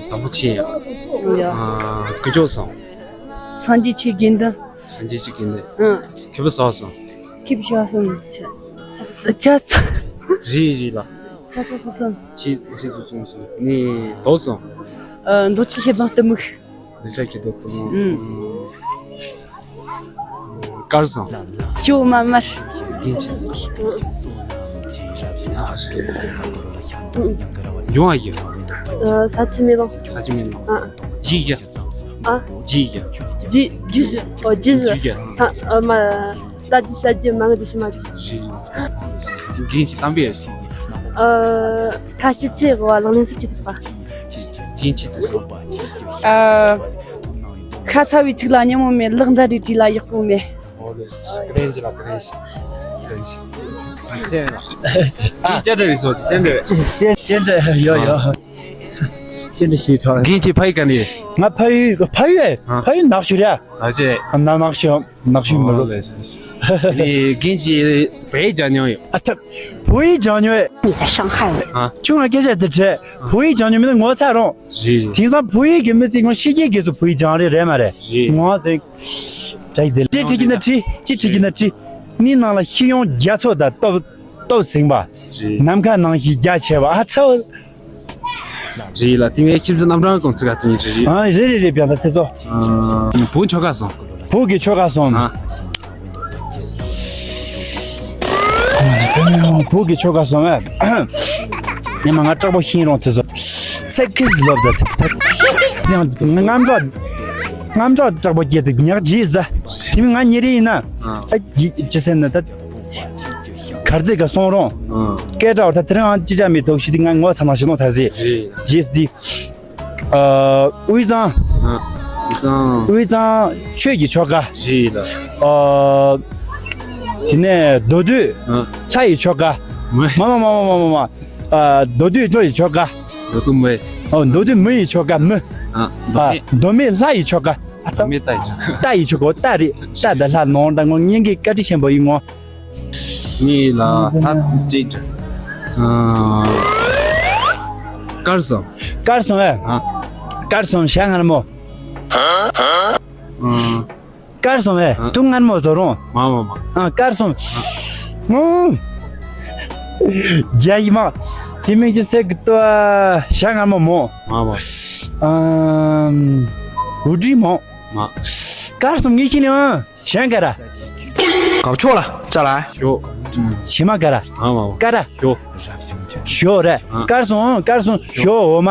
དང་པོ་ཁྱེད་ཡ། ཡ། ཨ། ག་ཅོག་སོང་། སངས་རྒྱས་ཆོས་དགེ་འདུན། སངས་རྒྱས་ཆོས་དགེ་འདུན། ཨང་། མཁས་པ་ཟ་བ་སོང་། མཁས་པ་ཟ་བ་སོང་། ཆ་ཆ་ཚང་། རེད་རེད་ལ། ཆ་ཚང་སོང་སོང་། ཆེ་ཆེ་སོང་སོང་སོང་། ནི་དོགས་སོང་། ཨ། འདོད་ཆགས་ཞེ་སྡང་གཏི་མུག་འདོད་ཆགས་ཞེ་སྡང་གཏི་མུག་ཨང་། དཀར་སོང་། ཤོ་མ་མར། རྒན་ཆེ་སོང་། ཚ་རེད། འབྱུང་བ་བཞི། ཨ། ས་ཆུ་མེ་རླུང་། ས་ཆུ་མེ་རླུང་། ཨ། བརྗིད་བཞི། ཨ། བརྗིད་བཞི། བརྗིད་བཞི། ཨོ་བརྗིད་བཞི། བརྗིད་བཞི། ས། ཨ། མ། རྩ་བརྒྱད། ཞབས་བརྒྱད། མ་འོངས་བརྒྱད། ཕྱི་མ་བརྒྱད། རྒན་གྱིས་གཏམ་དཔེ་ཡོད་སྲིད། ཨ། ཁ་ཤས་ཆེ་གི་བ་ལག་ལེན་སུ་ཆེ་ཐུབ་པ། རྒན་གྱིས་ཚིག་སོང་། ཨ། ཁ་ཚ་བའི་ཚིག་ལ་སྙན་མོ་མེད། ལག་འདར་བའི་དྲི་ལ་ཡག་པོ་མེད། ཨོ་ལེ། ཀ་རེ་ཅིག་ལ། ཀ་རེ་ཅིག་ཀ་རེ་ཅིག་ཨ་ཚེ་ལ། ཨ། ཅེ་འདྲ་རེད་སོ་ཅེ་འདྲ། ཅེ་ཅེ་འདྲ་ཡོད་ཡོད། ཅེ་འདྲ་ཞིག་ཐོག་རྒན་གྱི་ཕ་ཡུལ་ག་ནས། ང་ཕ་ཡུལ་ཕ་ཡུལ་ཨེ། ཨ། ཕ་ཡུལ་ནག་ཆུ་རེད། ཨ་ཅེ། ཨ་ན་ནག་ཆུ་ནག་ཆུ་མི་རུ། ཨོ་ལེ། ཨ་ནི་རྒན་གྱི་བོད་ཡིག་སྦྱང་མྱོང་ཡོད། ཨ་ཐབ། བོད་ཡིག་སྦྱང་མྱོང་ཡོད། 你在伤害我。 ཨ། ཁྱོད་ང་སྐད་ཆ་འདི་དྲིས། བོད་ཡིག་སྦྱང་མྱོང་མིན་ན་ངོ་ཚ་རུང་། རེད་རེད། དེང་སང་བོད་ཡིག་གི་མི་ཚེ་ཁོང་ཤི་རྒྱལ་སྐྱེས་སུ་བོད་ཡིག་སྦྱང་རེད་རེད་མ་རེད། རེད། ངོ་ཚ། དྲ་ཡི་དེ་ལ་ཅི་དྲི་གི་ན་དྲི། ཅི་དྲི་གི་ན་དྲི། ནི་ནང་ལ་ཤི་ཡོང་རྒྱ་མཚོ་དང་སྟོབས་སྟོབས་ཟིང་པ། རེད། ནམ་མཁའ་ནང་བཞིན་རྒྱ་ཆེ་བ། ཨ་ཚ་བོ། རེད་ལ་དེ་ངའི་ཁྱིམ་མཚེས་རྣམ་གྲངས་ཀུན་ཚིག་ག་ཚིག་ཉིན་རེ་རེད། ཨ་རེད་རེད་རེད། བྱས་ཙང་དེ་ཚོ། ཨ། བུ་ཁྱོ་ག་སོང་། བུ་གི་ཁྱོ་ག་སོང་། ཨ། བུ་གི་ཁྱོ་ག་སོང་ཨ། ཉི་མ་ང་སྐྲག་པོ་ཤིང་རོང་དེ་ཚོ། ཚེ་ཁིས་ལོབ་ད་དེ་ད། ཡང་རྔམ་སྐྲག་རྔམ་སྐྲག་སྐྲག་པོ་སྐྱེས་ཏེ་ཉག་ཇིས་ད། དེ་མི་ང་ཉེ་རིང་ཡིན་ན། ཨ། ད་ཇི་ཇི་སེ་ན་ད། གར་རྩེད་ག་སོང་རུང་། ཨ། སྐད་གྲགས་བར་ད་དེ་རིང་ཨང་ཅི་ཅག་མི་ཐོག་ཤི་དེ་ང་ངོ་ཚ་ནང་ཞིག་ནོ་ད་ཟེ། རེད། ཇིས་དེ། ཨ། དབུས་གཙང་། ཨ། དབུས་གཙང་། དབུས་གཙང་ཆོས་ཀྱི་ཆོ་ག་རེད་ལ། ཨ། དེ་ནས་མདོ་སྟོད། ཨ། ལྷ་ཡི་ཆོ་ག་མ། མ་མ་མ་མ་མ་མ། ཨ། མདོ་སྟོད་ལྷ་ཡི་ཆོ་ག་མདོ་སྟོད་མི། ཨོ། མདོ་སྟོད་མི་ཡི་ཆོ་ག་མི། ཨ། མདོ་ཨ། སྨད། མདོ་སྨད་ལྷ་ཡི་ཆོ་ག་ཨ། མདོ་སྨད་རྟ་ཡི་ཆོ་ག་རྟ་ཡི་ཆོ་ག་རྟ་རེད། རྟ་དང་ལྷ་ནོར་དང་ངོ་སྙན་གི་བཀའ་དྲིན་ཆེན་པོ་ཡིན་ངོ་། གཉིས་ལ་ཐ་གཅིག་འདྲ། ཨ། དཀར་སོང་། དཀར་སོང་ཨེ། ཨ། དཀར་སོང་ཞྭ་མངར་མོ། ཨ། དཀར་སོང་ཨེ། ཨ། དུང་མངར་མོ་བཟོ་རུང་། མ་མ་མ། ཨ། དཀར་སོང་། ཨ། རྒྱ་ཡི་མ། དེ་མིན་གྱི་སེ་གི་ཏོ་ཞྭ་མངར་མོ་མོ། མ་མ། ཨ། འུ་དྲི་མོ། མ། དཀར་སོང་ངེས་ཤིང་ཨ། གཞན་ག་ར། གབ་ཆོག་ལ་ཅ་ལ། ཞོ། བྱེ་མ་ག་ར། ཨ་མ་མ། ཀ་ར། ཞོ། ཞོ་རེད། ཨ། དཀར་སོང་དཀར་སོང་ཞོ་འོ་མ།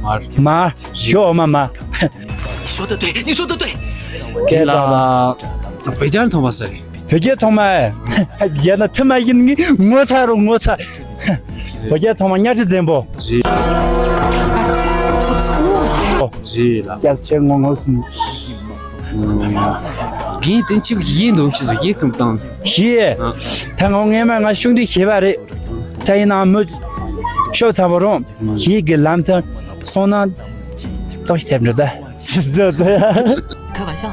མར། མར། ཞོ་འོ་མ་མར། 你说的对，你说的对。 སྐད་གྲགས་ལ། བོད་རྒྱལ་ཐོག་མ་ཟེར། བོད་རྒྱལ་ཐོག་མ། རྒྱལ་ན་ཐུ་མ་ཡིན་ངི་ངོ་ཚ་རུ་ངོ་ཚ། བོད་རྒྱལ་ཐོག་མ་གཉའ་ཁྲི་བཙན་པོ། རེད། རེད་ལ། རྒྱལ་ཆེ་ངོ་ངོ་སུམ། རྒན་དེ་ཆིག་ཡིན་འདུག་ཤི་སུ་ཡིན་ཁུམ་བཏང་། ཤི། ཨ། ད་ངོ་ངས་མ་ང་ཤུགས་འདི་ཤེས་པ་རེད། ད་ཡིན་ན་མི་ཤོབ་ཚ་བོ་རུང་ཤི་གི་ལམ་ཐང་སོང་ན་ཏོག་ཤི་ཐེབས་འགྲོ་ད། 开玩笑。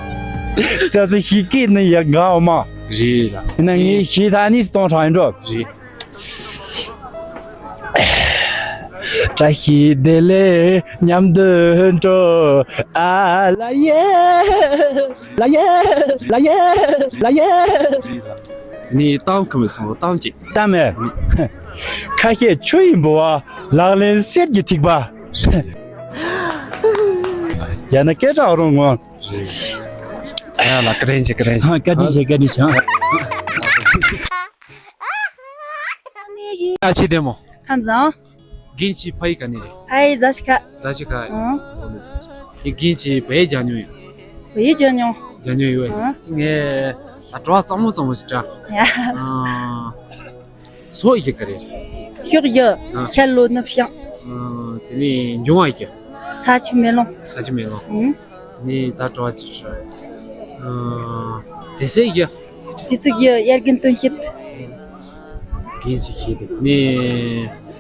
ས་ས་ཤི་ཀི་ནི་ཡ་གའོ་མ། རེད་ལ། ཡིན་ན་ངས་ཤི་ཐ་ནི་སྟོང་ཕྲག་ཡིན་འགྲོ། རེད། བཀྲ་ཤིས་བདེ་ལེགས་མཉམ་དུ་འགྲོ། ཨ་ལ་ཡེ། ལ་ཡེ། ལ་ཡེ། ལ་ཡེ། ནི་གཏམ་ཁ་མི་སོང་གཏམ་ཅིག་གཏམ་མེ། ཁ་ཤས་ཆུ་ཡི་འབུ་བ། ལག་ལེན་གསེར་གྱི་ཐིགས་པ། ཡང་ན་སྐད་གྲགས་རུང་ངོ་། ཡ་ལ་ཀ་རེན་ཆེ་ཀ་རེན་ཆེ། ཨ། བཀའ་དྲིན་ཆེ་བཀའ་དྲིན་ཆེ། ཨ། ཨ་ཆེ་བདེ་མོ། ཁམས་བཟང་། རྒན་ཁྱེད་ཕ་ཡུལ་ག་ནས་རེད། ཕ་ཡུལ་རྫ་ཆུ་ཁ། རྫ་ཆུ་ཁ། ཨང་། ཨོ་ལེ་སི། ཨེ་རྒན་ཁྱེད་བོད་ཡིག་སྦྱང་མྱོང་ཡོད། བོད་ཡིག་སྦྱང་མྱོང་། སྦྱང་མྱོང་ཡོད། ཨང་། ངས་ད་དྲི་བ་གཙང་མོ་གཙང་མོ་ཞིག་དྲ། ཡ། ཨང་། སོག་ཡི་གེ་ག་རེ་རེད། ཤོག་ཡི། ཨང་། ཤར་ལྷོ་ནུབ་བྱང་། ཨང་། དེ་ནས་འབྱུང་བ་ཡི་གེ། ས་ཆུ་མེ་རླུང་། ས་ཆུ་མེ་རླུང་། ཨང་། དེ་ནས་ད་དྲི་བ་ཅིག་དྲི། ཨང་། དེ་ཚིག་ཡི་གེ། དེ་ཚིག་ཡི་གེ་དབྱར་དགུན་སྟོན་དཔྱིད། རྒན་ཁྱེད་ཤེས་དེ་ནས་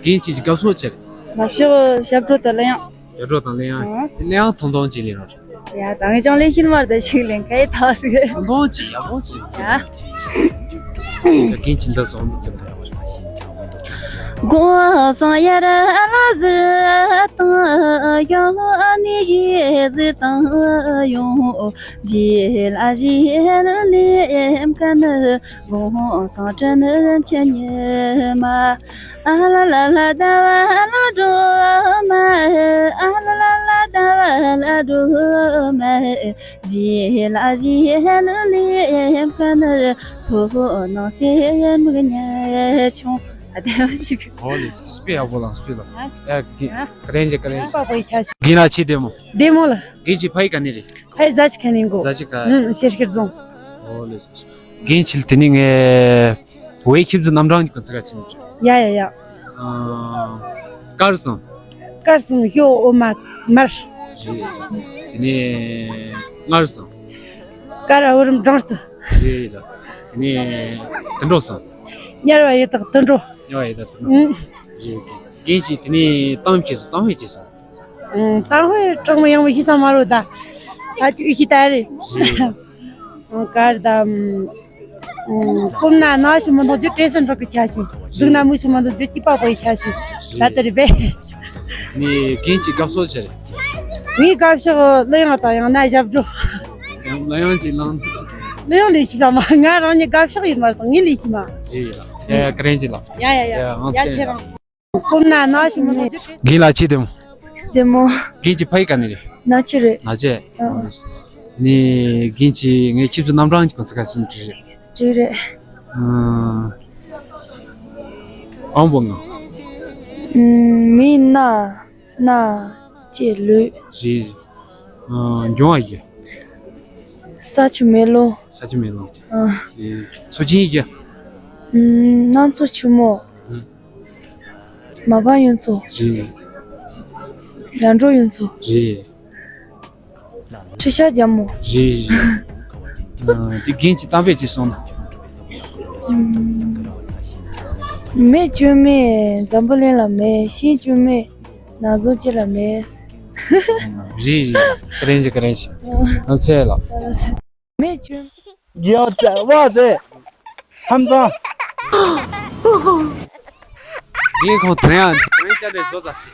རྒན་ཁྱེད་ཀྱི་དགའ་ཕྱོགས་ཆེ། དགའ་ཕྱོགས་ཞབས་བྲོ་དང་གླུ་དབྱངས། ཞབས་བྲོ་དང་གླུ་དབྱངས། ཨང་། གླུ་དབྱངས་ཐུང་ཐུང་ཅིག་ལེན་རོགས། ཡ་ད་ངས་ཀྱང་ལེན་ཤེས་མ་རེད་ད་ཞིག་ལེན་ག་ཡི་ཐག་ཟིག་ཐུང་ཐུང་ཅིག་ཡག་པོ་ཅིག་ཡ། རྒན་ཁྱེད་འདི་བཟང་མི་ཚེ་ག་ཡོད། དགོང་སང་ཡར་ལ་གཟིགས་དང་ཡོང་། ནི་ཡི་གཟིགས་དང་ཡོང་། ཞི་ལ་ཞི་ལི་ལེམ་ཁ་ནི། དགོང་སང་དྲི་ནི་ཆུ་ཉི་མ། ཨ་ལ་ལ་ལ་ད་བ་ལ་སྒྲོལ་མ། ཨ་ལ་ལ་ལ་ད་བ་ལ་སྒྲོལ་མ། ཞི་ལ་ཞི་ལི་ལེམ་ཁ་ནི། མཚོ་ནང་སེར་མིག་ཉ་ཆུང་། ཨ་དེ་མ་ཞིག་ཨོ་ལེ་སི་པི་ཡག་པོ་ལང་སི་པི་ལང་། ཨ། ཡ་གི་ཨ། ཀ་རེན་ཅི་ཀ་རེན་ཅི། ཨ་པ་པའི་ཆ་ཞིག་རྒན་ལགས་ཆེ་བདེ་མོ། བདེ་མོ་ལ། རྒན་ཁྱེད་ཕ་ཡུལ་ག་ནས་རེད། ཕ་ཡུལ་རྫ་ཆུ་ཁ་ནས་འགོ། རྫ་ཆུ་ཁ། ཨུ། ཤེར་ཤེར་རྫོང་། ཨོ་ལེ། རྒན་ཁྱེད་དེ་ནི་ངས་བོད་ཁྱིམ་ཚང་རྣམ་གྲངས་ཀྱི་ཚིག་ཆེན་ཡ་ཡ་ཡ། ཨ། དཀར་སོང་། དཀར་སོང་ཞོ་འོ་མ་མར། རེད། དེ་ནས་མངར་སོང་། དཀར་བོ་རིམ་སྦྲང་རྩི། རེད་ལ། དེ་ནས་དུད་འགྲོ་སོང་། དམྱལ་བ་ཡི་དྭགས་དུད་འགྲོ། ཡོད་ཡོད་ད་དུ། ཨུམ། རེད། རྒན་ཞིག་དེ་ནས་གཏམ་ཤེས་སོང་། གཏམ་ཧེ་ཅི་སོང་། ཨུམ། གཏམ་ཧེ་གྲོགས་མོ་ཡང་མི་ཤེས་ས་མ་རུ་ད། ཨ་ཅིག་ཤི་ད་རེད། རེད། ཨུམ། གར་ད། ཨུམ། ཀུམ་ན་ན་ཤི་མ་འདུག་རྒྱུ་བྲེ་སེན་ཊྲོ་གི་ཁྱ་ཤི། སྡུག་ན་མུ་ཤི་མ་འདུག་རྒྱུ་སྐྱི་པ་པོ་ཡི་ཁྱ་ཤི། ད་ད་རེད་པས། ནི་རྒན་ཅིག་དགའ་ཕྱོགས་ཆེ་རེད། ངའི་དགའ་ཕྱོགས་གླུ་དབྱངས་དང་ཡང་ན་ཞབས་བྲོ། ཡང་གླུ་དབྱངས་ཅིག་བླངས། གླུ་དབྱངས་ལས་ཤི་ས་མ་ང་རང་ཉིད་དགའ་ཕྱོགས་ཡིན་མ་གཏོགས་ངའི་ལས་ཤི་མ། རེད་ལ། ཡ་ཡ་ཀ་རེན་ཅིག་ལ། ཡ་ཡ་ཡ། ཡ་ང་ཡ་ཚེ་ཚེ་རང་། ཀུམ་ན་ན་ཤི་མ་འདུག་རྒན་ལགས་ཅི་བདེ་མོ། བདེ་མོ། རྒན་ཅིག་ཕ་ཡུལ་ག་ནས་རེད། ན་ཆི་རེད། ན་ཆི། ཨ་ཨ། ནི་རྒན་ཅིག་ངའི་ཁྱིམ་དུ་རྣམ་གྲངས་ཀྱི་གོ་ས་ག་ཞིག་བྲིས་རེད། བྲིས་རེད། ཨ། ཨང་པོ་ང་། ཨུམ། མི་ན་ན་ཅེ་ལུས། རེད། ཨ། འབྱུང་བ་ཡི། ས་ཆུ་མེ་རླུང་། ས་ཆུ་མེ་རླུང་། ཨ། རེད། མཚོ་ཆེན་ཡི། ཨུམ། གནམ་མཚོ་ཆུ་མོ། ཨུམ། མ་པ་གཡུ་མཚོ། རེད། ཡར་འབྲོག་གཡུ་མཚོ། རེད། ཁྲི་ཤར་རྒྱལ་མོ། རེད་རེད། ཨ། དེ་རྒན་གྱིས་གཏམ་དཔེ་ཅིག་གསུངས་ན། ཨུམ། མེ་སྐྱོན་མེད་འཛམ་བུ་གླིང་ལ་མེད། ཤིང་སྐྱོན་མེད་ནགས་རྫོང་སྤྱི་ལ་མེད། རེད་རེད། ཀ་རེན་ཅིག་ཀ་རེན་ཅིག་ཨ་ཚེ་ལ། མེ་ཆུ། རྒྱལ་བ་ཙེ། ཧམ་ཚང་། རྒན་ཁོང་དེ་རིང་དེ་རིང་ཅ་ལེ་བཟོ་ཟ་སི།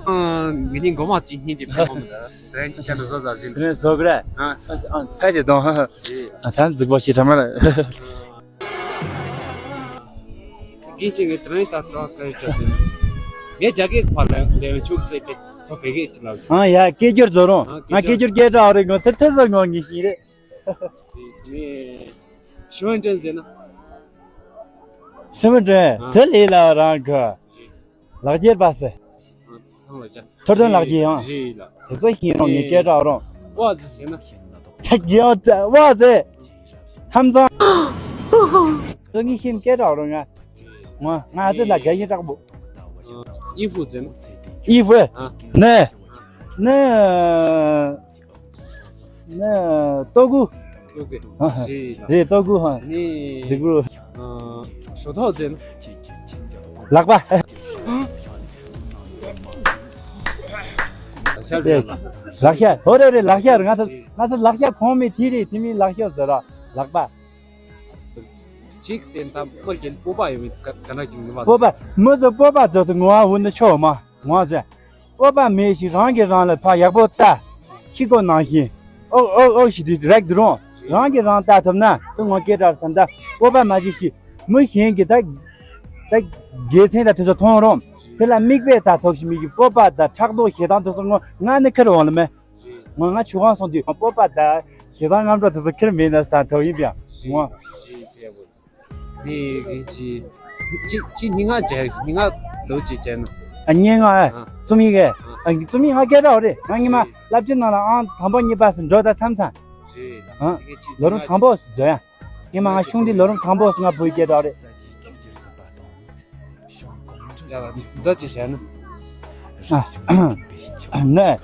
ཨང་། ངེད་གཉིས་མགོ་མ་གཅིག་སྙིང་རྗེ་ཕན་པ་མི་འདུག་དེ་རིང་ཅ་ལེ་བཟོ་ཟ་སི། དེ་རིང་བཟོ་གི་རེད། ཨ། ཨ། ཨ། ད་དེ་དང་། ཨ། ད་འཛུགས་པ་ཞིག་དྲ་མ་རེད། རྒན་ཅིག་ངས་དེ་རིང་ད་སྤྲོ་བ་ག་རེ་བྱ་ཟིན། ངས་རྒྱ་སྐད་ཕར་ལ་ལས་ཆུག་ཙེ་ཏེ་ཚོ་བེ་གེ་ཅི་ལ། ཨང་། ཡ་སྐད་སྒྱུར་བཟོ་རོང་། ཨང་། ང་སྐད་སྒྱུར་སྐད་སྒྲ་ཨ་རེ་ངོ་ཐེ་ཐེ་ས་ངོ་ངེས་ཤིང་རེད། ངས་ཤི་ཝན་ཀྲན་ཟེར་ན། ཤི་ཝན་ཀྲན། ཨང་། དེ་ལས་ལ་རང་གི་ལག་འཁྱེར་པ་ཟེར། ཨང་། ཐང་ལ་བྱ། ཐོར་ཐོར་ལག་གི་ཡང་། རེད་ལ། དེ་ཚོ་ཤེས་རོགས་ངས་སྐད་གྲགས་རོགས། ཝ་ཟི་ཟེར་ན། ཚ་གི་ཡང་ཚ་ཝ་ཟེར། ཧམ་ཚང་། ཚོ་ངས་ཤེས་སྐད་གྲགས་རོགས་ང་། ང་ང་ཚོ་ལ་རྒྱ་ཡིན་དྲག་པོ། ཨི་ཧྥུ་ཟེར་ན། ཨི་ཧྥུ། ཨ། ནེ། ནེ། ནེ། ཏོ་གུ། ཏོ་གུ། ཨ། རེད་ལ། རེད་ཏོ་གུ་ཧ། ནི། ཟི་གུ། ཨ། ཞོ་ཐོག་ཟེར་ན། ལག་པ། ལག་ཤ་ཟེར་ལ། ལག་ཤ། ཧོ་རེ་རེ་ལག་ཤ་རེ། ང་ཚོ་ང་ཚོ་ལག་ཤ་གོང་མའི་དེ་རེད། དེ་མིན་ལག་ཤ་ཟེར་ར། ལག་པ། ཅིག་དེ་ད་མི་རྒན་སྤོབས་པ་ཡོད་མེད་ག་ག་འདྲ་གི་ངོ་མ། སྤོབས་པ། མི་ཚོ་སྤོབས་པ་ཚོ་ཚོ་ངོ་བོ་འུ་ནི་ཆོག་མ་ངོ་ཚོ། སྤོབས་པ་མེད་ཞིག་རང་གིས་རང་ལ་ཕར་ཡག་པོ་ལྟ། ཤི་ཀོ་ནང་བཞིན། ཨོ་ཨོ་ཨོ་ཞིག་དེ་རེག་འདུག་རོང་། རང་གིས་རང་ལྟ་ཐུབ་ན་དེ་ངོ་སྐད་གྲགས་བསམ་ད། སྤོབས་པ་མ་བྱེད་ཞིག་མི་གཞན་གྱིས་ད་ད་དགེ་མཚན་དང་དེ་ཚོ་མཐོང་རོང་། དེ་ལ་མིག་དཔེ་ལྟ་ཐུབ་ཞིག་མི་གི་སྤོབས་པ་དང་ཕྲག་དོག་ཞེ་སྡང་དེ་ཚོ་ངོ་ང་ནི་ཁེར་འོང་ལ་མེད། ངོ་ང་ཆུ་ཁང་སོང་དུས་སྤོབས་པ་དང་ཞེ་སྡང་རྔམ་སྐྲག་དེ་ཚོ་ཁེར་མེད་ན་ས་ཐོག་ཡིན་པ་ཡང་ངོ་། དེ་གི་ཅི་ཅི་ཅི་སྙན་ངག་བྱས། སྙན་ངག་འདུག་ཅིག་བྱས་ན། ཨ། སྙན་ངག་ཨ། ཨ། རྩོམ་ཡིག་གས། ཨ། ཨ། རྩོམ་ཡིག་ང་སྐད་གྲགས་རེད། ང་སྔོན་མ་རེད། སློབ་གྲྭའི་ནང་ལ་ཨང་དང་པོ་གཉིས་པ་སུ་འགྲོ་ད་མཚམས་མཚམས། རེད། ཨ། དེ་གི་ཅི་ལོ་རིམ་སྙན་ངག་དང་པོ་སུ་འཛོལ་ཡ། སྔོན་མ་ང་གཞུང་འདི་ལོ་རིམ་དང་པོ་སུ་ང་བོད་ཡིག་སྐད་གྲགས་རེད། ཡ་ལ་འདི་ཅི་བྱས་ན། ཨ། ནས།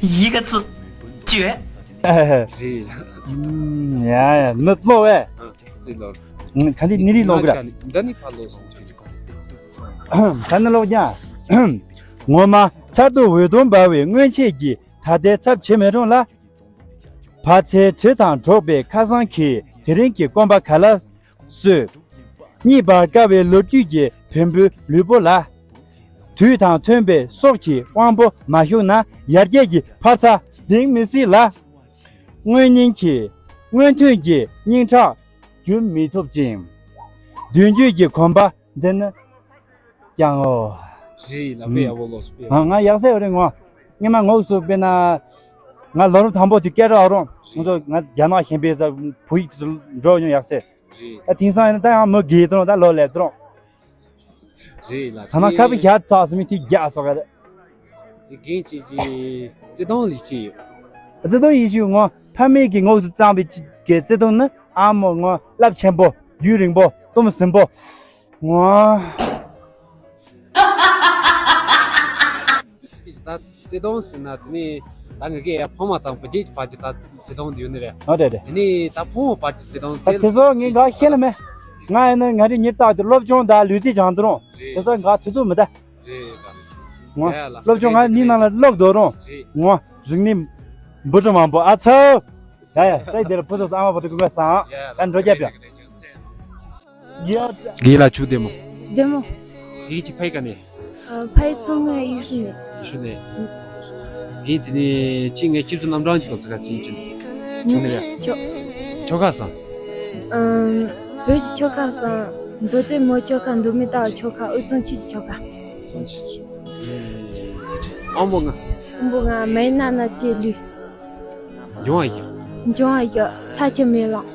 ཡི་ག་ཙི་ཅུ། རེད། ཡ་ཡ་མི་ཚོ་བས། ཨ། ཙི་ལོར། ད་འདི་ནི་རི་ལོག་གི་ར། ད་ནི་ཕ་ལོ་སོང་ཆོག་ད་ནི་ལོག་ཀྱང་། ངོ་མ་མཚར་སྡུག་འོད་སྟོང་འབར་བའི་སྔོན་ཆད་ཀྱི་ད་ལྟའི་ཚབ་བྱེད་མི་རུང་ལ། བར་ཚའི་དྲི་དང་འགྲོགས་པའི་ཁ་སང་གི་དེ་རིང་གི་སྐོམ་པ་ག་ལ་སོས། རྙེད་པར་དཀའ་བའི་ལོ་རྒྱུས་ཀྱི་བེམ་པོའི་ལུས་པོ་ལ། དུས་དང་མཐུན་པའི་སྲོག་གི་དབང་པོ་མ་ཞུགས་ན་ཡར་རྒྱས་ཀྱི་འཕར་རྩ་ལྡིང་མི་སྲིད་ལ། དངོས་གཉེན་གྱི་སྔོན་ཐོན་གྱི་སྙིང་ཁྲག་རྒྱུན་མི་ཐུབ་ཅིང་། མདུན་སྐྱོད་ཀྱི་གོམ་པ་འདི་ནི་ཀྱང་ངོ་། རེད་ལ། དཔེ་ཡག་པོ་ལོགས་སུ་དཔེ་ཡག་པོ། ང་ཡག་སེ་ཡོད་རེད་ངོ་། སྔོན་མ་ངོ་སུ་དཔེར་ན། ང་ལོ་རིམ་དང་པོ་དེ་སྐད་གྲགས་རོང་། ང་ཚོ་ང་རྒྱ་ནག་གཞན་པའི་ས་བོད་ཡིག་དེ་ཚོ་འགྲོ་མྱོང་ཡག་སེ། རེད། ད་དེང་སང་ཡིན་ན་ད་ཡང་མི་རྒས་དང་ད་ལོ་ལེབ་དང་། རེད་ལ། ད་ན་ཁ་བི་ཞག་ཚགས་སུ་མི་དུས་རྒྱག་སོགས་ག་རེད། དེ་རྒན་ཅིག་ཅིག་བརྩེ་དུང་ཡིད་ཆེས་ཡོད། བརྩེ་དུང་ཡིད་ཆེས་ངོ་ཕ་མེས་ཀྱི་ངོ་སུ་གཙང་བའི་ཅིག་གི་བརྩེ་དུང་ནི་ཨ་མོ་ངོ་རླབས་ཆེན་པོ་རྒྱུན་རིང་པོ་གཏུམ་ཟིན་པོ་ངོ་། ད་བརྩེ་དུང་ཟེར་ན་དེ་ནི་ད་ངེད་ཀྱི་ཡ་ཕ་མ་དང་བུ་རྒྱུད་ཀྱི་བར་གྱི་ད་བརྩེ་དུང་དེ་ཡོད་ནི་རེད། ཨ་རེད་རེད། དེ་ནི་ད་ཕུ་བོ་བར་གྱི་བརྩེ་དུང་ད་དེ་ཚོ་ངས་འགའ་ཤེས་ལ་མེད། ང་ཡིན་ན་ང་རེ་ཉིད་བཏགས་ཏེ་སློབ་སྦྱོང་དང་ལུས་རྩལ་སྦྱང་དུ་རུང་། རེད། དེ་ཚོ་ང་དུས་ཚོད་མི་འདའ། རེད་ལ། ངོ་རེད། སློབ་སྦྱོང་ང་རེད་ནི་ནང་ལ་ཀློག་དོ་རུང་། རེད། ངོ་རིག་གནས་འབུར་དྲུག་མང་པོ་ཨ་ཚོ། ཡ་ཡ་ད་འདིར་བུ་ཚོ་ཨ་མ་བུ་ཚོ་ཀུན་དགའ་སང་། ཡ་ཡ་ད་འགྲོ་རྒྱབ་ཡ། རྒན་ལགས་ཚུགས་བདེ་མོ། བདེ་མོ། རྒན་གྱི་ཕ་ཡུལ་ག་ནས། ཨ། ཕ་ཡུལ་མཚོ་སྔོན་ཡུལ་ཤུལ་ནས། ཡུལ་ཤུལ་ནས། རྒན་དེ་ནས་ཅི་ངས་ཁྱེད་ཚོ་རྣམ་གྲངས་ཀྱི་ཐོག་ཚིག་ཁ་ཅིག་ཅིག་ཐུག་ནི་རེད། ཁྱོ། ཁྱོ་ག་སང་། ཨམ། བོད་ཀྱི་ཁྱོ་ག་སང་། མདོ་སྟོད་མོ་ཁྱོ་ག་མདོ་སྨད་རྟ་བ་ཁྱོ་ག་དབུས་གཙང་ཆུ་བཞི་ཁྱོ་ག་སང་ཆུ་བཞི་ཁྱོ་ག་ཨམ་བོ་ང་། ཨམ་བོ་ང་མའི་ན་ན་ཅེ་ལུས། འབྱུང་བ་ཡོད། འབྱུང་བ་ཡོད། ས་ཆུ་མེ་རླུང་།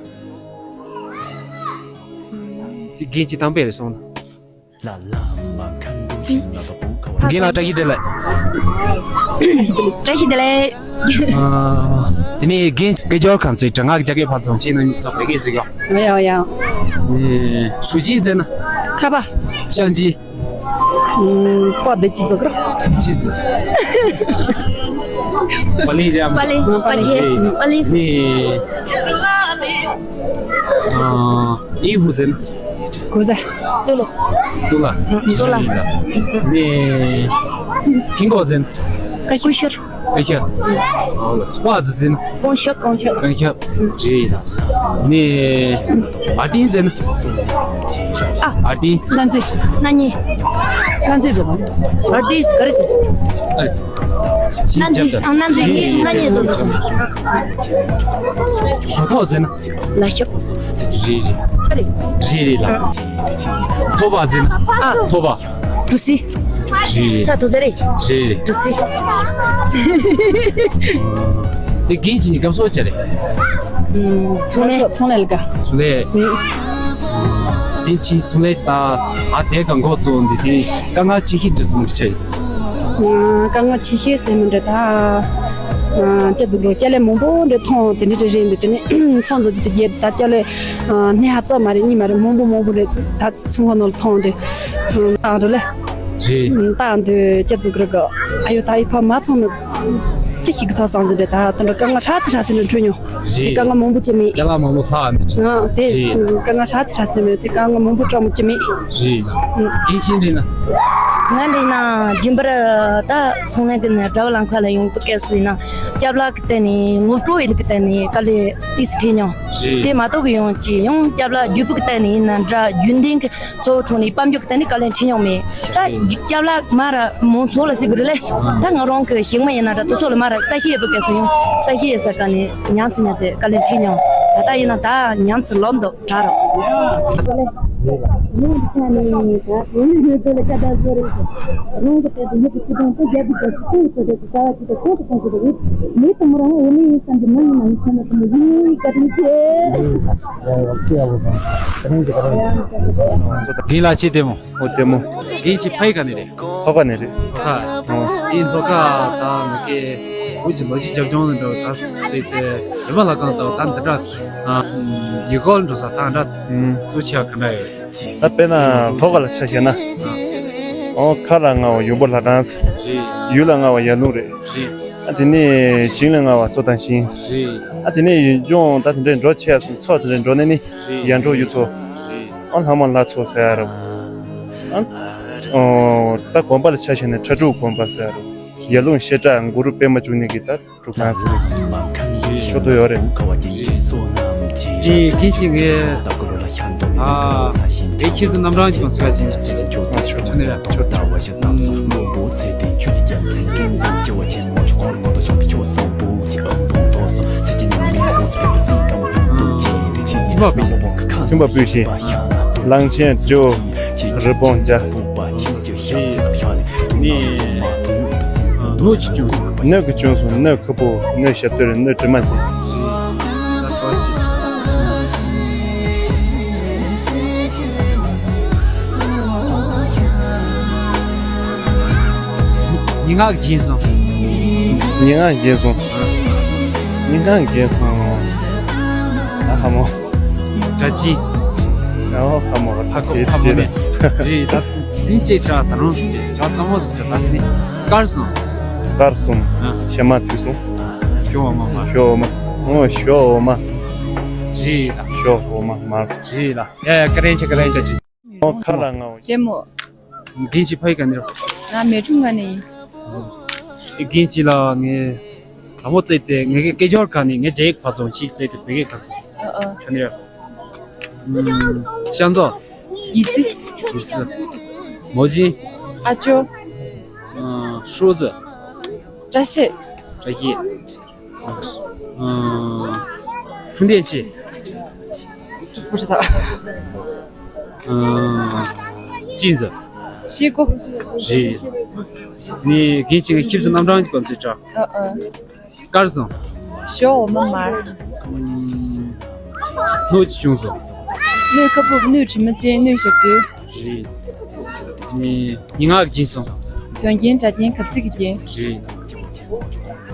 དེ་རྒན་གྱི་དམ་པའི་རེ་སོང་ན། རྒན་ལགས་བཀྲ་ཤིས་བདེ་ལེགས། བཀྲ་ཤིས་བདེ་ལེགས། ཨ། དེ་ནས་རྒན་སྐད་སྦྱོར་ཁང་ཚིག་དྲ་ངག་རྒྱ་སྐད་ཕར་ཚོང་ཆེ་ན་མི་ཚོགས་བོད་སྐད་ཅིག་ཡོད། ཡ་ཡ། ཨེ། ཧྲུའུ་ཅི་ཟེར་ན། ཁ་པ། ཤང་ཅི། ཨུམ། པ་དེ་ཅི་ཚོགས་ར། ཅི་ཟེར། པ་ལི་རམ། པ་ལི། པ་ལི། པ་ལི། ནི། ཨ། ཨི་ཧུ་ཟེར་ན། གོ་ཟ། ཏུ་ལོ། ཏུ་ལ། ཏུ་ལ། ནི། ཧིན་གོ་ཟེར་ན། ཀ་ཤུ་ཤུར། ཀ་ཤ། ཨོ་ལ། སྤ་ཟི་ཟིན། ཀོང་ཤོ། ཀོང་ཤོ། ཀོང་ཤ། རེད། ནི། ཨ་ཏིང་ཟིན། ཨ། ཨ་ཏིང་། ན་ཛི། ན་ཉི། ན་ཛི་ཟོ། ཨ་ཏིང་ག་རེ་ཟེར། ཨ། ན་ཛི། ཨ། ན་ཛི། ན་ཉི་ཟོ་ཟོ། ཟོ་ཐོག་ཟིན། ལ་ཤོ། རེད་རེད། ཨ་རེད། རེད་རེད་ལ། ཐོ་བ་ཟེར་ན། ཨ། ཐོ་བ། གྲུ་སི། རེད་རེད། ས་ཐོ་ཟེར་རེད། རེད་རེད། གྲུ་སི། དེ་རྒན་གྱི་སྐབས་སུ་ཅི་རེད། ཚོང་ལས། ཚོང་ལས་ལ་དགའ། ཚོང་ལས། དེ་ཕྱིན་ཚོང་ལས་ད་ཨ་དེ་ག་འགོ་བཙུགས་འདི་དེ་དཀའ་ངལ་ཆེ་ཤོས་འདྲ་སོང་ཆེ། དཀའ་ངལ་ཆེ་ཤོས་ཟེར་མི་འདྲ་ད། ཅི་ཟིག་རོ་ཅ་ལས་མང་པོ་འདྲ་མཐོང་དེ་འདྲ་རེ་རེ་འདུག་དེ་ནས་ཚོང་མཛོད་ཀྱི་དེ་རྒྱལ་ད་ཅ་ལས་སྣེ་ཧ་ཙམ་མ་རེད་གཉིས་མ་རེད་མང་པོ་མང་པོ་རེད་ད་ཚོང་ཁང་ནང་ལ་མཐོང་དེ་ད་རེད་ལ། རེད། ད་འདི་ཅི་ཟིག་རོ་ག་ཨ་ཡོ་ད་ཡི་ཕ་མ་ཚང་ནི་ཅི་ཞིག་གི་ཐོག་སང་ཟིག་རེད་ད་དེ་འདྲ་དཀའ་ངལ་ཧྲ་ཚི་ཧྲ་ཚི་ནས་འཕྲོད་མྱོང་། རེད། དཀའ་ངལ་མང་པོ་ཅི་མེད། དཀའ་ངལ་མང་པོ་ལྷག་ནས་ཅི། ཨ་དེ་རེད། དཀའ་ངལ་ཧྲ་ཚི་ཧྲ་ཚི་ནས་མེད་དེ་དཀའ་ངལ་མང་པོ་སྤྲང་མོ་ཅི་མེད། རེད། དགེ་ཆེན་རེད་ན། ང་འདྲ་ན་རྒྱུན་པར་ད་ཚོང་ལས་ཀྱི་ནས་དྲ་བ་ལམ་ཁ་ལ་ཡོང་པ་སྐད་སུ་ཡིན་ན་སྐྱབས་ལག་གི་སྟེང་ནས་ངོ་སྤྲོད་ཡི་གི་སྟེང་ནས་དཀའ་ལས་ཏིས་ཁྲིད་མྱོང་། རེད། དེ་མ་གཏོགས་གི་ཡོང་ཅི་ཡང་སྐྱབས་ལག་རྒྱུད་པུ་གི་སྟེང་ནས་ཡིན་ན་འདྲ་རྒྱུན་ལྡན་གྱི་གཙོ་བོ་ཁྲོད་ནས་དཔལ་འབྱོར་གྱི་སྟེང་ནས་དཀའ་ལས་འཕྲད་མྱོང་མེད། ད་སྐྱབས་ལག་མ་ར་མང་ཚོགས་ལ་ཟེར་གི་རེད་ལེ། ད་ང་རང་གི་ཞིག་མ་ཡིན་ན་འདྲ་དུ་ཚོགས་ལ་མ་ར་ས་ཤི་ཡེ་བུ་ག་སོ་ཡོང་ས་ཤི་ཡེ་ས་ཀ་ནས་ཉང་ཚི་ཉ་ཚེ་དཀའ་ལས་འཕྲད་མྱོང་། ད་ད་ཡིན་ན་ད་ཉང་ཚི་ལོབ་འདུག་དྲ་རོགས། རྒན་ལགས་ཅི་བདེ་མོ། ཨོ་བདེ་མོ། རྒན་གྱི་ཕ་ཡུལ་ག་ནས་རེད། ཁ་པ་ནས་རེད། ཁ་པ། ཨོ། ཨིན་ལྷོ་ཁ་དང་ནུབ་ཀའི་བོད་ཀྱི་ལོ་རྒྱུས་རྒྱབ་ལྗོངས་ལ་འགྲོ་ད་བརྩིས་ཏེ་རི་བ་ལྷ་ཁང་དང་ད་འདི་འདྲ་ཡུལ་སྐོར་འགྲོ་ས་ད་འདྲ་གཙོ་ཆེ་བ་ག་འདྲ་ཡོད། ད་དཔེར་ན་ལྷོ་ཁ་ལ་ཆ་བཞག་ན། ཨོ་ཁ་ལ་ང་བ་ཡུམ་བུ་ལྷ་ཁང་། རེད། ཡུལ་ལ་ང་བ་ཡར་ཀླུང་རེད། རེད། ཨ་དེ་ནས་ཞིང་ལ་ང་བ་མཚོ་དང་ཞིང་། རེད། ཨ་དེ་ནས་ཡུལ་ལྗོངས་ད་དེ་འདྲའི་འགྲོ་ཆེ་ཡ་སོང་མཚོ་དེ་འདྲའི་འགྲོ་ནས་ནི་རེད། ཡར་འབྲོག་ཡུལ་ཚོ། རེད། ཨ་ལྷ་མོ་ལྷ་ཚོ་ཟེར་ཡ་རེད། ཨ་ཨོ་ད་དགོན་པ་ལ་ཆ་བཞག་ནས་ཁྲ་འབྲུག་དགོན་པ་ཟེར་ཡ་རེད། ཡར་ཀླུང་བཤད་གྲྭ་གུ་རུ་པད་མ་བཅུ་གཉིས་ཀྱི་ད་སྒྲུབ་ཁང་ཟེར་ཞོ་ཏོ་ཡོད་རེད། དེ་གི་ཞིག་ངས་ཨ་དེ་ཁྱེད་ཚོ་རྣམ་གྲངས་ཀྱི་ཚིག་ཅིག་ཆུ་ནས་ར་ཆུ་ཆུ། ཁྱིམ་པ་སྤུས། ཁྱིམ་པ་སྤུས་ཤིང་། གླང་ཆེན་སྤྲེའུ། རི་བོང་བྱ། ནི། སྣོད་ཀྱི་ཅུང་སོང་། སྣོད་ཀྱི་ཅུང་སོང་། སྣོད་ཁུ་པོ། སྣོད་ཞབས་ཏོག་སྣོད་དྲི་མ་ཅན། ཉིན་ངག་རྒྱན་སོང་། ཉིན་ངག་རྒྱན་སོང་། ཉིན་ངག་རྒྱན་སོང་། ཨ་ཧ་མོ། གྲ་ཅི། ཨོ་ཧ་མོ་ཧ་ཁོ་ཧ་མོ་ནས་རེད་ད། མི་གཅིག་གྲ་ད་རུང་ཟེར་གྲ་གཙང་མོ་ཟེར་གྲ་ད་ནི་དཀར་གསུམ། དཀར་གསུམ། ཨ། བྱེ་མ་དུས་གསུམ། ཞོ་འོ་མ་མ། ཞོ་འོ་མ། ཨོ་ཞོ་འོ་མ། རེད་ད། ཞོ་འོ་མ་མར། རེད་ལ། ཡ་ཡ། བཀའ་དྲིན་ཆེ། བཀའ་དྲིན་ཆེ། ཨོ་ཁ་ལ་ང་འོ། རྒན་མོ། རྒན་ཁྱེད་ཕ་ཡུལ་ག་ནས་རེད། ང་མལ་གྲོ་གུང་ནས་ཡིན། རྒན་ཁྱེད་ལ་ངས་དང་པོ་བཙལ་ཏེ། ངས་སྐད་ཅོར་ག་ནས། ངས་འབྲས་ཕ་ཚོང་ཅིག་བཙལ་ཏེ་བོད་སྐད་ག་ཚོད། ཨ་ཨ། ཁྱོད་ནས་རེད། ཤང་ཚོ། ཡི་ཙི། ཡི་ཙི། མོ་ཅིན། ཨ་ཅོ། ཧྲུའུ་ཙི། བཀྲ་ཤིས། བཀྲ་ཤིས། ཁྲུན་ཏེ་ཆི། ཅིན་ཙི། ཤི་ཀོ། རེད། ནི་རྒན་ཁྱེད་ཀྱི་ཁྱིམ་སུ་རྣམ་གྲངས་ཀྱི་གོ་ཚེ་དྲ། ཨ་ཨ། དཀར་སོང་། ཞོ་འོ་མ་མར། སྣོད་ཅི་བྱུང་སོང་། སྣོད་ཁ་སྦུབ། སྣོད་དྲི་མ་ཅན། སྣོད་ཞབས་རྡོལ། རེད། ནི་སྙན་ངག་གི་རྒྱན་སོང་། དོན་རྒྱན། སྒྲ་རྒྱན། གབ་ཚིག་གི་རྒྱན། རེད།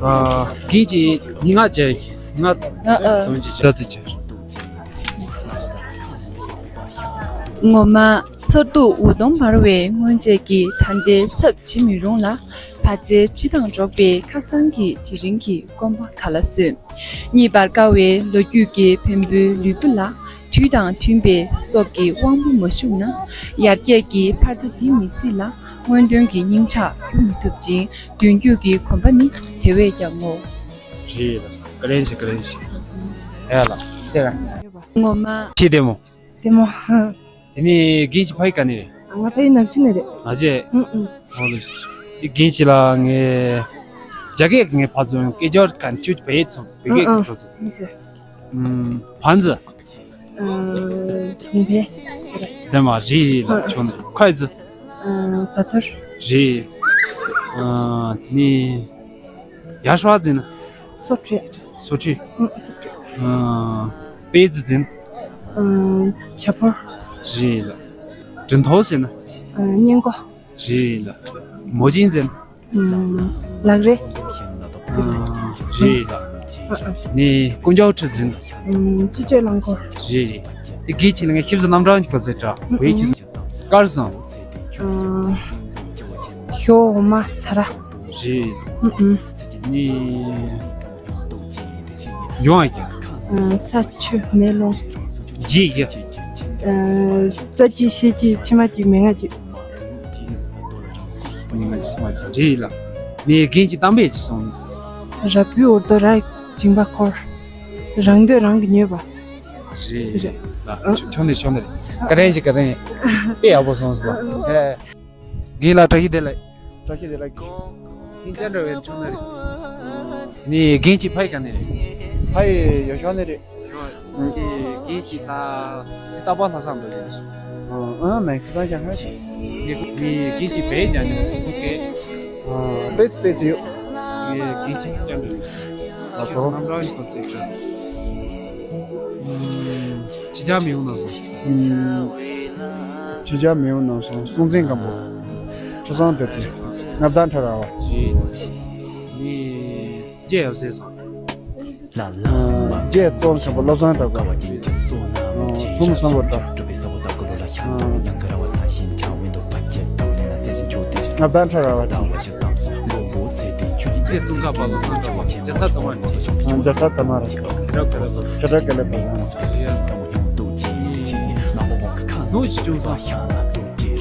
ཨ། རྒན་གྱིས་སྙན་ངག་བྱས། སྙན་ངག་ཨ་ཨ། དོན་གྱི་ཆ་ཚིག་བྱས། ངོ་མ་མཚར་སྡུག་འུར་གདོང་འབར་བའི་སྔོན་ཆད་ཀྱི་ད་ལྟའི་ཚབ་བྱེད་མི་རུང་ལ། བ་ཚྭའི་དྲི་དང་འགྲོགས་པའི་ཁ་སང་གི་དེ་རིང་གི་སྐོམ་པ་ག་ལ་སོས། རྙེད་པར་དཀའ་བའི་ལོ་རྒྱུས་ཀྱི་བེམ་པོའི་ལུས་པོ་ལ། དུས་དང་མཐུན་པའི་སྲོག་གི་དབང་པོ་མ་ཞུགས་ན། ཡར་རྒྱས་ཀྱི་འཕར་རྩ་འདི་མི་སྲིད་ལ། སྔོན་ཐོན་གྱི་སྙིང་ཁྲག་རྒྱུ་མི་ཐུབ་ཅིང་། མདུན་སྐྱོད་ཀྱི་གོམ་པ་ནི་དེ་བས་ཀྱང་སྔོ། རེད་ལ། བཀའ་དྲིན་ཆེ། བཀའ་དྲིན་ཆེ། ཡ་ལ་ཤེས་ར། ངོ་མ། ཁྱེད་བདེ་མོ། བདེ་མོ། དེ་ནས་རྒན་གྱི་ཕ་ཡུལ་ག་ནས་རེད། ང་ཕ་ཡུལ་ནག་ཆུ་ནས་རེད། ནག་ཆུ། ཨུ་ཨུ། ཨོ་ལེ། དེ་རྒན་གྱི་ལ་ངས་རྒྱ་སྐད་ངས་ཕར་ཚུར་སྐད་ཅོར་ག་ནས་ཁྱོད་བོད་ཡིག་ཚོ། བོད་སྐད་ཀྱི་ཚོ་ཚོ། མི་ཟེར། ཕན་ཚུན། ཨ། དུང་ཕན། དེ་མ་རེད་རེད་ལ། ཨ། ཁྱོད་ནས་ཁོའི་ཚུ། ཨ། ས་ཐོར། རེད། ཨ། ནི། ཡར་ཤོག་ཟེར་ན། སོ་ཁྲུས། སོ་ཁྲུས། ཨུ། སོ་ཁྲུས། ཨ། པད་ཚལ་ཟེར་ན། ཨ། བྱ་ཕོར། རེད་ལ། དྲིན་ཐོག་ཟེར་ན། ཨ། སྙིང་གོ། རེད་ལ། མོ་ཅིན་ཟེར་ན། ཨ། ལག་རས། ཟེར་ན། ཨ། རེད་ལ། ཨ་ཨ། ནི་དཀོན་མཆོག་ཁྲི་ཟེར་ན། ཨ། སྤྱི་སྤྱོད་རླངས་འཁོར། རེད་རེད། དེ་རྒན་ཁྱེད་ལ་ངས་ཁྱིམ་སུ་རྣམ་གྲངས་ཀྱི་གོ་ཚེ་དྲ། བོད་ཡིག་ཁྱིམ་སུ། དཀར་སོང་། ཨ། ཞོ་འོ་མ་ད་ར། རེད། ཨུ་ཨུ། ནི། ཡོང་ཨ་ཀྱང་། ཨ། ས་ཆུ་མེ་རླུང་། རྗེས་ཀྱི། ཨ། རྩ་གཅིག་ཤེས་གཅིག་མཆི་མ་གཅིག་མན་ངག་གཅིག་མན་ངག་གཅིག་མཆི་མ་གཅིག་རེད་ལ། ནི་རྒན་གྱི་གཏམ་དཔེ་ཅིག་སོང་། ར་སྤུའི་འུར་རྡོ་ར་ཡི་མཇིང་པ་འཁོར། རང་འདོད་རང་གིས་ཉོས་པ། རེད་རེད་ལ། ཁྱོད་ནས་ཁྱོད་ནས་རེད། བཀའ་དྲིན་ཆེ། བཀའ་དྲིན། དཔེ་ཡག་པོ་སོང་ཟེར་ལ། ཨེ། རྒན་ལགས་བཀྲ་ཤིས་བདེ་ལེགས། བཀྲ་ཤིས་བདེ་ལེགས། རྒན་ཅན་འདྲ་བའི་ཆུང་ནས་རེད། ནི་རྒན་གྱི་ཕ་ཡུལ་ག་ནས་རེད། ཕ་ཡུལ་ཡོ་ཤོ་ནས་རེད། ཡོ་ཤོ། ནི་རྒན་གྱི་ད་རྟག་པར་ལྷ་ས་འགྲོ་གི་རེད། ཨ་ཨ། མེག་སི་ཀོ་ཡང་ཧ་ཤི། ནི་ནི་རྒན་གྱི་བོད་ཡིག་ཀྱང་ཉམས་སུ་ལྷུག་གི། ཨ། ཏོག་ཙམ་ཏོག་ཙམ་ཡོད། ནི་རྒན་གྱི་ཅན་འདྲ་རེད། ལགས་སོ། རྣམ་གྲངས་ཀྱི་ཐོག་ཚད་ཁྲོད། ཕྱི་རྒྱལ་མི་ཡོང་ནང་སོང་། ཕྱི་རྒྱལ་མི་ཡོང་ནང་སོང་། སྲོང་བཙན་སྒམ་པོ། ཁྲི་སྲོང་ལྡེ་བཙན། མངའ་བདག་ཁྲ་རལ་པ། རེད། ནི་རྒྱལ་ཡབ་སྲས་སོང་། རྒྱལ་གཙོ་མཁན་པོ་བློ་བཟང་གྲགས་པ། ཐུ་མི་སམ་བྷོ་ཊ། མངའ་བདག་ཁྲ་རལ་པ། རྒྱལ་གཙོ་མཁན་པོ་བློ་བཟང་གྲགས་པ། རྒྱལ་གཙོ་མཁན་པོ་བློ་བཟང་གྲགས་པ། རྒྱལ་ཚབ་དར་མ་རེད། རྒྱལ་ཚབ་དར་མ་རེད། ཁ་དྲག་ག་ལེ་པ། ནོ་ཅི་བྱུང་སོང་།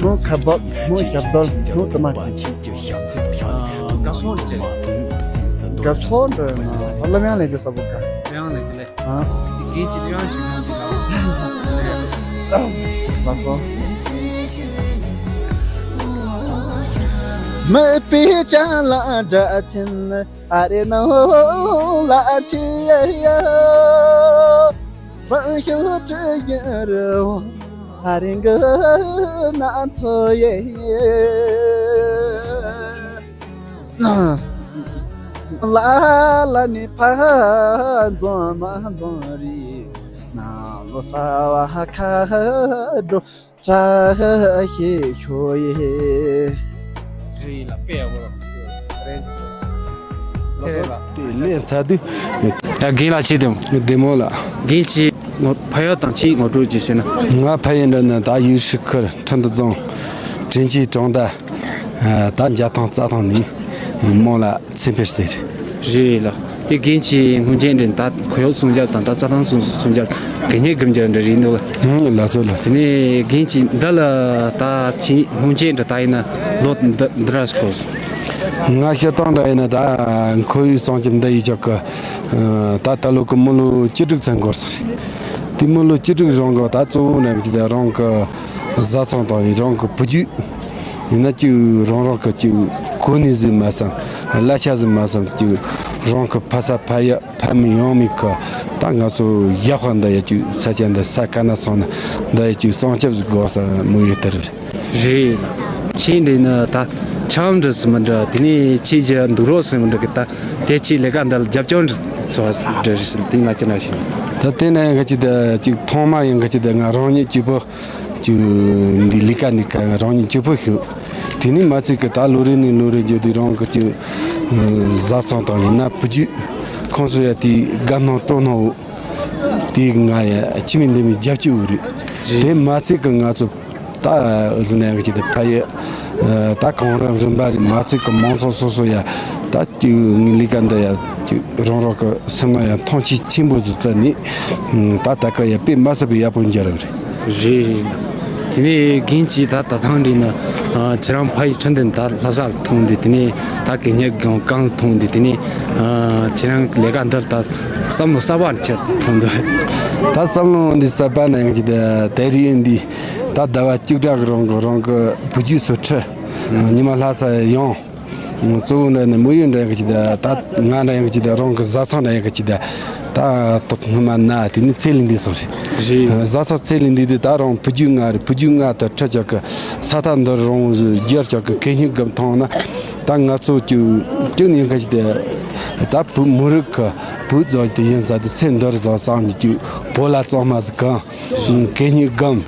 ནོ་ཁ་བབ། ནོ་ཞབས་རྡོལ། ནོ་དུ་མ་ཅི། ཨ། དགའ་སོང་རེད་ཅེ། དགའ་སོང་རེད་ན་ལ་མྱང་ལེ་གི་ས་བུ་ག། མྱང་ལེ་གི་ལེ། ཨ། དེ་གིན་ཅི་ལེ་ཡང་ཅི་ཡང་ཅི་ལ། ལགས་སོ། མི་པའི་ཅང་ལ་འདྲ་ཆེན། ཨ་རེ་ནང་ལ་ཆི་ཡ། སང་ཞོ་དྲི་ཡ་རུ། ཨ་རེ་གི་ན་ཐོ་ཡེ། ལ་ལ་ནི་ཕ་འཛོམས་མ་འཛོམས་རི། ནང་ལོ་ས་བ་ཁ་འགྲོ་བཀྲ་ཤིས་ཤོག་ཡེ། རི་ལ་དཔེ་ཡག་པོ་རེད། ཚེ་རིང་ལགས། དེ་ལས་ཚ་དུས། ད་རྒན་ལགས་ཆེ་དེམ། བདེ་མོ་ལགས། རྒན་ཆེ། ངོ་ཕ་ཡུལ་དང་ཆེས་ངོ་སྤྲོད་ཅིག་བྱས་ན། ང་ཕ་ཡུལ་འདྲ་ན་ད་ཡུལ་ཤུལ་ཁུལ་ཁྲིན་ཏུ་རྫོང་དྲིན་ཅན་གྲོང་རྡལ། ད་འཇའ་ཐང་རྩྭ་ཐང་ནས་མོ་ལ་ཚེ་འཕེལ་ཟེར། རེད་ལགས། དེ་རྒན་གྱིས་སྔོན་ཆད་འདྲ་ད་ཁོར་ཡུག་སྲུང་སྐྱོབ་དང་ད་རྩྭ་ཐང་སྲུང་སྲུང་སྐྱོབ་གད་སྙིགས་བསྡུ་སྦྱོར་འདྲ་རེད་འདུག་ག་ལགས་སོ་ལགས། དེ་ནས་རྒན་གྱིས་འདི་ལ་ད་ཕྱིན་སྔོན་ཆད་འདྲ་ད་ཡིན་ན་ལོ་འདི་འདི་ར་སྐོར་སོང་། ང་ཤི་སྟངས་འདྲ་ཡིན་ན་ད་ཁོར་ཡུག་སྲུང་སྐྱོབ་འདི་ཡི་ཆོག་གི། ད་ད་ལོ་གི་མི་ལོ་བཅུ་དྲུག་ཚན་འགོར་སོང་རེད། དེ་མི་ལོ་བཅུ་དྲུག་རིང་གི་ད་གཙོ་བོ་འདྲ་གི་ད་རང་གི་བཟའ་ཚང་དང་རང་གི་བུ་རྒྱུད། ཡིན་ན་ཅིག་རང་རང་གི་ཅིག་གོ་གནས་ཟིག་མ་བསམ། གླ་ཆ་ཟིག་མ་བསམ། ཅིག་རང་གི་ཕ་ས་ཕ་ཡུལ་ཕ་མེས་ཡང་མེས་གི་ད་ང་ཚོ་ཡག་པ་འདི་ཡ་ཅིག་ས་ཆ་འདི་ས་ག་ན་སོང་ན་འདི་ཡ་ཅིག་སྲུང་སྐྱོབ་ཟིག་དགོས་ས་མོ་ཡོད་དེ་རེད། རེད། ཁྱེད་འདྲ་ན་ད་ཆམ་འདྲ་སུ་མི་འདྲ། དེ་ནས་ཁྱེད་ཀྱི་འདུག་རོགས་སུ་མི་འདྲ་གི་ད་དེ་ཁྱེད་ལས་ཀ་འདི་ལ་རྒྱབ་སྐྱོར་འདྲ་སུ་འདྲ་རེད་ཟེར་དེ་ང་ཅི་ན་ཤེས། ད་དེ་ན་ཡང་ག་ཅིག་ད་ཅིག་ཐོག་མ་ཡང་ག་ཅིག་ད་ང་རང་ཉིད་གཅིག་པོ། ཅིག་འདི་ལས་ཀ་འདི་ཀ་རང་ཉིད་གཅིག་པུ་ཤོད། དེ་ནས་མ་ཚད་ཀྱི་ད་ལོ་རེ་ནས་ལོ་རེ་བརྒྱུད་དེ་རང་གི་ཅིག་བཟའ་ཚང་དང་ཡིན་ན་བུ་རྒྱུད་ཁོང་ཚོ་ཡ་དེའི་དགའ་སྣང་སྤྲོ་སྣང་འོ། དེ་ང་ཡ་ཁྱིམ་མི་འདི་མི་རྒྱབ་སྐྱོར་འོ་རེད། དེ་མ་ཚད་ཀྱི་ང་ཚོ་ད་བཟོ་ན་ཡང་གི་ཅིག་ད་ཕ་ཡུལ་ད་གོང་རིམ་རིམ་པ་རེད། མ་ཚད་ཀྱི་མང་ཚོགས་སོ་སོ་ཡ་ད་ཅིག་ངའི་ལས་ཀ་འདི་ཡ་ཅིག་རང་རང་གི་སེམས་ནང་ཡ་མཐོང་ཆེན་ཆེན་པོ་ཟིག་བརྩད་ནས་ད་ད་ག་ཡ་དཔེ་མ་སྲིད་པའི་ཡག་པོ་འགྱུར་བ་རེད། རེད། དེ་ནས་རྒན་གྱིས་ད་ད་ཐེངས་འདི་ན་ཨ་ཁྱེད་རང་ཕ་ཡུལ་ཁྲི་འདོན་ད་ལྷ་ས་ལ་ཐོན་ཏེ། དེ་ནས་ད་གད་སྙིགས་གང་གང་ལ་ཐོན་ཏེ། དེ་ནས་ཨ་ཁྱེད་རང་གི་ལས་ཀ་འདི་ལ་ད་བསམ་བློ་གསར་པ་ཅིག་ཐོན་འདུག་ད་བསམ་བློ་འདི་གསར་པ་ན་ཡང་གི་ད་དེ་རིང་འདི་ད་ཟླ་བ་བཅུ་གྲངས་གི་རིང་གི་རང་གི་བུ་རྒྱུད་ཚོ་ཁྲིད། ཉི་མ་ལྷ་ས་ཡོང་། གཙོ་བོ་འདྲ་ནི་མོ་ཡུལ་འདྲ་ཡང་གི་ཅི་ད་ད་ང་འདྲ་ཡང་གི་ཅི་ད་རང་གི་བཟའ་ཚང་འདྲ་ཡང་གི་ཅི་ད་ད་ཐོག་སྔོན་མ་ན་དེ་ནི་ཚེ་ལས་འདས་སོང་རེད། རེད། བཟའ་ཚང་ཚེ་ལས་འདས་དུས་ད་རང་བུ་རྒྱུད་ལྔ་རེད། བུ་རྒྱུད་ལྔ་ད་ཁྲི་ཆག་གི་ས་ཐག་འདི་རོང་བརྒྱར་ཆག་གི་གད་སྙིགས་སྒམ་ཐོང་ན་ད་ང་ཚོ་ཅུ་ཅུ་ནི་ཡང་གི་ཅི་ད་ད་བུ་མོ་རིགས་གི་བུ་ཚོ་དེ་ཡིན་ཟ་དེ་ཚེ་འདིར་བཟའ་ཚང་གི་ཅུ་བོ་ལ་གཙང་མ་ཟིག་གང་། གད་སྙིགས་སྒམ།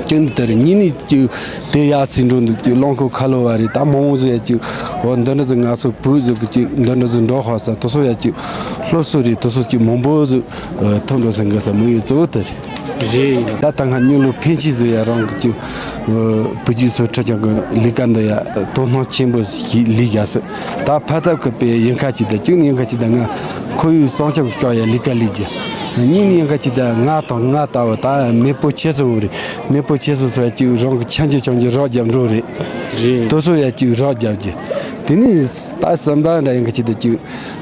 ཅུང་དེར་ཉིན་ནས་ཅུ་དེ་ཡར་ཚིག་འགྲོ་འདུག་ཅུ་རླངས་འཁོར་ཁ་ལོ་བ་རེད། ད་མང་བོ་ཟིག་ཡ་ཅུ་འོ་འདི་འདྲ་ཟིག་ང་ཚོ་བུ་ཟིག་གི་ཅུ་འདི་འདྲ་ཟིག་འགྲོ་ཧ་ས་དེ་ཚོ་ཡ་ཅུ་སློབ་གསོ་རེད། དེ་ཚོ་ཅུ་མང་པོ་ཟིག་ཐོན་འགྲོ་ཟིག་གི་ས་མི་ཡོད་གཙོ་བོ་དེ་རེད། རེད། ད་ད་ང་ཉུང་ལོ་ཕན་ཆད་ཟིག་ཡ་རང་གི་ཅུ་བུ་རྒྱུད་ཚོ་ཁྲི་ཆག་གི་ལས་ཀ་འདི་ཡ་དོ་སྣང་ཆེན་པོ་ཞིག་ལས་རྒྱ་སོ། ད་ཕ་ཐབས་ཀྱི་དཔེ་ཡིན་ཁ་ཅིག་ད་ཅུང་ཡིན་ཁ་ཅིག་ད་ང་ཁོར་ཡུག་སྲུང་སྐྱོབ་སྐྱོང་ཡ་ལས་ཀ་ལས་རྒྱུ། གཉིས་ནས་ཡིན་ཁ་ཅིག་ད་ང་དང་ང་ལྟ་བུ་ད་མེས་པོ་ཆེ་སོང་རེད། མེས་པོ་ཆེ་སོང་ཟེར་ཅིག་རང་གི་ཆ་འཇོག་ཆ་འཇོག་རོགས་རྒྱབ་འགྲོ་རེད། རེད། དེ་ཚོ་ཡ་ཅིག་རོགས་རྒྱབ་རྒྱུ། དེ་ནས་ད་གསུམ་པ་འདྲ་ཡིན་ཁ་ཅིག་ད་ཅིག་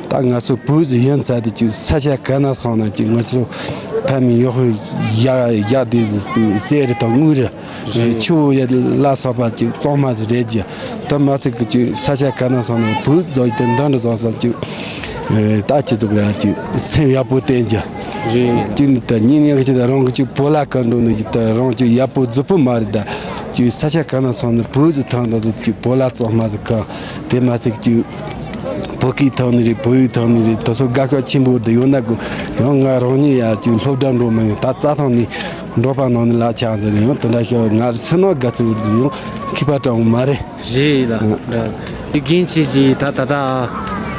ད་ང་ཚོ་བོད་ཟིག་ཡིན་ཚ་དེ་ཅིག་ས་ཆ་ག་ན་སོང་ན་ཅིག་ང་ཚོ་ཕ་མེས་ཡོ་ཧོ་ཡ་ཡ་དེ་ཟིག་གསེར་རེད་དང་དངུལ་རེད། ཆུ་བོ་ཡ་ལ་སོགས་པ་ཅིག་གཙང་མ་ཟིག་རེད་རྒྱུ། ད་མ་ཚིག་གི་ཅིག་ས་ཆ་ག་ན་སོང་ན་བོད་རྫོགས་ཡི་དེ་འདི་འདྲ་རྫོགས་སོང་ཅིག་ད་ཅི་ཚོགས་ར་ཅིག་སེམས་ཡག་པོ་བསྟན་རྒྱུ། རེད། ཅིག་ནི་ད་གཉིས་ནས་ཅིག་ད་རང་གི་ཅིག་བོ་ལ་ག་འགྲོ་ནི་ཅིག་ད་རང་ཅིག་ཡག་པོ་རྫུ་པོ་མ་རེད། ད་ཅིག་ས་ཆ་ག་ན་སོང་ན་བོད་ཟིག་ཐང་ད་ཟིག་ཅིག་བོ་ལ་གཙང་མ་ཟིག་གང་དེ་མ་ཚིག་ཅིག་བོད་སྐད་ཐང་ནི་རེད། བོད་ཡིག་ཐང་ནི་རེད། དེ་ཚོ་དགའ་ཤོས་ཆེན་པོ་འདི་ཡོད་ན་དགོས་ཡང་ང་རང་ཉིད་ཡ་ཅིག་སློབ་གྲྭ་འགྲོ་མི་ཡིན། ད་རྩྭ་ཐང་ནས་འབྲོག་པ་ནང་ནས་ལག་ཆགས་ཟེར་ནས་ཡང་དེ་འདྲ་ཤོད་ང་སེམས་ནང་དགའ་ཚོར་ཡོད་ཡང་མཁས་པ་དྲང་མ་རེད། རེད་ལ་འདྲ། དེ་རྒན་ཁྱེད་ཀྱིས་ད་ད་ད་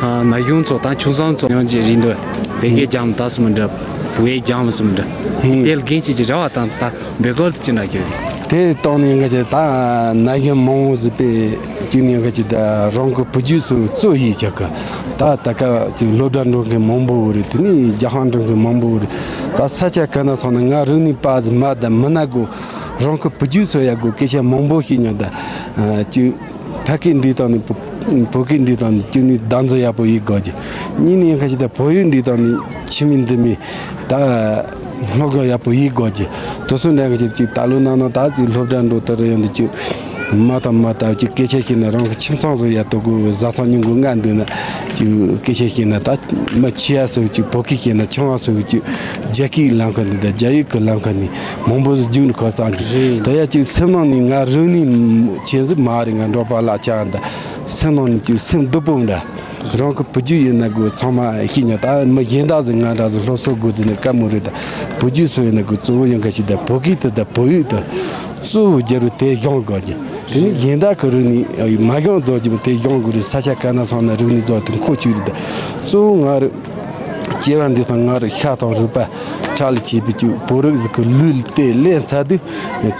ན་གཞོན་ཚོ་དང་ཆུང་ཚང་ཚོ་ཡོང་རྒྱུ་རེད་འདུག་བོད་སྐད་སྦྱང་ད་སུ་མི་འདྲ། བོད་ཡིག་སྦྱང་སུ་མི་འདྲ། དེ་ལ་རྒན་ཁྱེད་ཀྱི་རེ་བ་དང་ད་འབོད་སྐུལ་དེ་ཅི་འདྲ་རྒྱུ་རེད། དེ་སྟོང་ནས་ང་ཚོ་ད་ན་གཞོན་མང་བོ་ཟིག་པས་ཅིག་ནས་ང་ཚོ་ད་རང་གི་བུ་རྒྱུད་ཚོ་གཙོ་ཡིས་བྱ་གི། ད་ད་ཀ་ཅིག་སློབ་གྲྭ་འགྲོ་མཁན་མང་པོ་རེད། དེ་ནས་རྒྱ་ཧང་འགྲོ་མཁན་མང་པོ་རེད། ད་ས་ཆ་ག་ན་སོང་ན་ང་རང་ནི་པ་ཟིག་མ་ད་མི་ན་གོ་རང་གི་བུ་རྒྱུད་ཚོ་ཡ་གོ་སྐད་ཆ་མང་པོ་ཤེས་མྱོང་། ད་ཅིག་ཕ་སྐད་འདི་དང་ནི་བོད་སྐད་འདི་དང་ནི་ཅིག་ནི་བདག་འཛིན་ཡག་པོ་ཡིན་དགོས་ཀྱི། གཉིས་ནི་ཡང་ཁ་ཅིག་ད་བོད་ཡིག་འདི་དང་ནི་ཕྱི་མི་འདི་མི་ད་སློབ་སྦྱོང་ཡག་པོ་ཡིན་དགོས་ཀྱི། དེ་ཚོ་འདྲ་གི་ཅིག་ད་ལོ་ནང་ན་ད་ཅིག་སློབ་གྲྭ་འགྲོ་དེ་རེད་ཡང་འདི་ཅིག་མ་དང་མ་ད་ཅིག་སྐད་ཆ་བཤད་ན་རང་གི་ཁྱིམ་ཚང་ཚོ་ཡ་དོ་གུ་བཟའ་ཚང་ཉུང་གུ་ལྔ་འདུག་ན་ཅིག་སྐད་ཆ་བཤད་ན་ད་མི་ཆེ་ཡ་ཚོ་ཅིག་བོད་སྐད་བཤད་ན་ཆུང་བ་ཚོ་ཅིག་རྒྱ་སྐད་ལམ་ཁ་འདི་ད་རྒྱ་ཡིག་གི་ལམ་ཁ་ནས་མང་པོ་ཟིག་རྒྱུགས་ནས་ཁ་སང་གི། རེད། ད་ཡ་ཅིག་སེམས་ནང་ནས་ང་རང་ནས་ཆེ་ཟིག་མ་རེད། ང་འབྲོག་པ་ལག་ཆ་འདི་སེམས་ནང་ནས་ཅིག་སེམས་སྡུག་པོ་འདྲ། རང་གི་བུ་རྒྱུད་ཡིན་ན་དགོས་ཚང་མ་ཤེས་ཉོ། ད་མི་གཞན་དག་ཟིག་ང་འདྲ་ཟིག་སློབ་གསོ་དགོས་ཟིན་ནས་བཀའ་མོལ་རེད། ད་བུ་རྒྱུད་སུ་ཡིན་ན་དགོས་གཙོ་བོ་ཡིན་ག་ཞིག་ད་བོད་སྐད་དེ་ད་བོད་ཡིག་ད་གཙོ་བོ་རྒྱལ་རུ་དེ་སྦྱོང་དགོས་ཀྱི། དེ་ནི་གཞན་དག་གི་རིག་གནས་མ་སྦྱོང་རྫོགས་ཀྱི་མི་དེ་སྦྱོང་དགོས་རེད། ས་ཆ་ག་ན་སོང་ན་རིག་གནས་རྫོགས་དེ་མཁོ་ཆོད་རེད། ད་གཙོ་བོ་ང་རུ་སྐྱེ་བ་འདི་དང་ང་རུ་ཤ་དང་རུས་པ་ཁྲག་ལས་སྐྱེས་པའི་ཅིག་བོད་རིགས་ཟིག་གི་ལུས་དེ་ལེན་ཚར་དུས་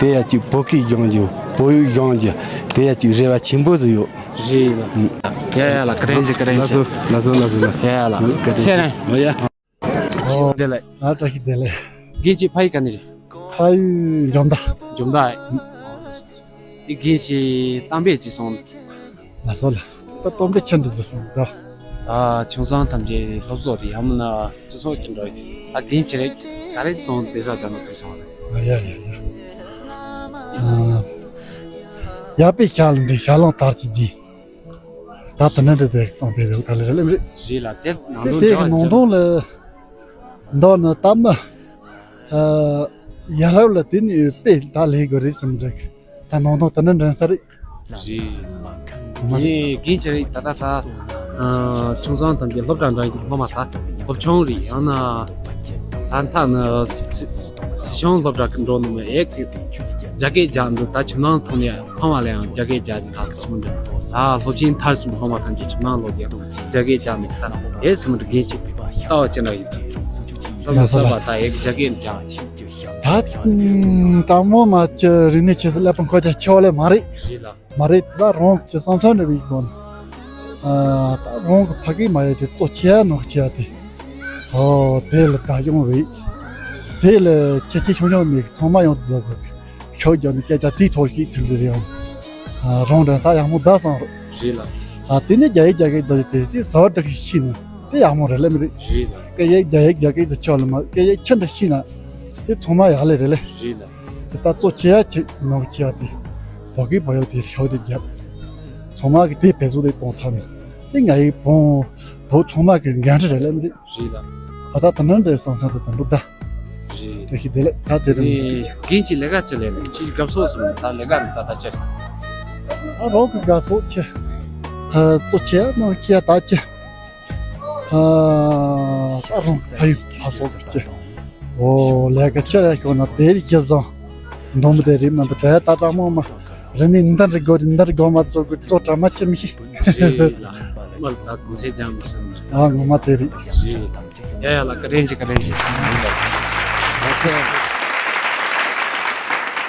དེ་ཡ་ཅིག་བོད་སྐད་སྦྱོང་རྒྱུ། བོད་ཡིག་སྦྱང་རྒྱུ་དེ་ཡ་ཅིག་རེ་བ་ཆེན་པོ་ཟིག་ཡོད། རེད་ལ། ཡ་ཡ་ལ་བཀའ་དྲིན་ཆེ། བཀའ་དྲིན་ཆེ། ལགས་སོ། ལགས་སོ། ལགས་སོ། ཡ་ཡ་ལ། བཀའ་དྲིན་ཆེ། ཚེ་རིང་། ཨོ་ཡ། བདེ་ལེགས། ཨ་བཀྲ་ཤིས་བདེ་ལེགས། རྒན་ཁྱེད་ཕ་ཡུལ་ག་ནས་རེད། ཕ་ཡུལ་འཇོ་མདའ། འཇོ་མདའ། ཨེ་རྒན་ཁྱེད་གཏམ་དཔེ་ཅིག་གསུང་། ལགས་སོ། ལགས་སོ། ད་སྟོན་པའི་ཆེད་དུ་བཟོས་སོང་ད། ཨ་ཁྱུང་ཚང་ཐམས་ཅད་སློབ་གསོ་རེད། ཡང་མིན་ན་སྤྱི་ཚོགས་ཀྱི་འགྲོ་ཡིན། ད་རྒན་ཁྱེད་རེད། ག་རེ་གསུང་བདེ་ས་ད་ནོ་ཚིག་སོང་རེད། ཨ་ཡ་ཡ་ཡ། ཨ་ཡབ་པའི་ཞལ་ལུང་འདི་ཞལ་ལུང་དར་གྱི་རྗེས། ད་དེ་ནས་འདི་དེ་གཏོང་པའི་རེད། ད་ལེ་རེ་ལེ་རེད། རེད་ལ་དེ་ནང་དེ་དོན་དེ་འདྲ་གི་བ་ནང་ཞིག་དོན་ལ་འདོགས་ནི་ད་མི་ཨ་ཡ་རབས་ལ་དེ་ནི་དཔེ་ད་ལས་དགོས་རེད་བསམ་འདྲ་གི། ད་ནང་དོན་དེ་ནི་འདྲ་ས་རེད། རེད། ངས་རྒན་ཁྱེད་རིག་ད་ལྟ་ད་ཨ་ཁྱུང་ཚང་ཐམས་ཅད་སློབ་གྲྭ་འགྲོ་གི་སློབ་མ་ད་སློབ་ཆུང་རེད། ཡང་ན་ད་མཐའ་ན་སི་སི་སི་ཁྱུང་སློབ་གྲྭ་གི་འགྲོ་ནི་མ་ཡེག་རྒྱ་སྐད་རྒྱག་འདུག་ད་ཁྱིམ་ནང་ཐོག་ནས་ཕ་མ་ལ་ཡང་རྒྱ་སྐད་རྒྱག་ཅིག་ད་སོང་འདྲ། ད་སློབ་ཆེན་མཐར་སོན་སློབ་མ་ཐམས་ཅད་ཁྱིམ་ནང་ལོག་ཡང་རྒྱ་སྐད་རྒྱག་ནི་ད་ཨེ་སོང་འདྲ། རྒན་ཁྱེད་ལྟ་བ་ཅི་འདྲ་ཡིན། ལགས་སོ། ལགས་སོ། ད་ཨེ་རྒྱ་སྐད་རྒྱག་ད་ད་མོ་མ་ཅི་རིག་གནས་ཆེ་ས་ཀླད་པ་འཁོར་རྒྱ་ཆེ་བ་ལས་མ་རེད། རེད་ལ། མ་རེད། ད་རང་གི་བསམ་ཚུལ་འདྲ་བའི་སྒོ་ནས། ཨ་ད་རང་གི་ཕ་གི་མ་ཡོད་དེ་གཙོ་ཆེ་ཡ་ནོར་ཆེ་ཡ་དེ། ཨོ་དེ་ལ་ད་ཡོང་བའི། དེ་ལ་ཁྱེད་ཁྱེད་ཆུང་ཆུང་མེད་ཚང་མ་ཡོང་དུ་བཟོ་དགོས། ཤོག་རྒྱག་ནས་སྐད་ཆ་དེའི་ཐོག་ཞིག་ཐུག་ལེ་རེད་ཨང་། ཨ་རང་འདྲ་ད་ཡག་མོ་ད་སང་རོ། རེད་ལ། ཨ་དེ་ནས་རྒྱ་ཡིག་རྒྱ་སྐད་དོ་དེ་དེ་ཟོར་དག་ཤི་ན་དེ་ཡག་མོ་རེད་ལེ་མི་རེད། རེད་ལ། སྐད་ཡིག་རྒྱ་ཡིག་རྒྱ་སྐད་དོ་ཆོག་ལ་མ་སྐད་ཡིག་ཆི་འདྲ་ཤི་ན་དེ་ཚང་མ་ཡག་ལེ་རེད་ལེ། རེད་ལ། དེ་ད་གཙོ་ཆེ་ཡ་ཆེ་ནོར་ཆེ་ཡ་དེ། བོད་ཀྱི་བོད་ཡོད་དེ་ཤོག་དེ་རྒྱབ། ཚང་མ་གི་དེ་བེད་སྤྱོད་དེ་གཏོང་ཐབས་མེད། དེ་ང་ཡི་བོད་བོད་ཚང་མ་གི་འགན་འཁྲི་རེད་ལེ་མི་རེད། རེད་ལ། ཨ་ད་ད་ནང་འདྲའི་བསམ་ཚུལ་དེ་དང་འདུག་ད། རེད། དེ་ཤི་དེ་ལེ་ད་དེ་རིང་། རེད། རྒན་གྱིས་ལས་ཀ་ཅི་ལས་ནས་ཅི་དགའ་སོ་སོང་ད་ལས་ཀ་ནི་ད་ད་ཅི། ཨ་རོགས་གི་དགའ་སོ་ཆེ། ཨ་གཙོ་ཆེ་ཡ་ནང་ཆེ་ཡ་ད་ཆེ། ཨ་ད་རང་ཕ་ཡུལ་ཕ་སོགས་ཀྱི་ཆེ། ཨོ་ལས་ཀ་ཆེ་ལས་ཤོར་ན་དེ་རིགས་ཇེ་བཟང་། འདོམ་དེ་རིགས་མིན་པ་དེ་ད་ད་མོ་མ། རི་ནི་འདི་འདྲ་དགོས་རི་འདི་འདྲ་དགོས་མ་བཙོ་དགོས་བཙོ་གྲ་མ་ཆེ་མི་ཤེས། རེད་ལ། མ་ལ་ད་གུང་སེང་ལྗང་མི་སྲིད་མི་རེད། ཨ་ངོ་མ་དེ་རེད། རེད། ཡ་ཡ་ལ་བཀའ་དྲིན་ཆེ། བཀའ་དྲིན་ཆེ། ང་ཚོ།